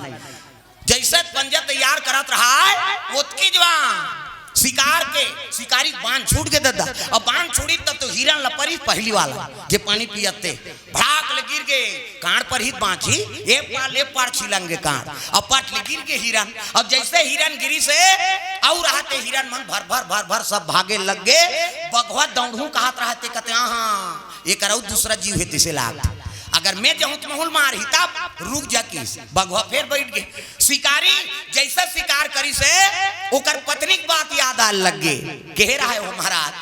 जैसे पंजा तैयार करत रहा हे, ओतकी जुवान शिकार के, शिकारी के बाण छूट गे ददा। अब बाण छूटी तब तो हिरन ला परिस पहली वाला, जे पानी पियत हे, भड़ाक ले गिर गे, कांड़ परिस बाँची, ए पार ले पार छिलंग गे कांड़, अब पट ले गिर गे हिरन। अब जैसे हिरन गिरिस हे, अउ रहत हे हिरन मन भर भर भर भर सब भागे लग गे। बघवा दौड़हूं कहत रहत हे, कथे, "आहा, एकर अउ दूसरा जीव हे, तिसे लाग। अगर मैं जाहूं तो महूं ल मारही, तब रुक जा," किस। बघवा फेर बैठ गे। शिकारी जैसे शिकार करिस हे, ओकर पत्नी के बात याद आए लग गे। कहे रहा हे, "ओ महाराज,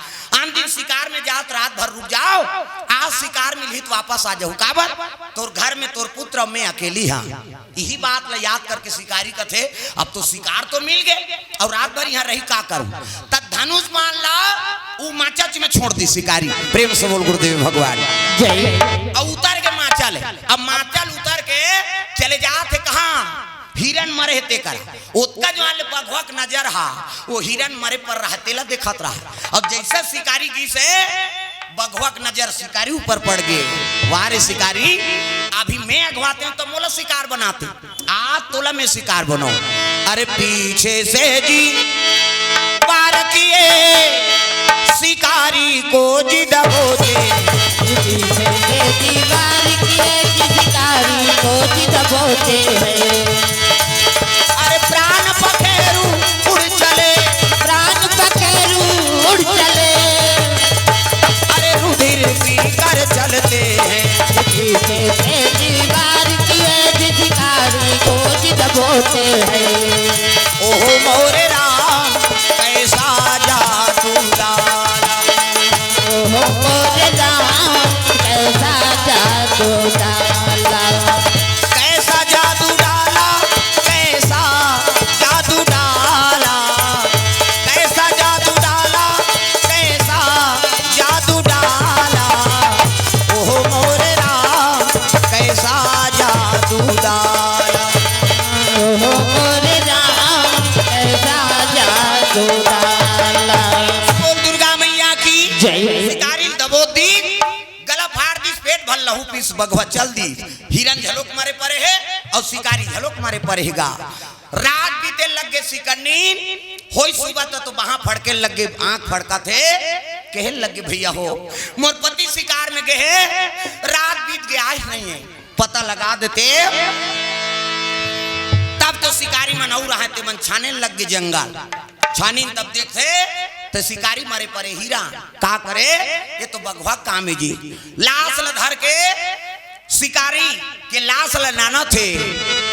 आन दिन शिकार में जात, रात भर रुक जाव, आज शिकार मिलही त वापस आ जाहू। काबर? तोर घर में तोर पुत्र अउ मैं अकेली हंव।" इही बात ला याद करके शिकारी कथे, "अब तो शिकार तो मिल गे अउ रात भर इहां रही, का करूं?" त धनुष बाण ला उ माचच में छोड़ दिस शिकारी। प्रेम से बोल गुरुदेव भगवान। जय। अउ उतर गे माचा ले। अब माचा ले उतर के चले जात हे कहां? हिरन मरे हे तेकर। ओतका जुवान ले बघवा के नजर हा, वो हिरन मरे पर रहा हे तेला देखत रहा। अब जैसे शिकारी गिस हे, बघवा के नजर शिकारी ऊपर पड़ गे। "वाह रे शिकारी, अभी मैं अघवातेंव त मोला शिकार बनाते, आज तोला मैं शिकार बनाऊं।" अरे पीछे से जी वार किए, शिकारी को जी दबोचे। पीछे से जी वार किए कि शिकारी को जी दबोचे हैं। अरे प्राण पखेरु उड़ चले। प्राण पखेरु उड़ चले। अरे रुधिर पीकर चलते हैं। पीछे से जी वार किए कि शिकारी को जी दबोचे हैं। ओहो मोरे राम, कैसा जादू डाला। ओहो मोरे राम, कैसा जादू डाला। कैसा जादू डाला, कैसा जादू डाला, कैसा जादू डाला, कैसा जादू डाला। ओहो मोरे राम, कैसा जादू डाला। ओहो मोरे राम, कैसा जादू डाला। बोल दुर्गा मैया की जय। शिकारी ल दबोच दिस, गला फाड़ दिस, पेट भर लहू पीस, बघवा चल दिस। हिरन घलोक मरे परे हे अउ शिकारी घलोक मरे परे हे गा। रात बीते लग गे सिकन्नी, होई सुबह त तो बाहां फड़के लग गे, आंख फड़काथे, कहे लग गे, "भैया हो, मोर पति शिकार में गे हे, रात बीत गे, आइस नहीं हे, पता लगा देते।" तब तो शिकारी मन अउ रहे, ते मन छाने लग गे जंगल। छानिन तब देखथे, त शिकारी मरे परे हिरन। का करे, ये तो बघवा काम हे जी। लाश ल धर के शिकारी के लाश ल लानथे।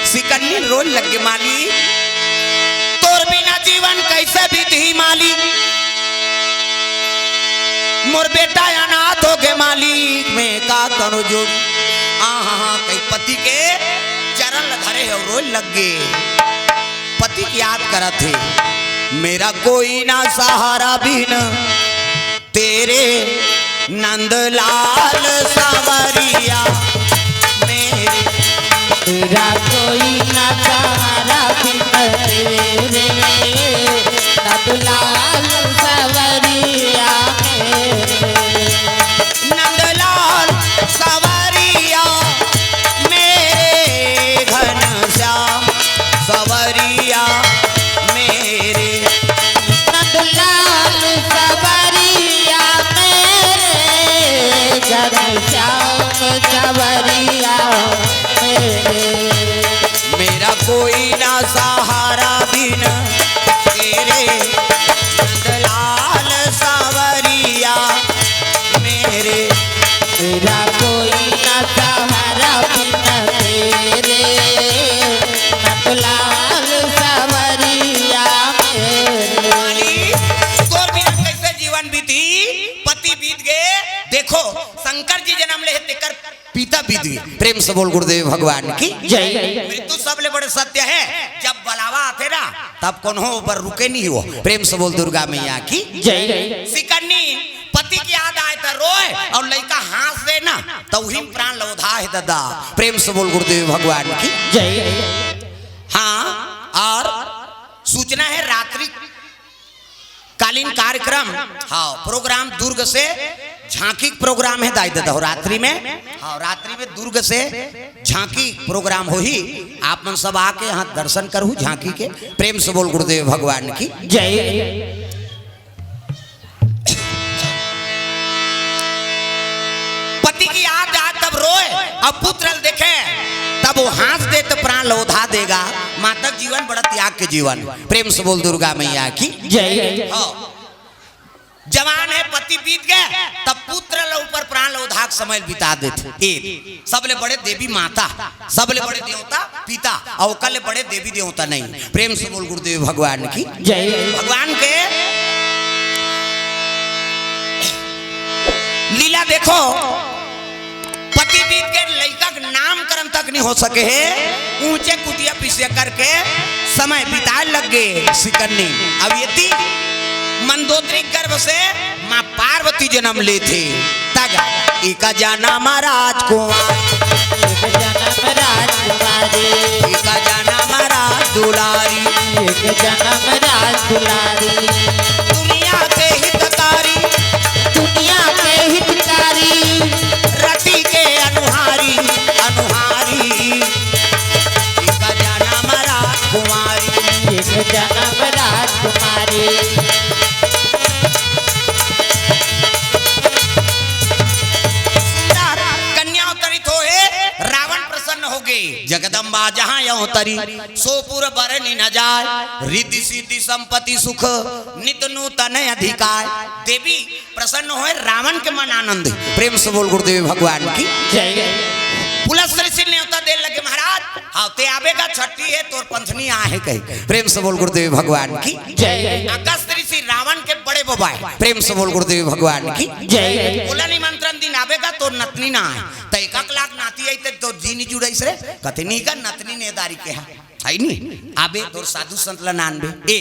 सिकन्नी रोए लग गे, "मालिक, तोर बिना जीवन कैसे बीतही मालिक? मोर बेटा अनाथ हो गे मालिक, मैं का करूं जोड़ी?" आहा, कहि पति के चरण ल धरे हे अउ रोए लग गे। पति के याद करत हे, "मेरा कोई ना सहारा बिन तेरे नंदलाल सांवरिया मेरे।" तेरा कोई ना सहारा बिन तेरे नंदलाल सांवरिया मेरे। नंदलाल सांवरिया मेरे, घनश्याम सांवरिया मेरे। नंदलाल सांवरिया मेरे, घनश्याम सांवरिया मेरे। प्रेम से बोल गुरुदेव भगवान की जय। मृत्यु सबले बड़े सत्य हे। जब बलावा आथे ना, तब कोनो बर रुके नहीं हो। प्रेम से बोल दुर्गा मैया की जय। सिकन्नी, पति की याद आए त रोए अउ लइका हाँस दे ना, त उही म प्राण ल ओधा हे दादा। प्रेम से बोल गुरुदेव भगवान की जय। हाँ, अउ सूचना हे रात्रि कालीन कार्यक्रम, हाँ, प्रोग्राम दुर्ग से झांकी के प्रोग्राम हे दाई ददा हो रात्रि में, हाँ, रात्रि में दुर्ग से झांकी प्रोग्राम होही। आप मन सब आके यहाँ दर्शन करहू झांकी के। प्रेम से बोल गुरुदेव भगवान की जय। पति की याद आए तब रोए, अउ पुत्र ल देखे तब वो हाँस दे त प्राण ल ओधा देगा। माता के जीवन बड़ा त्याग के जीवन। प्रेम से बोल दुर्गा मैया की जय। हाँ। जवान हे, पति बीत गे, तब पुत्र ल ऊपर प्राण ल ओधा के समय बिता देथे। ए, सबले बड़े देवी माता, सबले बड़े देवता पिता, अउ ओकर ले बड़े देवी देवता नहीं। प्रेम से बोल गुरुदेव भगवान की जय। भगवान के लीला देखो, पति बीत के लइका के नामकरण तक नहीं हो सके हे, ऊंचे कुटिया पिसिया करके समय बिताए लग गे सिकन्नी। अब एती मंदोदरी गर्भ से माँ पार्वती जनम लेथे। तग एका जनम राजकुमार, एक जनम राजकुमारी, एका जनम राज दुलारी, एक जनम राज दुलारी। दुनिया के हितकारी, दुनिया के हितकारी, रति के अनुहारी, अनुहारी। एका जनम राजकुमारी, एक जनम राजकुमारी। सुंदर कन्या अवतरित होहे, रावण प्रसन्न होगे। जगदम्बा जहाँ अवतरी, सो पुर बरनि न जाय। रिद्धि सिद्धि संपत्ति सुख, नित नूतन अधिकार। देवी प्रसन्न होय, रावण के मन आनंद हे। प्रेम से बोल गुरुदेव भगवान की जय। पुलस्त्य ऋषि नेवता दे लगे, महाराज, हाँ, ते आबे गा, छट्ठी हे, तोर पंथनी आहे कहे। प्रेम से बोल गुरुदेव भगवान की जय। अगस्त ऋषि रावण के बड़े बबा हे। प्रेम से बोल गुरुदेव भगवान की जय। ओला निमंत्रण दिन आबे गा, तोर नतनी ना आहे। त एक लाख नाती आई ते तोर जी नी जुड़ाइस रे। कथे नहीं का, नतनी नेदारी के हा। है नी? आबे तोर साधु संत ला नानबे। ए,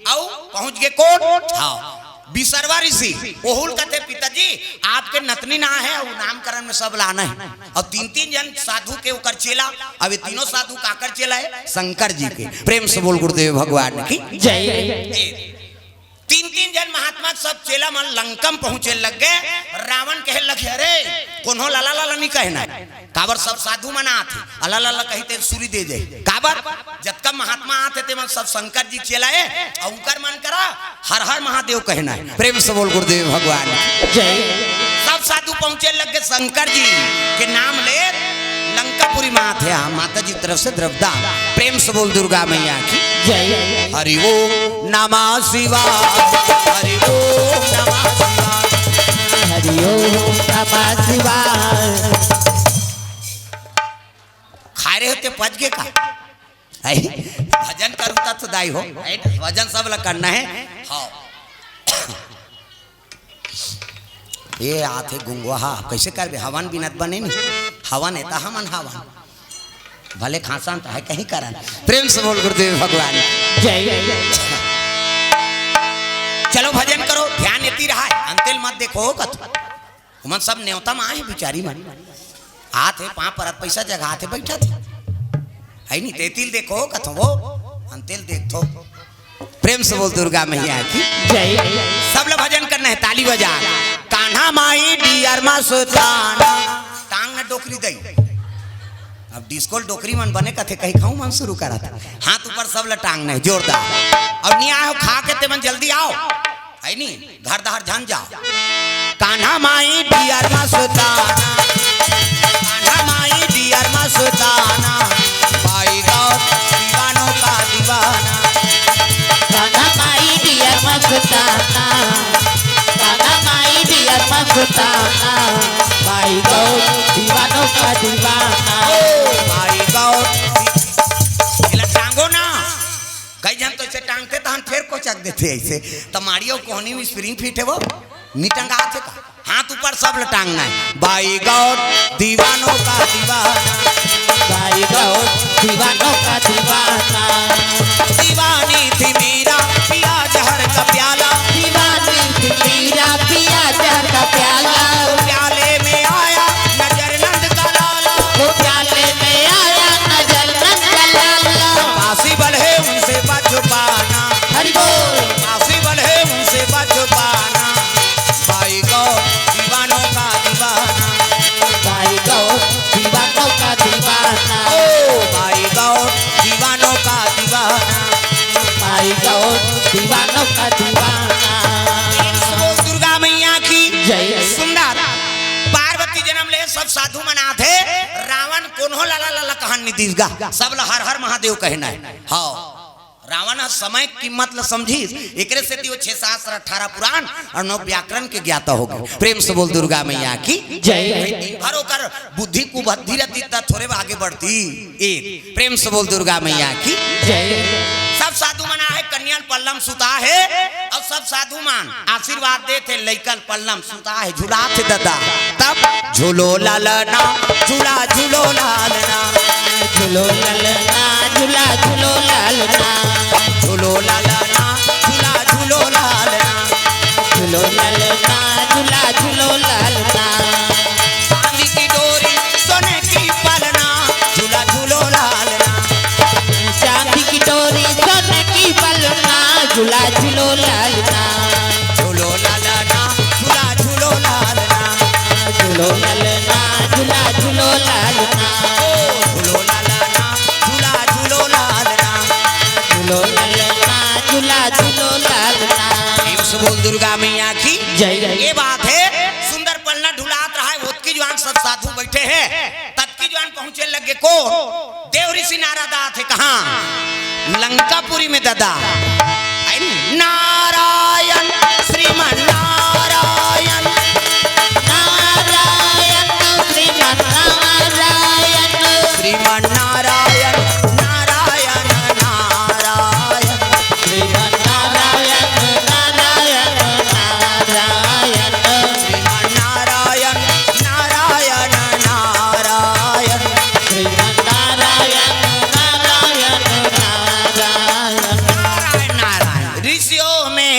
अउ पहुंच गे कोन? हाँ, बिसरवा ऋषि। ओहू ल कथे, पिताजी, आपके नतनी ना हे, अउ नामकरण में सब ला आना हे। अउ तीन तीन जन साधु के ओकर चेला, अब ये तीनों साधु काकर चेला हे? शंकर जी के। प्रेम से बोल गुरुदेव भगवान की जय। ए, तीन तीन जन महात्मा सब चेला मन लंका म पहुंचे लग गे। रावण कहे लगे, अरे, कोनो लाला लाला नहीं कहना हे। काबर सब साधु मन आथे, अला ला ला कहिथे सूरी दे जाही। काबर जतका महात्मा आथे ते मन सब शंकर जी चेला हे, अउ उनकर मन करा हर हर महादेव कहना हे। प्रेम से बोल गुरुदेव भगवान की जय। सब साधु पहुंचे लग गे शंकर जी के नाम ले लंकापुरी माँ थे, हाँ, माता जी तरफ से द्रव्यदान। प्रेम से बोल दुर्गा मैया की जय। हरि ओम नमः शिवाय, हरि ओम नमः शिवाय। हरि ओम नमः शिवाय। खाए रहे होते पच गे का? है? भजन करूँ ता तो दाई हो, है? भजन सब ला करना हे। हाँ। ये आथे गुंगवा, हाँ, कैसे करबे? हवन बिनत बने नी। हवन हे ता हमन हवन। भले खांसन ता हे कहीं करन। प्रेम से बोल गुरुदेव भगवान जय। चलो भजन करो, ध्यान एती रहा हे, अंतेल मत देखो हो कत। ओमन सब नेवता म आए हे बिचारी मन। आत हे पाँव परत पैसा जगात हे बइठत हे। है नी, तेतिल देखो कथो वो, अंतेल देखथो। प्रेम से बोल दुर्गा मैया की जय। सब ला भजन करना हे, ताली बजा। कान्हा माई डियर मस्ताना। टांग न डोकरी दई। अब डिस्को डोकरी मन बने कथे कही खाऊ मन शुरू करत हे। हाथ ऊपर सब ला टांग न हे, जोरदार। अब नी आए हो खा के ते मन जल्दी आओ। है नी? घर डहर झन जाओ। कान्हा माई डियर मस्ताना, कान्हा माई डियर मस्ताना, भाई गौर दीवानों का दीवाना। कान्हा माई डियर मस्ताना, कान्हा माई डियर मस्ताना, भाई गौर दीवानों का दीवाना। ओ भाई गौर, एला टांगो ना। कई झन तो ऐसे टांगते तहन फेर कोचक देथे ऐसे। त माड़ियो कोहनी में स्प्रिंग फिट हे वो, नी टंगाथे का? हाथ ऊपर, सब लटांगना है। बाई गौर दीवानों का दीवाना। बाई गौर दीवानों का दीवाना। दीवानी थी मीरा, पिया जहर का प्याला। दीवानी थी मीरा, पिया जहर का प्याला। वो प्याले में आया नजर नंद का लाला। वो प्याले में आया नजर नंद का लाला। पासी बल है उनसे बच पाना। हरि बोल। पासी बल है उनसे बच पाना। बाई गौर दीवानों का दीवाना। बाई गौर दीवानों का दीवाना। ओ बाई गौर दीवानों का दीवाना। बाई गौर दीवानों का दीवाना। बोल दुर्गा मैया की जय। सुंदर पार्वती जन्म ले, सब साधु मनाथे। रावण कोनो लाला लाला कहन नी दिस गा, सब ला हर हर महादेव कहना है। हाँ, रावण ह समय कीमत ल समझिस, एकरे सेती वो छह शास्त्र, अठारह पुराण और नौ व्याकरण के ज्ञाता हो गए। प्रेम से बोल दुर्गा मैया की जय। दिन भर ओकर बुद्धि कुबुद्धि रहती त थोरे आगे बढ़ती। ए, प्रेम से बोल दुर्गा मैया की जय। सब साधु मन आहे, कन्या ल पल्ला म सुता हे, और सब साधु मन आशीर्वाद देथे, लइका ल पल्ला म सुता हे, झुलाथे ददा। तब झूलो लालना, झूला झूलो लालना। झूलो लालना, झूला झूलो लालना। झूलो लालना, झूला झूलो लालना। झूलो लालना, झूला झूलो लालना। चांदी की डोरी सोने की पलना, झूला झूलो लालना। चांदी की डोरी सोने की पलना, झूला झूलो लालना। झूलो लालना, झूला झूलो लालना। झूलो लालना, झूला झूलो लालना। ओ, झूलो लालना, झूला झूलो लालना। झूलो लालना, झूला झूलो लालना। प्रेम से बोल दुर्गा मैया की जय। ये बात है, सुंदर पलना ढुलात रहा है, ओतकी जुवान सब साधु बैठे हैं, ततकी जुवान पहुंचे लगे को देव ऋषि नारद आथे। कहाँ? लंकापुरी में ददा। नारायण श्रीमन नारायण। नारायण श्रीमन नारायण। श्रीमन नारायण नारायण नारायण। श्रीमन नारायण नारायण नारायण। श्रीमन नारायण नारायण नारायण। श्रीमन नारायण नारायण नारायण। नारायण नारायण। ऋषियों में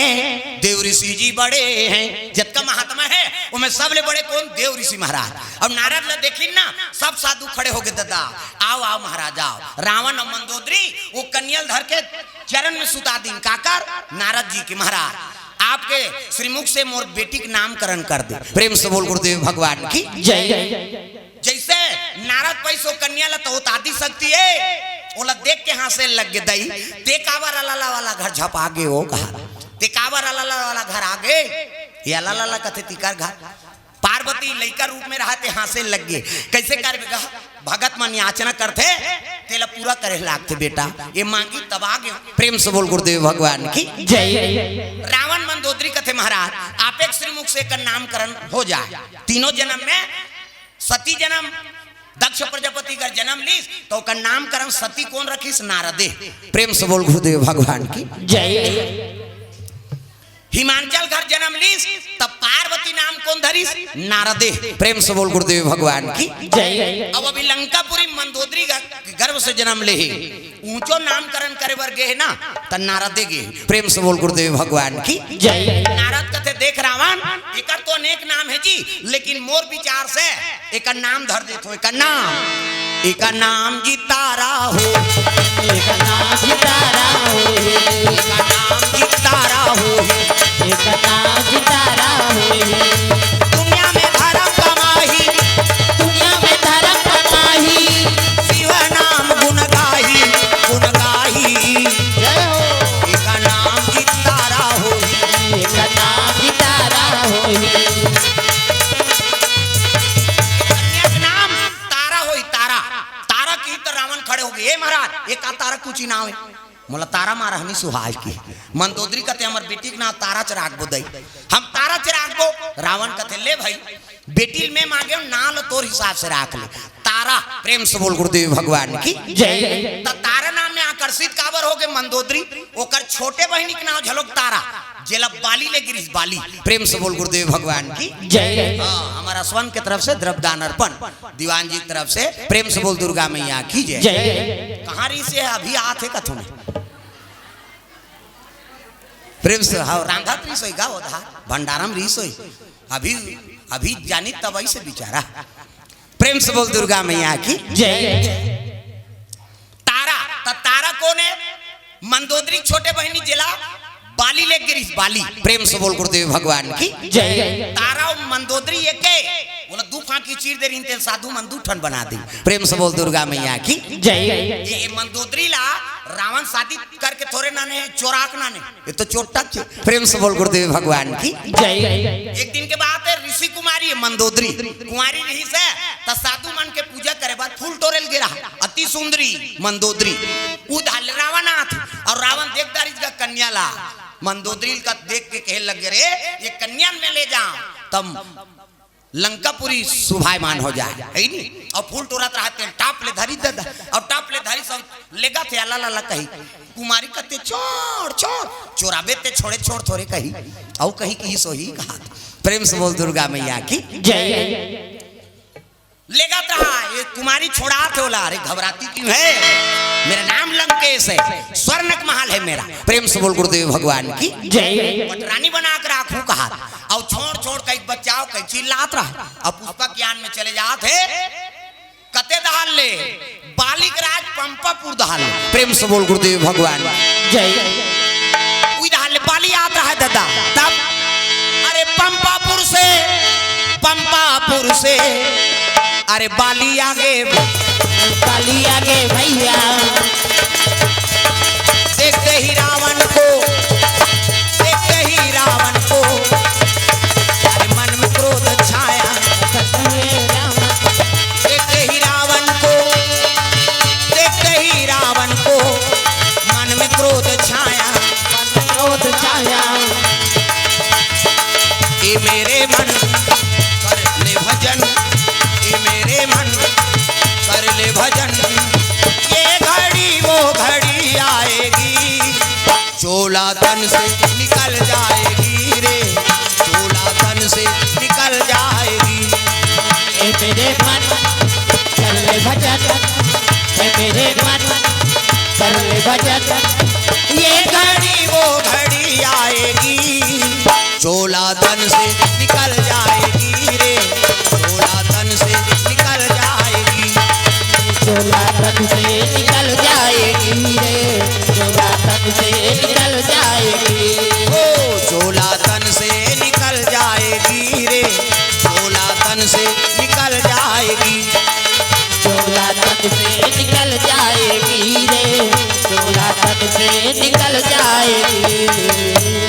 देव ऋषि जी बड़े हैं, जतका महात्मा है, उनमें सबले बड़े कौन? देव ऋषि महाराज। अब नारद ला देखिन ना, सब साधु खड़े हो गए, ददा, आओ, आओ महाराज, आओ। रावण और मंदोदरी वो कन्या ल धर के चरण में सुता दीन। काकर? नारद जी के। महाराज, आपके श्रीमुख से मोर बेटी के नामकरण कर दे। प्रेम से बोल गुरुदेव भगवान की जय। जैसे नारद पैसो कन्या ला तो आदि शक्ति है, ओला देख के हाँसे लग गे, दई, ते काबर अलाला वाला घर झपा गे हो कहा, ते काबर अलाला वाला घर आ गे, ये अलाला कथे तिकर घर। पार्वती लइका रूप में रहा, ते हाँसे लग गे। कैसे कर बेगा? भगत मन याचना करथे, तेला पूरा करे लागथे बेटा, ये मांगी तब आ गे। प्रेम से बोल गुरुदेव भगवान की जय। रावण मंदोदरी कथे महाराज, आप एक श्रीमुख से एकर नामकरण हो जाए। तीनों जन्म में सती जन्म, दक्ष प्रजापति कर जन्म लीस, तो ओकर नामकरण सती कौन रखिस? नारदे। प्रेम से बोल गुरुदेव भगवान की जय। हिमांचल घर जन्म लीस, तब पार्वती नाम कौन धरिस? नारदे। प्रेम से बोल गुरुदेव भगवान की जय। अब अभी लंकापुरी मंदोदरी ग-, गर्भ से जन्म ले हे, ऊंचो नामकरण करे बर गे हे ना, त नारदे गे। प्रेम से बोल गुरुदेव भगवान की जय। नारद कथे, देख रावण, एकर तो अनेक नाम है जी, लेकिन मोर विचार से एकर नाम धर देथो, एकर नाम, एकर नाम जी तारा हो। एकर नाम जी तारा हो। एकर नाम जी तारा हो। एकर नाम जी तारा हो। दुनिया में धर्म कमाही। दुनिया में धर्म कमाही। शिव नाम गुण गाही, गुण गाही। जय हो। एकर नाम जी तारा हो। एकर नाम जी तारा हो। कन्या के नाम तारा होई, तारा। तारा की तो रावण खड़े हो गए, "ए महाराज, ये का तारा कुची नाव है?" मोला तारा मारा हमी सुहाज की। मंदोदरी कथे, "हमर बेटी के नाव तारा च राखबो दई। हम तारा च राखबो।" रावण कथे, "ले भाई, बेटी ल मैं मांगे हूं, नाव ल तोर हिसाब से राख ले। तारा।" प्रेम से बोल गुरुदेव भगवान की जय। त तारा नाम में आकर्षित काबर हो गए मंदोदरी? ओकर छोटे बहिनी के नाव झलोक तारा। जेला बाली ले गिरिस बाली। प्रेम से बोल गुरुदेव भगवान की जय। हाँ, हमर असवन के तरफ से द्रव्यदान अर्पण, दीवान जी के तरफ से प्रेम से बोल दुर्गा मैया की जय। जय। कहाँ रहिस हे? अभी आत हे कथों में। प्रेम से, हाँ, रांधत रहिस होही गा, उधार भंडारा म रहिस होही। अभी, अभी जानी तब अइसे बिचारा। प्रेम से बोल दुर्गा मैया की जय। तारा, त तारा कोन हे? मंदोदरी छोटे बहिनी जेला बाली ले गिरिस बाली। प्रेम से बोल गुरुदेव भगवान की जय। तारा अउ मंदोदरी एके, ओला दू फांकी चीर दे रहिन, तेन साधु मन दू ठन बना दे। प्रेम से बोल दुर्गा मैया की जय। ये, ये मंदोदरी ला रावण शादी करके थोरे नाने हे, चोराक नाने। ये तो चोट्टा के। प्रेम से बोल गुरुदेव भगवान की जय। एक दिन के बात हे, ऋषि कुमारी हे मंदोदरी, कुंवारी रहिस हे, त साधु मन के पूजा करे बर फूल टोरे ल गे रहा, अति सुंदरी मंदोदरी। उधार ले रावण आत हे अउ रावण देख डारिस गा कन्या ला, मंदोदरी ल देख के कहे लगे, "रे, ये कन्या ल मैं ले जांव, तब लंकापुरी सुभायमान हो जाय," हे नी? अउ फूल टोरत रहा, तेन टाप ले धरिस ददा, अउ टाप ले धरिस अउ लेगथे, "अला ला ला," कही। कुंवारी कथे, "छोड़, छोड़, चोराबे ते छोड़े, छोड़ थोरे," कही। अउ कही कि सोही कहा। प्रेम से बोल दुर्गा मैया की जय। लेगत रहा, ये कुंवारी छोड़ात हे ओला, "अरे घबराती क्यों है? मेरा नाम लंकेश है, स्वर्ण का महल है मेरा।" प्रेम से बोल गुरुदेव भगवान की जय। पटरानी बना के राखूं कहा, अउ छोड़ छोड़ कही बचाव कही चिल्लात रहा। अब पुष्पक यान में चले जात हे, कते दहाल ले, बाली के राज पंपापुर दहाल ले। प्रेम से बोल गुरुदेव भगवान जय। उही दहाल ले बाली आत रहा हे ददा, तब, अरे पंपापुर से, पंपापुर से, अरे बाली आगे, बाली आगे भैया। देखते ही रावण को, देखते ही रावण को, अरे मन में क्रोध छाया। देखते ही रावण को, देखते ही रावण को, मन में क्रोध छाया। क्रोध छाया। ए मेरे मन, कर ले भजन, ए मेरे मन, कर ले भजन। ये घड़ी वो घड़ी आएगी, चोला तन से निकल जाएगी रे, चोला तन से निकल जाएगी। ए मेरे मन, कर ले भजन, ए मेरे मन, कर ले भजन। ये घड़ी वो घड़ी आएगी, चोला तन से निकल जाएगी रे, चोला तन से निकल जाएगी। चोला तन से निकल जाएगी रे, चोला तन से निकल जाएगी। ओ, चोला तन से निकल जाएगी रे, चोला तन से निकल जाएगी। चोला तन से निकल जाएगी रे, चोला तन से निकल जाएगी।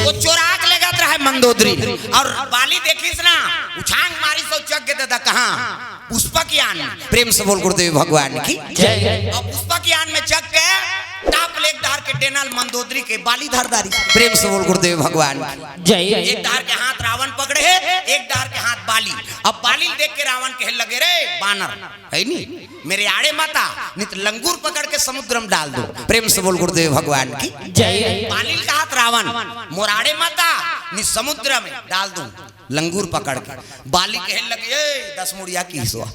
वो चोरा के लेगत रहा हे मंदोदरी, अउ बाली देखिस ना, उछांग मारिस अउ चघ गे ददा कहाँ? पुष्पक यान में। प्रेम से बोल गुरुदेव भगवान की जय। अउ पुष्पक यान में चघ के टाप ले एक डहर के डेना ल मंदोदरी के बाली धर डारिस। प्रेम से बोल गुरुदेव भगवान की जय। एक डहर के हाथ रावण पकड़े हे, एक डहर के हाथ बाली। अब बाली ल देख के रावण कहे लगे, "रे बानर, हे नी, मेरे आड़े मत आ, नहीं तो लंगूर पकड़ के समुद्र में डाल दूं।" प्रेम से बोल गुरुदेव भगवान की जय। बाली ल कहत रावण, "मोर आड़े मत आ, नहीं समुद्र में डाल दूं लंगूर पकड़ के।" बाली कहे लगे, "ए दस मुड़िया के हिसवा,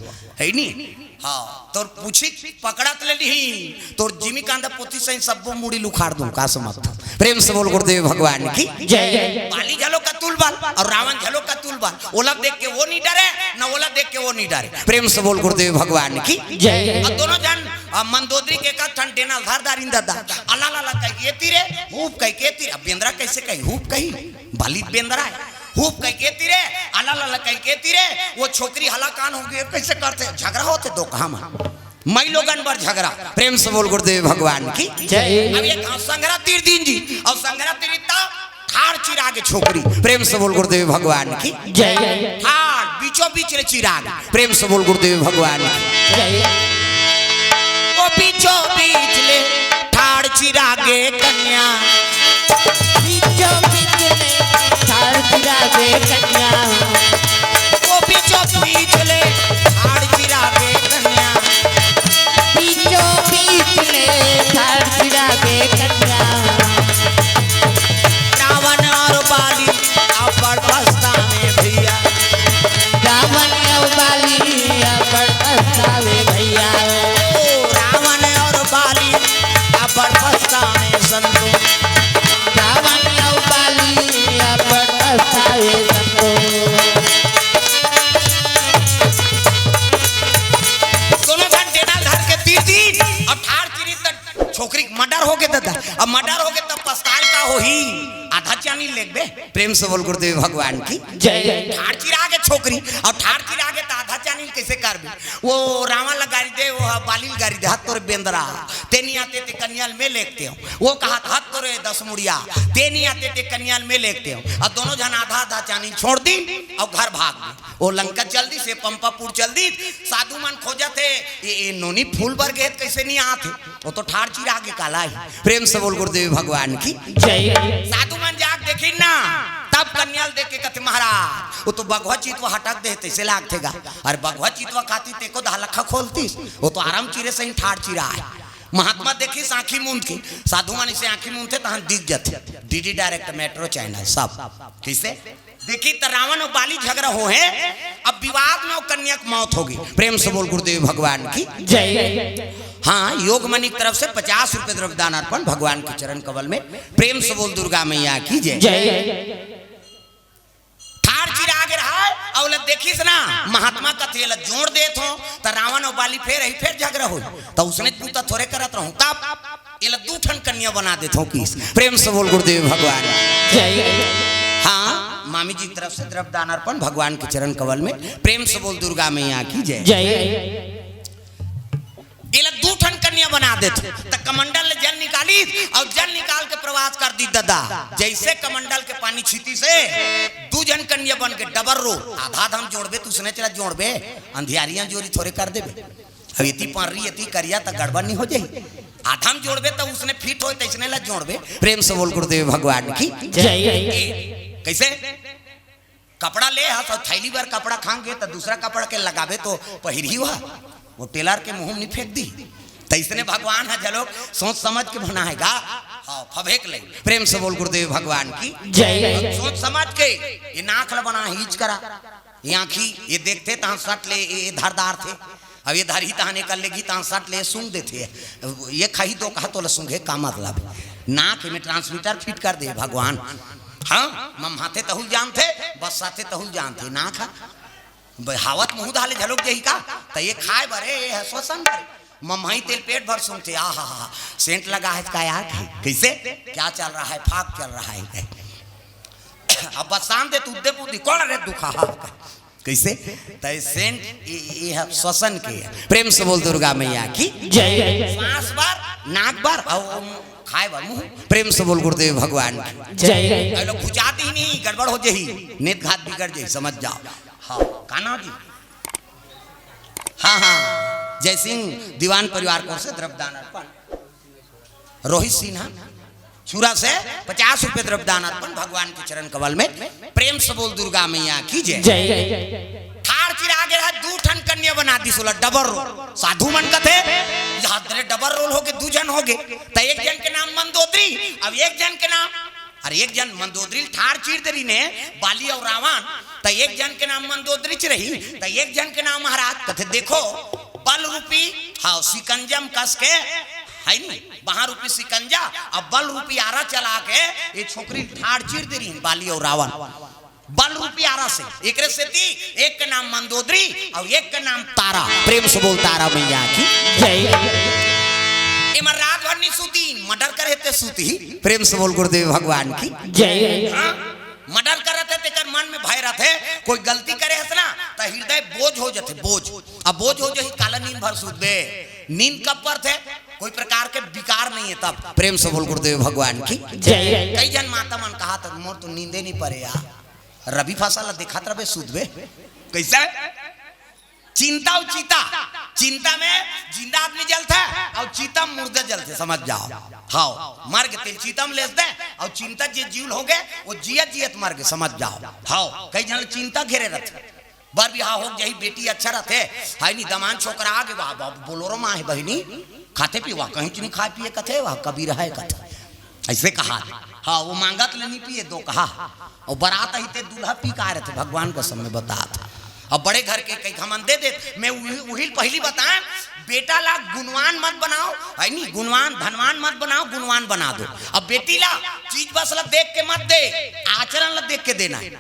हे नी? हाँ, तोर पूछी पकड़त ले लिही, तोर जिमी कांदा पोती सही सब्बो मुड़ी ल उखाड़ दूं, का समझथस?" प्रेम से बोल गुरुदेव भगवान की जय। बाली घलो कतुल बल अउ रावण घलो कतुल बल, ओला देख के वो नहीं डरे, न ओला देख के वो नहीं डरे। प्रेम से बोल गुरुदेव भगवान की जय। अउ दोनों झन, अ, मंदोदरी के एक ठन डेना ल धर डारिन ददा, अला ला ला कहि के एती रे, हूप कहि के एती रे। अब बेंदरा कइसे कही, हूप कही, बाली बेंदरा हे। हूप कहि के एती रे, अला ला ला कहि के एती रे, वो छोकरी हलाकान हो गे, कइसे करथे, झगरा होथे दो कहा म। माईलोगन बर झगरा। प्रेम से बोल गुरुदेव भगवान की जय। अब ये कहा संघरा तीर दीन जी, अउ संघरा तीर इतना ठाड़ चिरागे छोकरी। प्रेम से बोल गुरुदेव भगवान की जय। ठाड़ बीचों बीच ले चिरागे। प्रेम से बोल गुरुदेव भगवान की जय। ओ बीचों बीच ले ठाड़ चिरागे कन्या। बीचों बीच ले ठाड़ चिरागे कन्या। ओ बीचों बीच ले ठाड़ चिरागे कन्या। बीचों बीच ले ठाड़ चिरागे कन्या। रावण अउ अब ठार चिरी त छोकरी के मर्डर हो गे दादा। अब मर्डर हो गे त पछताए का होही? आधा चानी लेबे। प्रेम से बोल गुरुदेव भगवान की। जय। ठार चिरा गे छोकरी, अब ठार चिरा गे त आधा चानी कैसे करबे? वो रावण ला गारी दे, वो बाली ला गारी दे, "हत तोरे बेंदरा, ते नहीं आते ते कन्या ल मैं लेगतेंव।" वो कहा, "हत तोरे दस मुड़िया, ते नहीं आते ते कन्या ल मैं लेगतेंव।" अब दोनों झन आधा आधा चानी छोड़ दी और घर भाग गे। वो लंका चल दी से पंपापुर चल दी। साधु मन खोजत हे, ये, ये नोनी फूल बर गे हे त कैसे नहीं आत हे? वो तो ठार चिरा गे काला ही। प्रेम से बोल गुरुदेव भगवान की। जय। साधु मन जाके देखिन ना, तब कन्या ल देख के कथे, "महाराज, वो तो बघवा चितवा हटक दे हे, तैसे लागथे गा। अरे बघवा चितवा खाती तेको दहा लखा खोलतीस, वो तो आराम चिरे सही ठार चिरा हे।" महात्मा देखिस आँखी मूंद के, साधु मन इसे आँखी मूंदथे तहन दिख जथे। डीडी डायरेक्ट, मेट्रो चैनल सब। कैसे? देखी त रावण और बाली झगड़ा हो हे, अब विवाद में वो कन्या की मौत हो गई। प्रेम से बोल गुरुदेव भगवान की। जय। हाँ, योगमणि की तरफ से पचास रुपए द्रव्य दान अर्पण भगवान के चरण कमल में। प्रेम से बोल दुर्गा मैया की जय। जय। ठार चिरा गे रहा और ओला देखिस ना, महात्मा कथे, "एला जोड़ देत हो, त रावण और बाली फेर ही फेर झगड़ा हो, त उसने पूता थोड़े करत रहूं, तब एला दू ठन कन्या बना देत हो।" किस प्रेम से बोल गुरुदेव भगवान। जय। हाँ, मामी जी की तरफ से द्रव्य दान अर्पण भगवान के चरण कमल में। प्रेम से बोल दुर्गा मैया की जय। जय। एला दू ठन कन्या बना देत हो। त कमंडल ले जल निकाली और जल निकाल के प्रवास कर दी दादा। जैसे कमंडल के पानी छीती से दू झन कन्या बन के डबल रोल। आधा आधा म जोड़बे त उसने चला जोड़बे, अंधियारियां जोरी थोड़े कर देबे। अब इतनी पर्री, इतनी करिया त गड़बड़ नहीं हो जाही। आधा म जोड़बे त उसने फिट होए, तैसने ला जोड़बे। प्रेम से बोल गुरुदेव भगवान की। जय। ए, कैसे? कपड़ा ले हस अउ थैली भर कपड़ा खांगे त दूसरा कपड़ा के लगाबे तो पहिरही हुआ, वो टेलर के मुंह में नहीं फेंक दी। तैसने भगवान ह झलोक सोच समझ के बनाएगा। हाँ, फबेक ले। प्रेम से बोल गुरुदेव भगवान की। जय। सोच समझ के ये नाक ला बना हीच करा, ये आँखी ये देखथे तहाँ सट ले, ये धारदार थे। अब ये धरही तहाँ निकल लेगी तहाँ सट ले सूंघ देथे। ये खाही तो कहा तोला सूंघे का मतलब? नाक में ट्रांसमीटर फिट कर दे भगवान। हाँ, मम्हाथे तहु जानथे, बस्साथे तहु जानथे, नाक ह। ब-, हावत मुहूं धाले झलोक जाही का? त ये खाए बरे, ये ह श्वसन बरे। मम्हाई तेल पेट भर सूंघथे, "आहा हा, सेंट लगा है इसका यार।" कैसे? क्या चल रहा है? फाग चल रहा है। अब बस्सान दे तू दे बुद्धि, कौन रे दुखा हा? कैसे? त ये सेंट, ये, ये ह श्वसन के। प्रेम से बोल दुर्गा मैया की। जय। सांस बर, नाक बर, और खाए बर मुंह। प्रेम से बोल गुरुदेव भगवान की। जय। अरे लोग खुजाती ही नहीं, गड़बड़ हो जाही, नेत घात बिगड़ जाही, समझ जाओ। हाँ, का नाम जी? हाँ, हाँ, जय सिंह दीवान परिवार को से द्रव्यदान अर्पण। रोहित सिन्हा छुरा से पचास रुपए द्रव्यदान अर्पण भगवान के चरण कमल में। प्रेम से बोल दुर्गा मैया की जय। जय। ठार चिरा गे रहा, दू ठन कन्या बना दिस ओला, डबल रोल। साधु मन कथे, "यहाँ तेरे डबल रोल हो गे, दू झन हो गे।" त एक झन के नाम मंदोदरी, अब एक झन के नाम, अरे एक झन मंदोदरी ल ठार चीर दे रहिन हे, बाली अउ रावण, त एक झन के नाम मंदोदरीच रही, त एक झन के नाम महाराज कथे, "देखो, बल रूपी, हाँ, सिकंजम कस के, है नी, बहा रूपी सिकंजा, अब बल रूपी आरा चला के ये छोकरी ल ठार चीर दे रहिन बाली अउ रावण।" बल रूपी आरा से, एकरे सेती एक के नाम मंदोदरी अउ एक के नाम तारा। प्रेम से बोल तारा मैया की। जय। एमन रात भर नहीं सूती, मर्डर करे ते सूती। प्रेम से बोल गुरुदेव भगवान की। जय। हाँ, मर्डर करत हे तेकर मन में भय रहत हे, कोई गलती करे हस ना, त हृदय बोझ हो जथे, बोझ। अब बोझ हो जही, काला नींद भर सूतबे, नींद कब परथे, कोई प्रकार के विकार नहीं है तब। प्रेम से बोल गुरुदेव भगवान की। जय। कई झन माता मन कहा था, "मोर तो नींदे नहीं परे यार।" रबी फसल ला देखत रबे, सूतबे। कैसे? चिंता अउ चिता, चिंता में जिंदा आदमी जलथे अउ चिता में मुर्दा जलथे, समझ जाओ। हाँ, मर के तेल चिता में लेस दे अउ चिंता जे जीव हो गए, वो जियत जियत मर गए, समझ जाओ। हाँ, कई झन चिंता घेरे रहथे। बर बिहाव हो जाही, बेटी अच्छा रहथे, है नी, दमान छोकरा आ गे, वाह, वाह, बोलोरो माँ है बहिनी, खाथे पीवा, कहीं नहीं खाए पिए कथे, वाह, कबीर है कथे। ऐसे कहा। हाँ, वो मांगत ले नहीं पिए, दो कहा। और बरात ही ते दूल्हा पी का रहते, भगवान का समय बतात। अब बड़े घर के कई हमन दे दे, मैं उही, उही पहली बताएं, बेटा ला गुणवान मत बनाओ, है नी, गुणवान, धनवान मत बनाओ, गुणवान बना दो। अब बेटी ला चीज बस ला देख के मत दे, आचरण ला देख के देना है।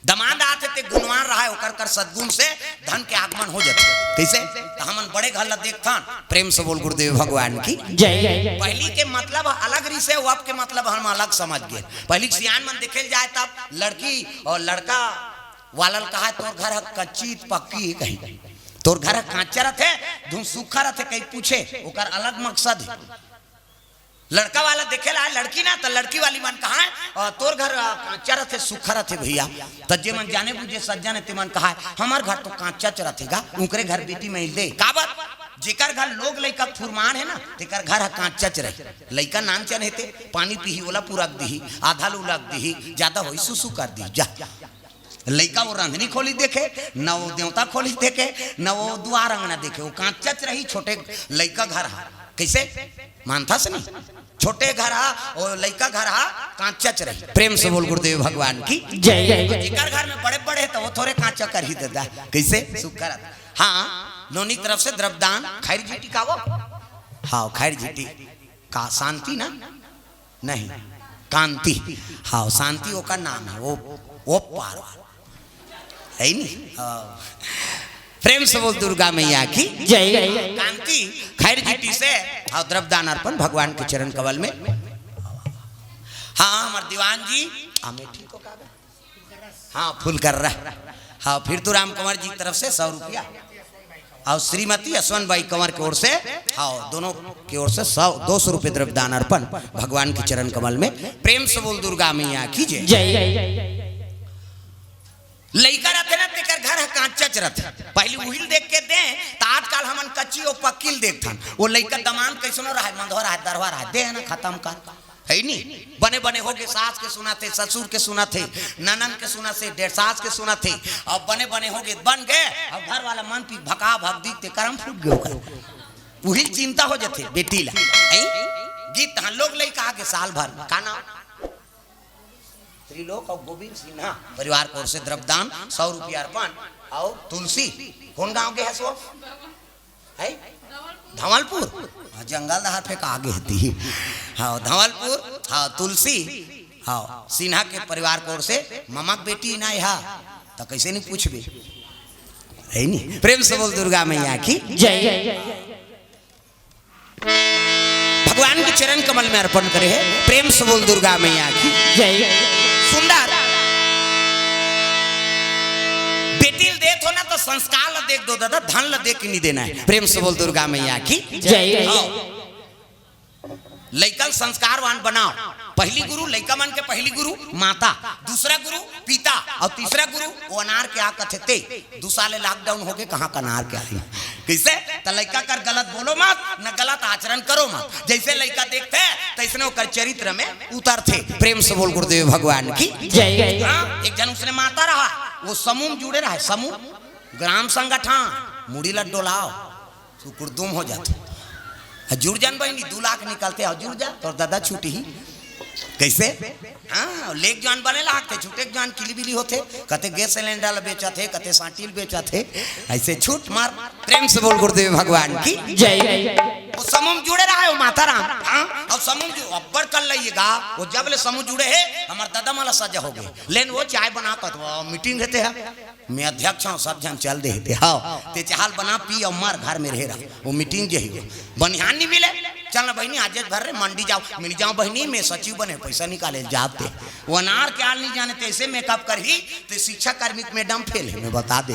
दमांद आथे ते गुणवान रहय, ओकर कर सद्गुण से धन के आगमन हो जाथे। कइसे? त हमन बड़े घर ला देखथन, प्रेम से बोल गुरुदेव भगवान की। जय। पहिली के मतलब अलग रिहिसे, अब के मतलब हम अलग समझ गेन। पहिली के सियान मन देखे ल जाय तब लड़की अउ लड़का वाला ल कहय, "तोर घर ह कच्ची त पक्की हे?" कही, "तोर घर ह कांचा रथे, धुन सूखा रथे?" कही पूछे, ओकर अलग मकसद हे। लड़का वाला देखे ल आय लड़की ना, त लड़की वाली मन कहय, "अ, तोर घर, अ, कांचा रथे, सूखा रथे भइया?" त जे मन जाने बूझे सज्जन हे, ते मन कहय, "हमर घर तो कांचाच रथे गा, उंकरे घर बेटी मइल दे।" काबर? जेकर घर लोग लइका फुरमान हे ना, तेकर घर ह कांचाच रही। लइका नानचन हे ते पानी पीही, ओला पुरक दिही, आधा ल उलक दिही, जादा होही सुसु कर दिही, जा। लइका वो रंधनी खोली देखे, न वो देवता खोली देखे, न वो दुआर अंगना देखे, वो कांचच रही। छोटे लइका घर हा। कइसे? मानथस नहीं? छोटे घर हा, वो लइका घर हा, कांचच रही। प्रेम से बोल गुरुदेव भगवान की। जय। जेकर घर में बड़े बड़े हे, त वो थोरे कांचा करही ददा। कइसे? सुख करत। हाँ, नोनी तरफ से द्रव्यदान, खैर झीटी का वो? हाँ, खैर झीटी। का शांति ना? नहीं, कांति। हाँ, शांति ओकर नाम हे, वो, वो पार हे नी? हाँ। प्रेम से बोल दुर्गा मैया की। जय। कांति खैर झीटी से, हाँ, द्रव्यदान अर्पण भगवान के चरण कमल में। हाँ, हमर दीवान जी, हाँ, मैं ठीक हो का? हाँ, फुलकर्रा। हाँ, फिर तो राम कंवर जी की तरफ से सौ रुपया। अउ श्रीमती यशवंत बाई कंवर के ओर से, हाँ, दोनों के ओर से सौ, दो सौ रुपये द्रव्यदान अर्पण भगवान के चरण कमल में। प्रेम से बोल दुर्गा मैया की जय। जय। लइका रथे ना, तेकर घर ह कांचच रथे। पहिली उही ल देख के दे, त आजकल हमन कच्ची अउ पक्की ल देखथन। वो लइका दमांद कइसनो रहय, मंदवा रहय, दरवा रहय, दे ना, खतम कर। हे नी? बने बने होगे, सास के सुनथे, ससुर के सुनथे, ननंद के सुनथे, डेढ़ सास के सुनथे, अउ बने बने होगे, बन गे, अउ घर वाला मन पी भका भक दिखथे, करम फूट गे ओकर। उही चिंता हो जाथे बेटी ला। हे? गीत तहाँ लोग लइका आगे साल भर में। का नाम? त्रिलोक अउ गोविंद सिन्हा परिवार के ओर से द्रव्यदान सौ रुपया अर्पण अउ तुलसी। कौन गांव के हे सो? हे? धवलपुर। हाँ, जंगल डहर फेंका गे हती। हाँ, धवलपुर। हाँ, तुलसी। हाँ, सिन्हा के परिवार के ओर से ममा के बेटी ना हा, त कइसे नहीं पूछबे? हे नी? प्रेम से बोल दुर्गा मैया की। जय। भगवान के चरण कमल में अर्पण करे हे। प्रेम से बोल दुर्गा मैया की। जय। सुंदर। बेटी ल देत हो ना, त संस्कार ल देख दो दादा, धन ल देख के नहीं देना हे। प्रेम से बोल दुर्गा मैया की। जय। हाँ। लइका ल संस्कारवान बनाओ। पहिली गुरु, लइका मन के पहिली गुरु माता, दूसरा गुरु पिता, अउ तीसरा गुरु वो अनार के आ कथे ते। दू साल ले lockdown होगे, कहाँ का अनार के आही? कइसे? त लइका कर गलत बोलो मत, न गलत आचरण करो मत। जइसे लइका देखथे, तइसने ओकर चरित्र में उतरथे। प्रेम से बोल गुरुदेव भगवान की। जय। हाँ, एक झन उसने माता रहा, वो समूह में जुड़े रहा, समूह, ग्राम संगठन, मुड़ी ल डोलाओ, सुकुरदुम हो जाथे। आ जुड़ जान बहिनी, दू लाख निकलथे, अउ जुड़ जा, तोर दादा छूटही। कइसे? हाँ, लेक जान बने लागथे, छूटे के जान किलीबिली होथे, कते गैस सिलेंडर ल बेचत हे, कते सांटी ल बेचत हे, अइसे छूट मार। प्रेम से बोल गुरुदेव भगवान की। जय। वो समूह में जुड़े रहा हे, वो माता राम, हाँ, अउ समूह में जु-, अब्बड़ कर लइएगा, वो जब ले समूह जुड़े हे, हमर दादा मन ला सजा होगे। लेन वो चाय बना कर, वो मीटिंग हे ते हा, मैं अध्यक्ष हूँ, सब झन चल दे हे ते। हाँ, ते चाय ल बना, पी अउ मर, घर में रहे रह। वो मीटिंग जे हे, वो बनिहान नहीं मिले। चल ना बहिनी, आज भर रे मंडी जाओ, मिल जाओ बहिनी, मैं सचिव बने, पैसा निकाले ल जाते। वो अनार के आल नहीं जाने, तइसे मेकअप करही, ते शिक्षा कर्मी के मैडम फेल हे, मैं बता दे।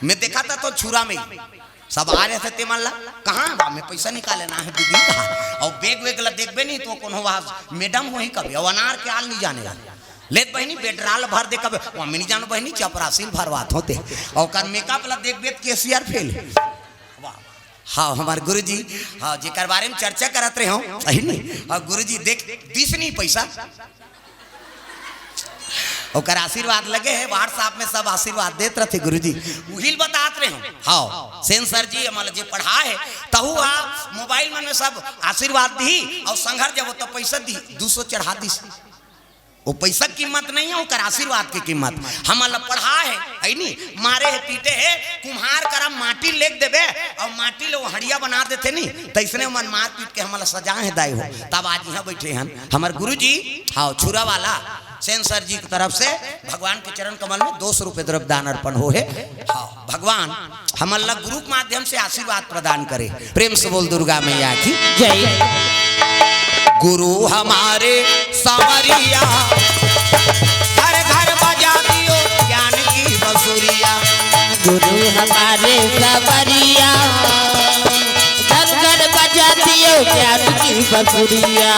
मैं देखा था तो छुरा में सब आ रहे थे ते मन ला, कहाँ बा, मैं पैसा निकाले ना हे दीदी, कहाँ? अउ बैग वैग ला देखबे नहीं तो कोनो वहाँ मैडम होही कभी, अउ अनार के आल नहीं जाने ला। लेत बहिनी, बेडराल भर दे कभी, वो मिनी जानो बहिनी, चपरासी ल भरवात होते। अउ ओकर मेकअप ला देखबे त कैशियर फेल। वाह। हाँ, हमर गुरुजी, हाँ, जेकर बारे में चर्चा करत रहे हो, सही नहीं? अउ गुरुजी देख, दिस नहीं पैसा। ओकर आशीर्वाद लगे हे, WhatsApp में सब आशीर्वाद देत रथे गुरुजी। उही ल बतात रहे हो। हाँ, सेन सर जी हमला जे पढ़ा हे, तहू हा मोबाइल मन में सब आशीर्वाद दिही, अउ संघर जब तो पैसा दिही, दू सौ चढ़ा दिस। वो पैसा के कीमत नहीं हे, ओकर आशीर्वाद के कीमत। हमला पढ़ा हे, हे नी? मारे हे, पीटे हे, कुम्हार करा माटी लेग देबे, अउ माटी ले वो हड़िया बना देथे नी, तइसने मन मार पीट के हमला सजाए हे दाई हो। तब आज यहाँ बैठे हन हमर गुरुजी, हाँ, छुरा वाला, सेंसर जी की तरफ से भगवान के चरण कमल में दो सौ रुपये द्रव्य दान अर्पण हो हे। हाँ, भगवान हमन ला गुरु के माध्यम से आशीर्वाद प्रदान करे। प्रेम से बोल दुर्गा मैया की जय। गुरु हमारे सांवरिया, घर घर बजा दियो ज्ञान की बंसुरिया। गुरु हमारे सांवरिया, घर घर बजा दियो ज्ञान की बंसुरिया।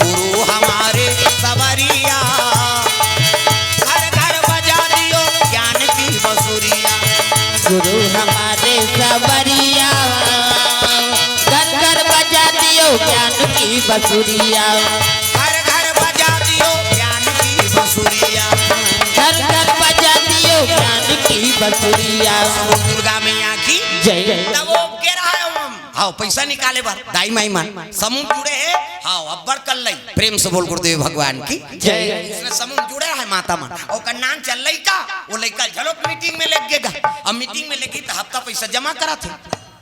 गुरु हमारे सांवरिया, घर घर बजा दियो ज्ञान की बंसुरिया। गुरु हमारे सांवरिया, घर घर बजा दियो ज्ञान की बंसुरिया। घर घर बजा दियो ज्ञान की बंसुरिया। घर घर बजा दियो ज्ञान की बंसुरिया। दुर्गा मैया की जय। तब वो कह रहा है हम, हाँ, पैसा निकाले बर दाई माई मन समूह जुड़े हे। हाँ, अब्बड़ कल्लई। प्रेम से बोल गुरुदेव भगवान की जय। इसने समूह जुड़े हे माता मन। अउ ओकर नान चल लइका, वो लइका झलोक मीटिंग में लग गेगा। अब मीटिंग में लगी तो हफ्ता पैसा जमा करा थे।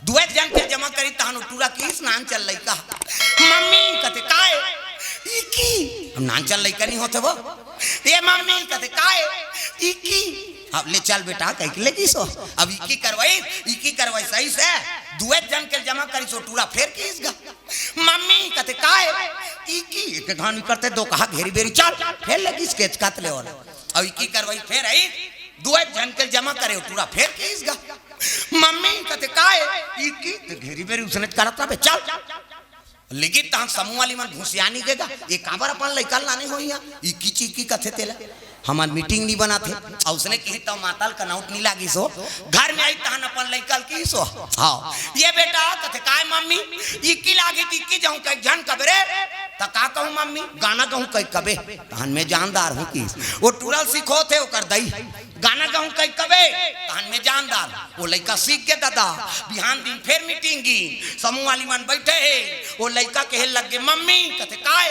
दुए झन के जमा करी तहन वो टूरा किहिस नान चल लइका। मम्मी कथे काय? इकी। अब नान चल लइका नहीं होते वो। ए मम्मी कथे काय? इकी। अब ले चल बेटा कह के ले गिस हो। अब इकी करवाई, इकी करवाई सही से। दुए झन के जमा करी सो टूरा फेर किहिस गा। मम्मी कथे काय? इकी एक घानी करते दो कहा घेरी बेरी चल। फेर ले गिस केचकात ले वाला। अब इकी करवाई फेर आई। दुए झन के जमा करे टूरा फेर किहिस गा। मम्मी कथे काय? इकी तो घेरी बेरी उसने करत रहे चल। लेकिन तहन समूह वाली मन घुसियानी गेगा, ये काबर अपन लइका लाने हो इहाँ? इकी चीकी कथे तेला। हमर मीटिंग नहीं बनाथे। अउ उसने किही तब माता ल कनौट नहीं लागिस हो। घर में आई तहन अपन लइका ल किहिस हो। हाँ, ये बेटा कथे काय मम्मी? इकी लागी त इकी जाऊं कई झन कबे रे। त का कहूं मम्मी? गाना गाऊं कई कबे। तहन मैं जानदार हूं किहिस। वो टूरा ल सिखोथे ओकर दई। गाना गाऊं कई कबे, तहन में जानदार। वो लइका सीख गे दादा। बिहान दिन फेर मीटिंग गिन, समूह वाली मन बैठे हे। वो लइका कहे लग गे, मम्मी, कथे, "काय?"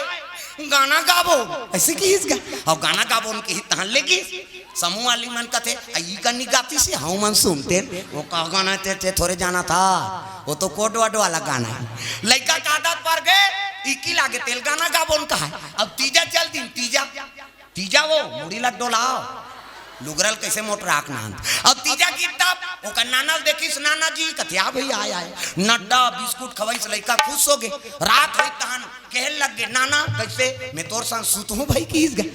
"गाना गाबो।" अइसे किहिस गा। अउ गाना गाबो न किहिस, तहन ले गिस। समूह वाली मन कथे, "अ, ई कनी गातिस हे, हऊ मन सुनतेन।" "वो का गाना हे ते, ते थोरे जानत हस, वो तो कोड वर्ड वाला गाना हे।" लइका का आदत पर गे, इकी लागे तेल गाना गाबो न कहे। अब तीजा चल दिन, तीजा। तीजा वो मुड़ी ला डोलाव, लुगरा ल कइसे मोटराक नांद। अब तीजा गिन तब ओकर नाना ल देखिस, "नाना जी," कथे, "आ भई, आय, आय।" नड्डा बिस्कुट खवाइस, लइका खुश हो गे। रात होई तहन कहे लग गे, "नाना, कइसे मैं तोर संग सुतहूं भई?" किहिस गा।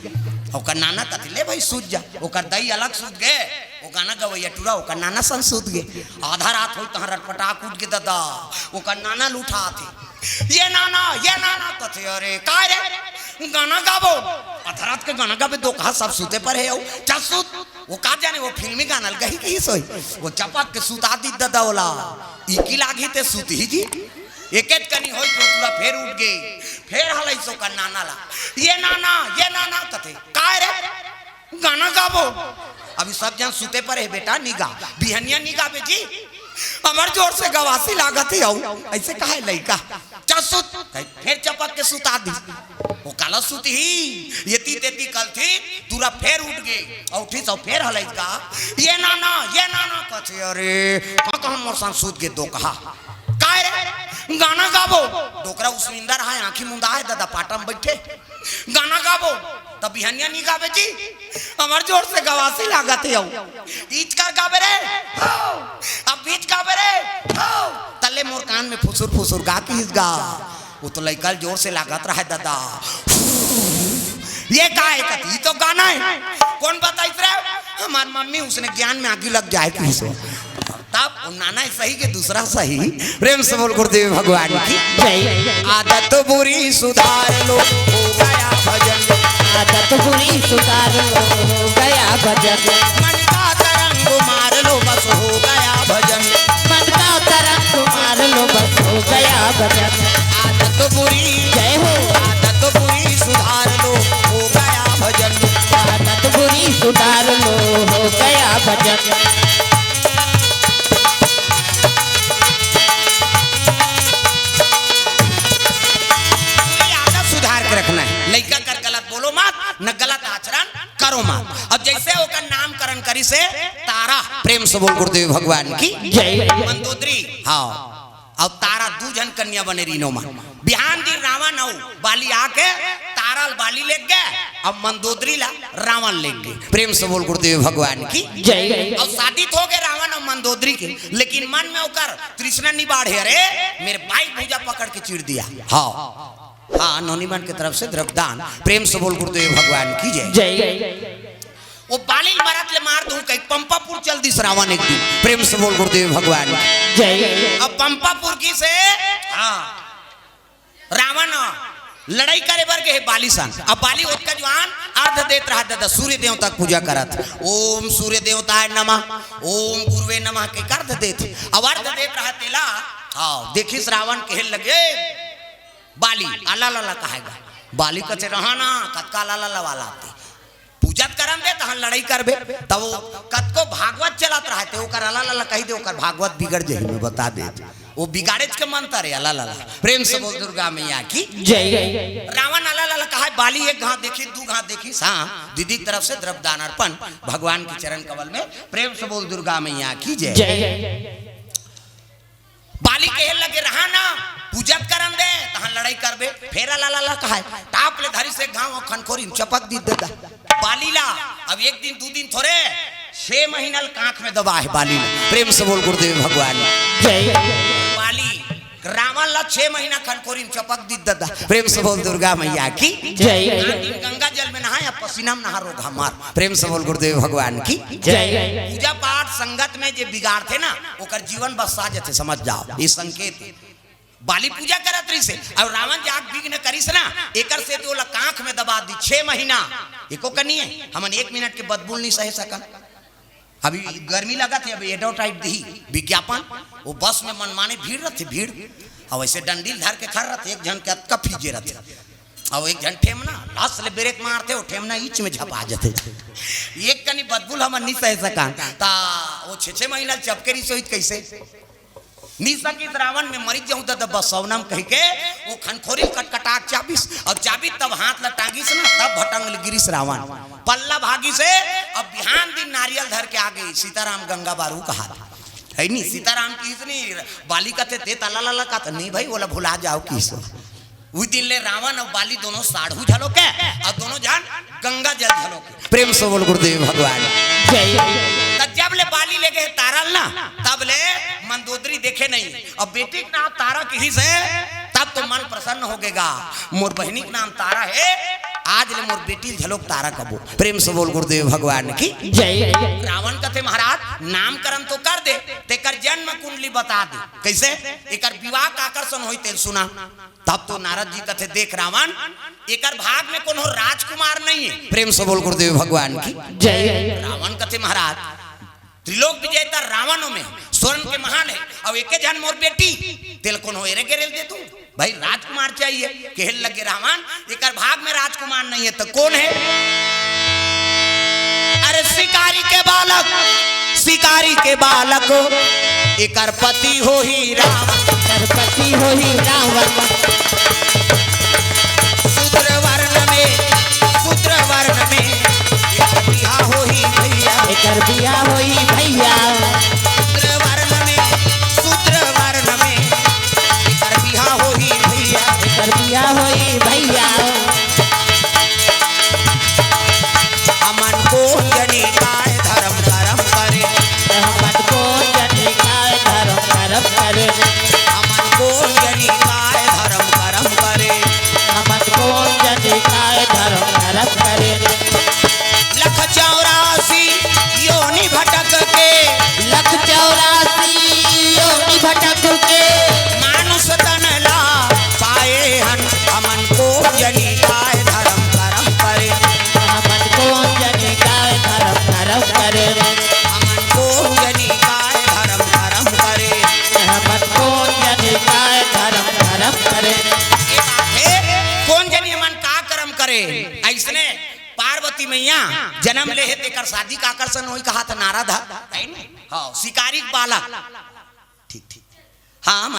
ओकर नाना कथे, "ले भई, सुत जा।" ओकर दई अलग सुत गे, वो गाना गवइया टूरा ओकर नाना संग सुत गे। आधा रात होई तहन रटपटाक उठ गे दादा, ओकर नाना ल उठाथे। "ये नाना, ये नाना," कथे, "अरे काय रे, गाना गाबो?" "आधा रात के गाना गाबे, दो कहा सब सुते पर हे अउ।" "चल सुत।" वो का जाने, वो फिल्मी गाना ल गही किहिस होही। वो चपक के सुता दिस दादा ओला। इकी लागही ते सुतही जी। एकेच कनी होई तो टूरा फेर उठ गे। फेर हलइस ओकर नाना ला। "ये नाना, ये नाना," कथे, "काय रे?" "गाना गाबो।" "अभी सब झन सुते पर हे बेटा, नी गा। बिहनिया नी गाबे जी, अमर जोर से गवासी लागत हे अउ।" अइसे कहे लइका। "चल सुत।" कहे, फेर चपक के सुता दिस। वो काला सुतही, एती तेती कलथी, टूरा फेर उठ गे। अउ उठिस अउ फेर हलइस गा, "ये नाना, ये नाना," कथे, "अरे, का कहूं मोर संग सुत गे दो कहा।" "काय रे?" "गाना गाबो।" डोकरा उसविंदर हे, आंखी मुंदा हे दादा, पाटा म बइठे। "गाना गाबो।" "त बिहनिया नी गाबे जी, अमर जोर से गवासी लागत हे अउ।" "इचकर गाबे रे?" "हव।" "अब बीच गाबे रे?" "हव।" "तले मोर कान में फुसुर फुसुर गा किहिस गा।" वो तो लइका ल जोर से लागत रहे दादा। "ये काय?" कथे, "ई तो गाना हे।" "कोन बताइस रे?" "हमर मम्मी, उसने ज्ञान में आगी लग जाए किहिस हो।" तब वो नाना सही के दूसरा सही। प्रेम से बोल गुरुदेव भगवान की जय। आदत बुरी सुधार लो, हो गया भजन। आदत बुरी सुधार लो, हो गया भजन। मन का तरंग मार लो, बस हो गया भजन। मन का तरंग मार लो, बस हो गया भजन। आदत बुरी, जय हो। आदत बुरी सुधार लो, हो गया भजन। आदत बुरी सुधार लो, हो गया भजन। ये आदत सुधार के रखना हे। लइका कर गलत बोलो मत, न गलत आचरण करो मत। अब जइसे ओकर नामकरण करिस हे तारा, प्रेम से बोल गुरुदेव भगवान की जय। मंदोदरी, हाँ। अब तारा दू झन कन्या बने रिहिन ओमा। बिहान दिन रावण अउ बाली आके तारा बाली लेग गे, अब मंदोदरी ला रावण लेग गे। प्रेम से बोल गुरुदेव भगवान की। जय। अब शादी तो हो गे रावण अउ मंदोदरी के, लेकिन मन में ओकर तृष्णा नइ बाढ़े। अरे, मेरे बाई भुजा पकड़ के चीर दिया। हाँ, हाँ, नोनी मन के तरफ से द्रव्यदान। प्रेम से बोल गुरुदेव भगवान की जय। जय। वो बाली ल मरत ले मार दूं कहिके पंपापुर चल दिस रावण एक दिन। प्रेम से बोल गुरुदेव भगवान की। जय। अब पंपापुर गिस हे, हाँ, रावण लड़ई करे बर गे हे बाली संग। अब बाली ओतका जुवान अर्घ देत रहा दादा, सूर्य देवता के पूजा करत, ओम सूर्य देवताय नमः, ओम गुरुवे नमः के अर्घ देत। अब अर्घ देत रहा तेला, हाँ, देखिस रावण कहे लगे, बाली, आला लाला कहाय गा। बाली कथे, "रहा ना, कतका आला लाला वाला आते। पूजा त करन दे, तहन लड़ई करबे।" तब वो कतको भागवत चलत रहा, ते ओकर आला लाला कहि दे, ओकर भागवत बिगड़ जाही, मैं बता देत। वो बिगाड़ेच के मंतर हे, आला लाला। प्रेम से बोल दुर्गा मैया की। जय। रावण आला लाला कहाय, बाली एक घात देखिस, दू घात देखिस, हाँ, दीदी की तरफ से द्रव्यदान अर्पण भगवान के चरण कमल में। प्रेम से बोल दुर्गा मैया की जय। जय। बाली कहे लगे, "रहा ना, पूजा त करन दे, तहां लड़ई करबे।" फेर आला लाला कहाय, टाप ले धरिस एक घांव खनखोरी म चपक दिस दादा बाली ला। अब एक दिन, दू दिन थोरे, छह महीना ल कांख में दबाय हे बाली ला। प्रेम से बोल गुरुदेव भगवान। जय। बाली रावण ला छह महीना खनखोरी म चपक दिस दादा। प्रेम से बोल दुर्गा मैया की। जय। आन दिन गंगा जल में नहाय, अब पसीना में नहा रोगहा मर। प्रेम से बोल गुरुदेव भगवान की। जय। पूजा पाठ संगत में जे बिगाड़थे ना, ओकर जीवन बसा जथे, समझ जाव, ये संकेत हे। बाली पूजा करत रहिस हे, अउ रावण जाके विघ्न करिस ना, एकर सेती ओला कांख में दबा दिस छह महीना। एको कनी हे, हमन एक मिनट के बदबू ल नइ सहे सकन। अभी गर्मी लगत हे, अभी advertise दिही विज्ञापन, वो बस में मनमाने भीड़ रहिथे, भीड़। अउ वइसे डंडी ल धर के खड़ रहिथे, एक झन के अतका फीजे रहिथे, अउ एक झन ठेमना लस ले ब्रेक मारथे, वो ठेमना ईच में झपा जथे। एक कनी बदबू ल हमन नइ सहे सकन, त वो छे छे महीना ल चपके रहिस होही त कइसे? नइ सकिस रावण, मैं मरिच जाहूं त बसवना म कहिके वो खनखोरी ल कटकटा के चाबिस, अउ चाबिस तब हाथ ल टांगिस ना, तब भटंग ले गिरिस रावण, पल्ला भागिस हे। अब बिहान दिन नारियल धर के आ गे, सीताराम गंगा बारू कहात हे नी, सीताराम किहिस नी, बाली कथे, "ते त आला लाला कहत," "नहीं भाई, ओला भुला जाव," किहिस। उही दिन ले रावण अउ बाली दोनों साढ़ू घलो के, अउ दोनों झन गंगा जल घलो के। प्रेम से बोल गुरुदेव भगवान। जय। त जब ले बाली लेगे हे तारा ल ना, तब ले मंदोदरी देखे नहीं। अब बेटी के नाम तारा किहिस हे, तब तो मन प्रसन्न होगे गा। मोर बहिनी के नाम तारा हे, आज ले मोर बेटी ल घलो के तारा कबो। प्रेम से बोल गुरुदेव भगवान की। जय। रावण कथे, "महाराज, नामकरण तो कर दे, तेकर जन्म कुंडली बता दे।" कइसे? एकर विवाह काकर संग होही तेला सुना। तब तो नारद जी कथे, "देख रावण, एकर भाग में कोनो राजकुमार नहीं हे।" प्रेम से बोल गुरुदेव भगवान की। जय। रावण कथे, "महाराज, त्रिलोक विजेता रावण में स्वर्ण के महल हे, अउ एके झन मोर बेटी, तेला कोनो एरे गेरे ल दे दूं? भाई, राजकुमार चाहिए।" कहे लगे रावण, "एकर भाग में राजकुमार नहीं हे, त कोन हे?" अरे शिकारी के बालक, शिकारी के बालक, एकर पति होही रावण। एकर पति होही रावण। शूद्र वर्ण में, शूद्र वर्ण में, एकर बिहा होही भैया। एकर बिहा होही भैया। शूद्र वर्ण में, शूद्र वर्ण में, एकर बिहा होही भैया। एकर बिहा होही भैया। हमन कोन जनी काय धरम करम करे। हमन कोन जनी काय धरम करम करे। हमन कोन जनी काय धरम करम करे। हमन कोन जनी काय धरम करम करे। लख चौरासी योनि भटक के। लख चौरासी योनि भटक के। मानुष तन ला पाए हन। हमन कोन जनी काय धरम करम करे। हमन कोन जनी काय धरम करम करे। हमन कोन जनी काय धरम करम करे। हमन कोन जनी काय धरम करम करे। ये बात हे, कोन जनी हमन का करम करे। अइसने पार्वती मैया जनम ले हे, तेकर शादी काकर संग होही कहाथे नारद ह। हे नी? हाँ, शिकारी के बालक। ठीक, ठीक। हाँ,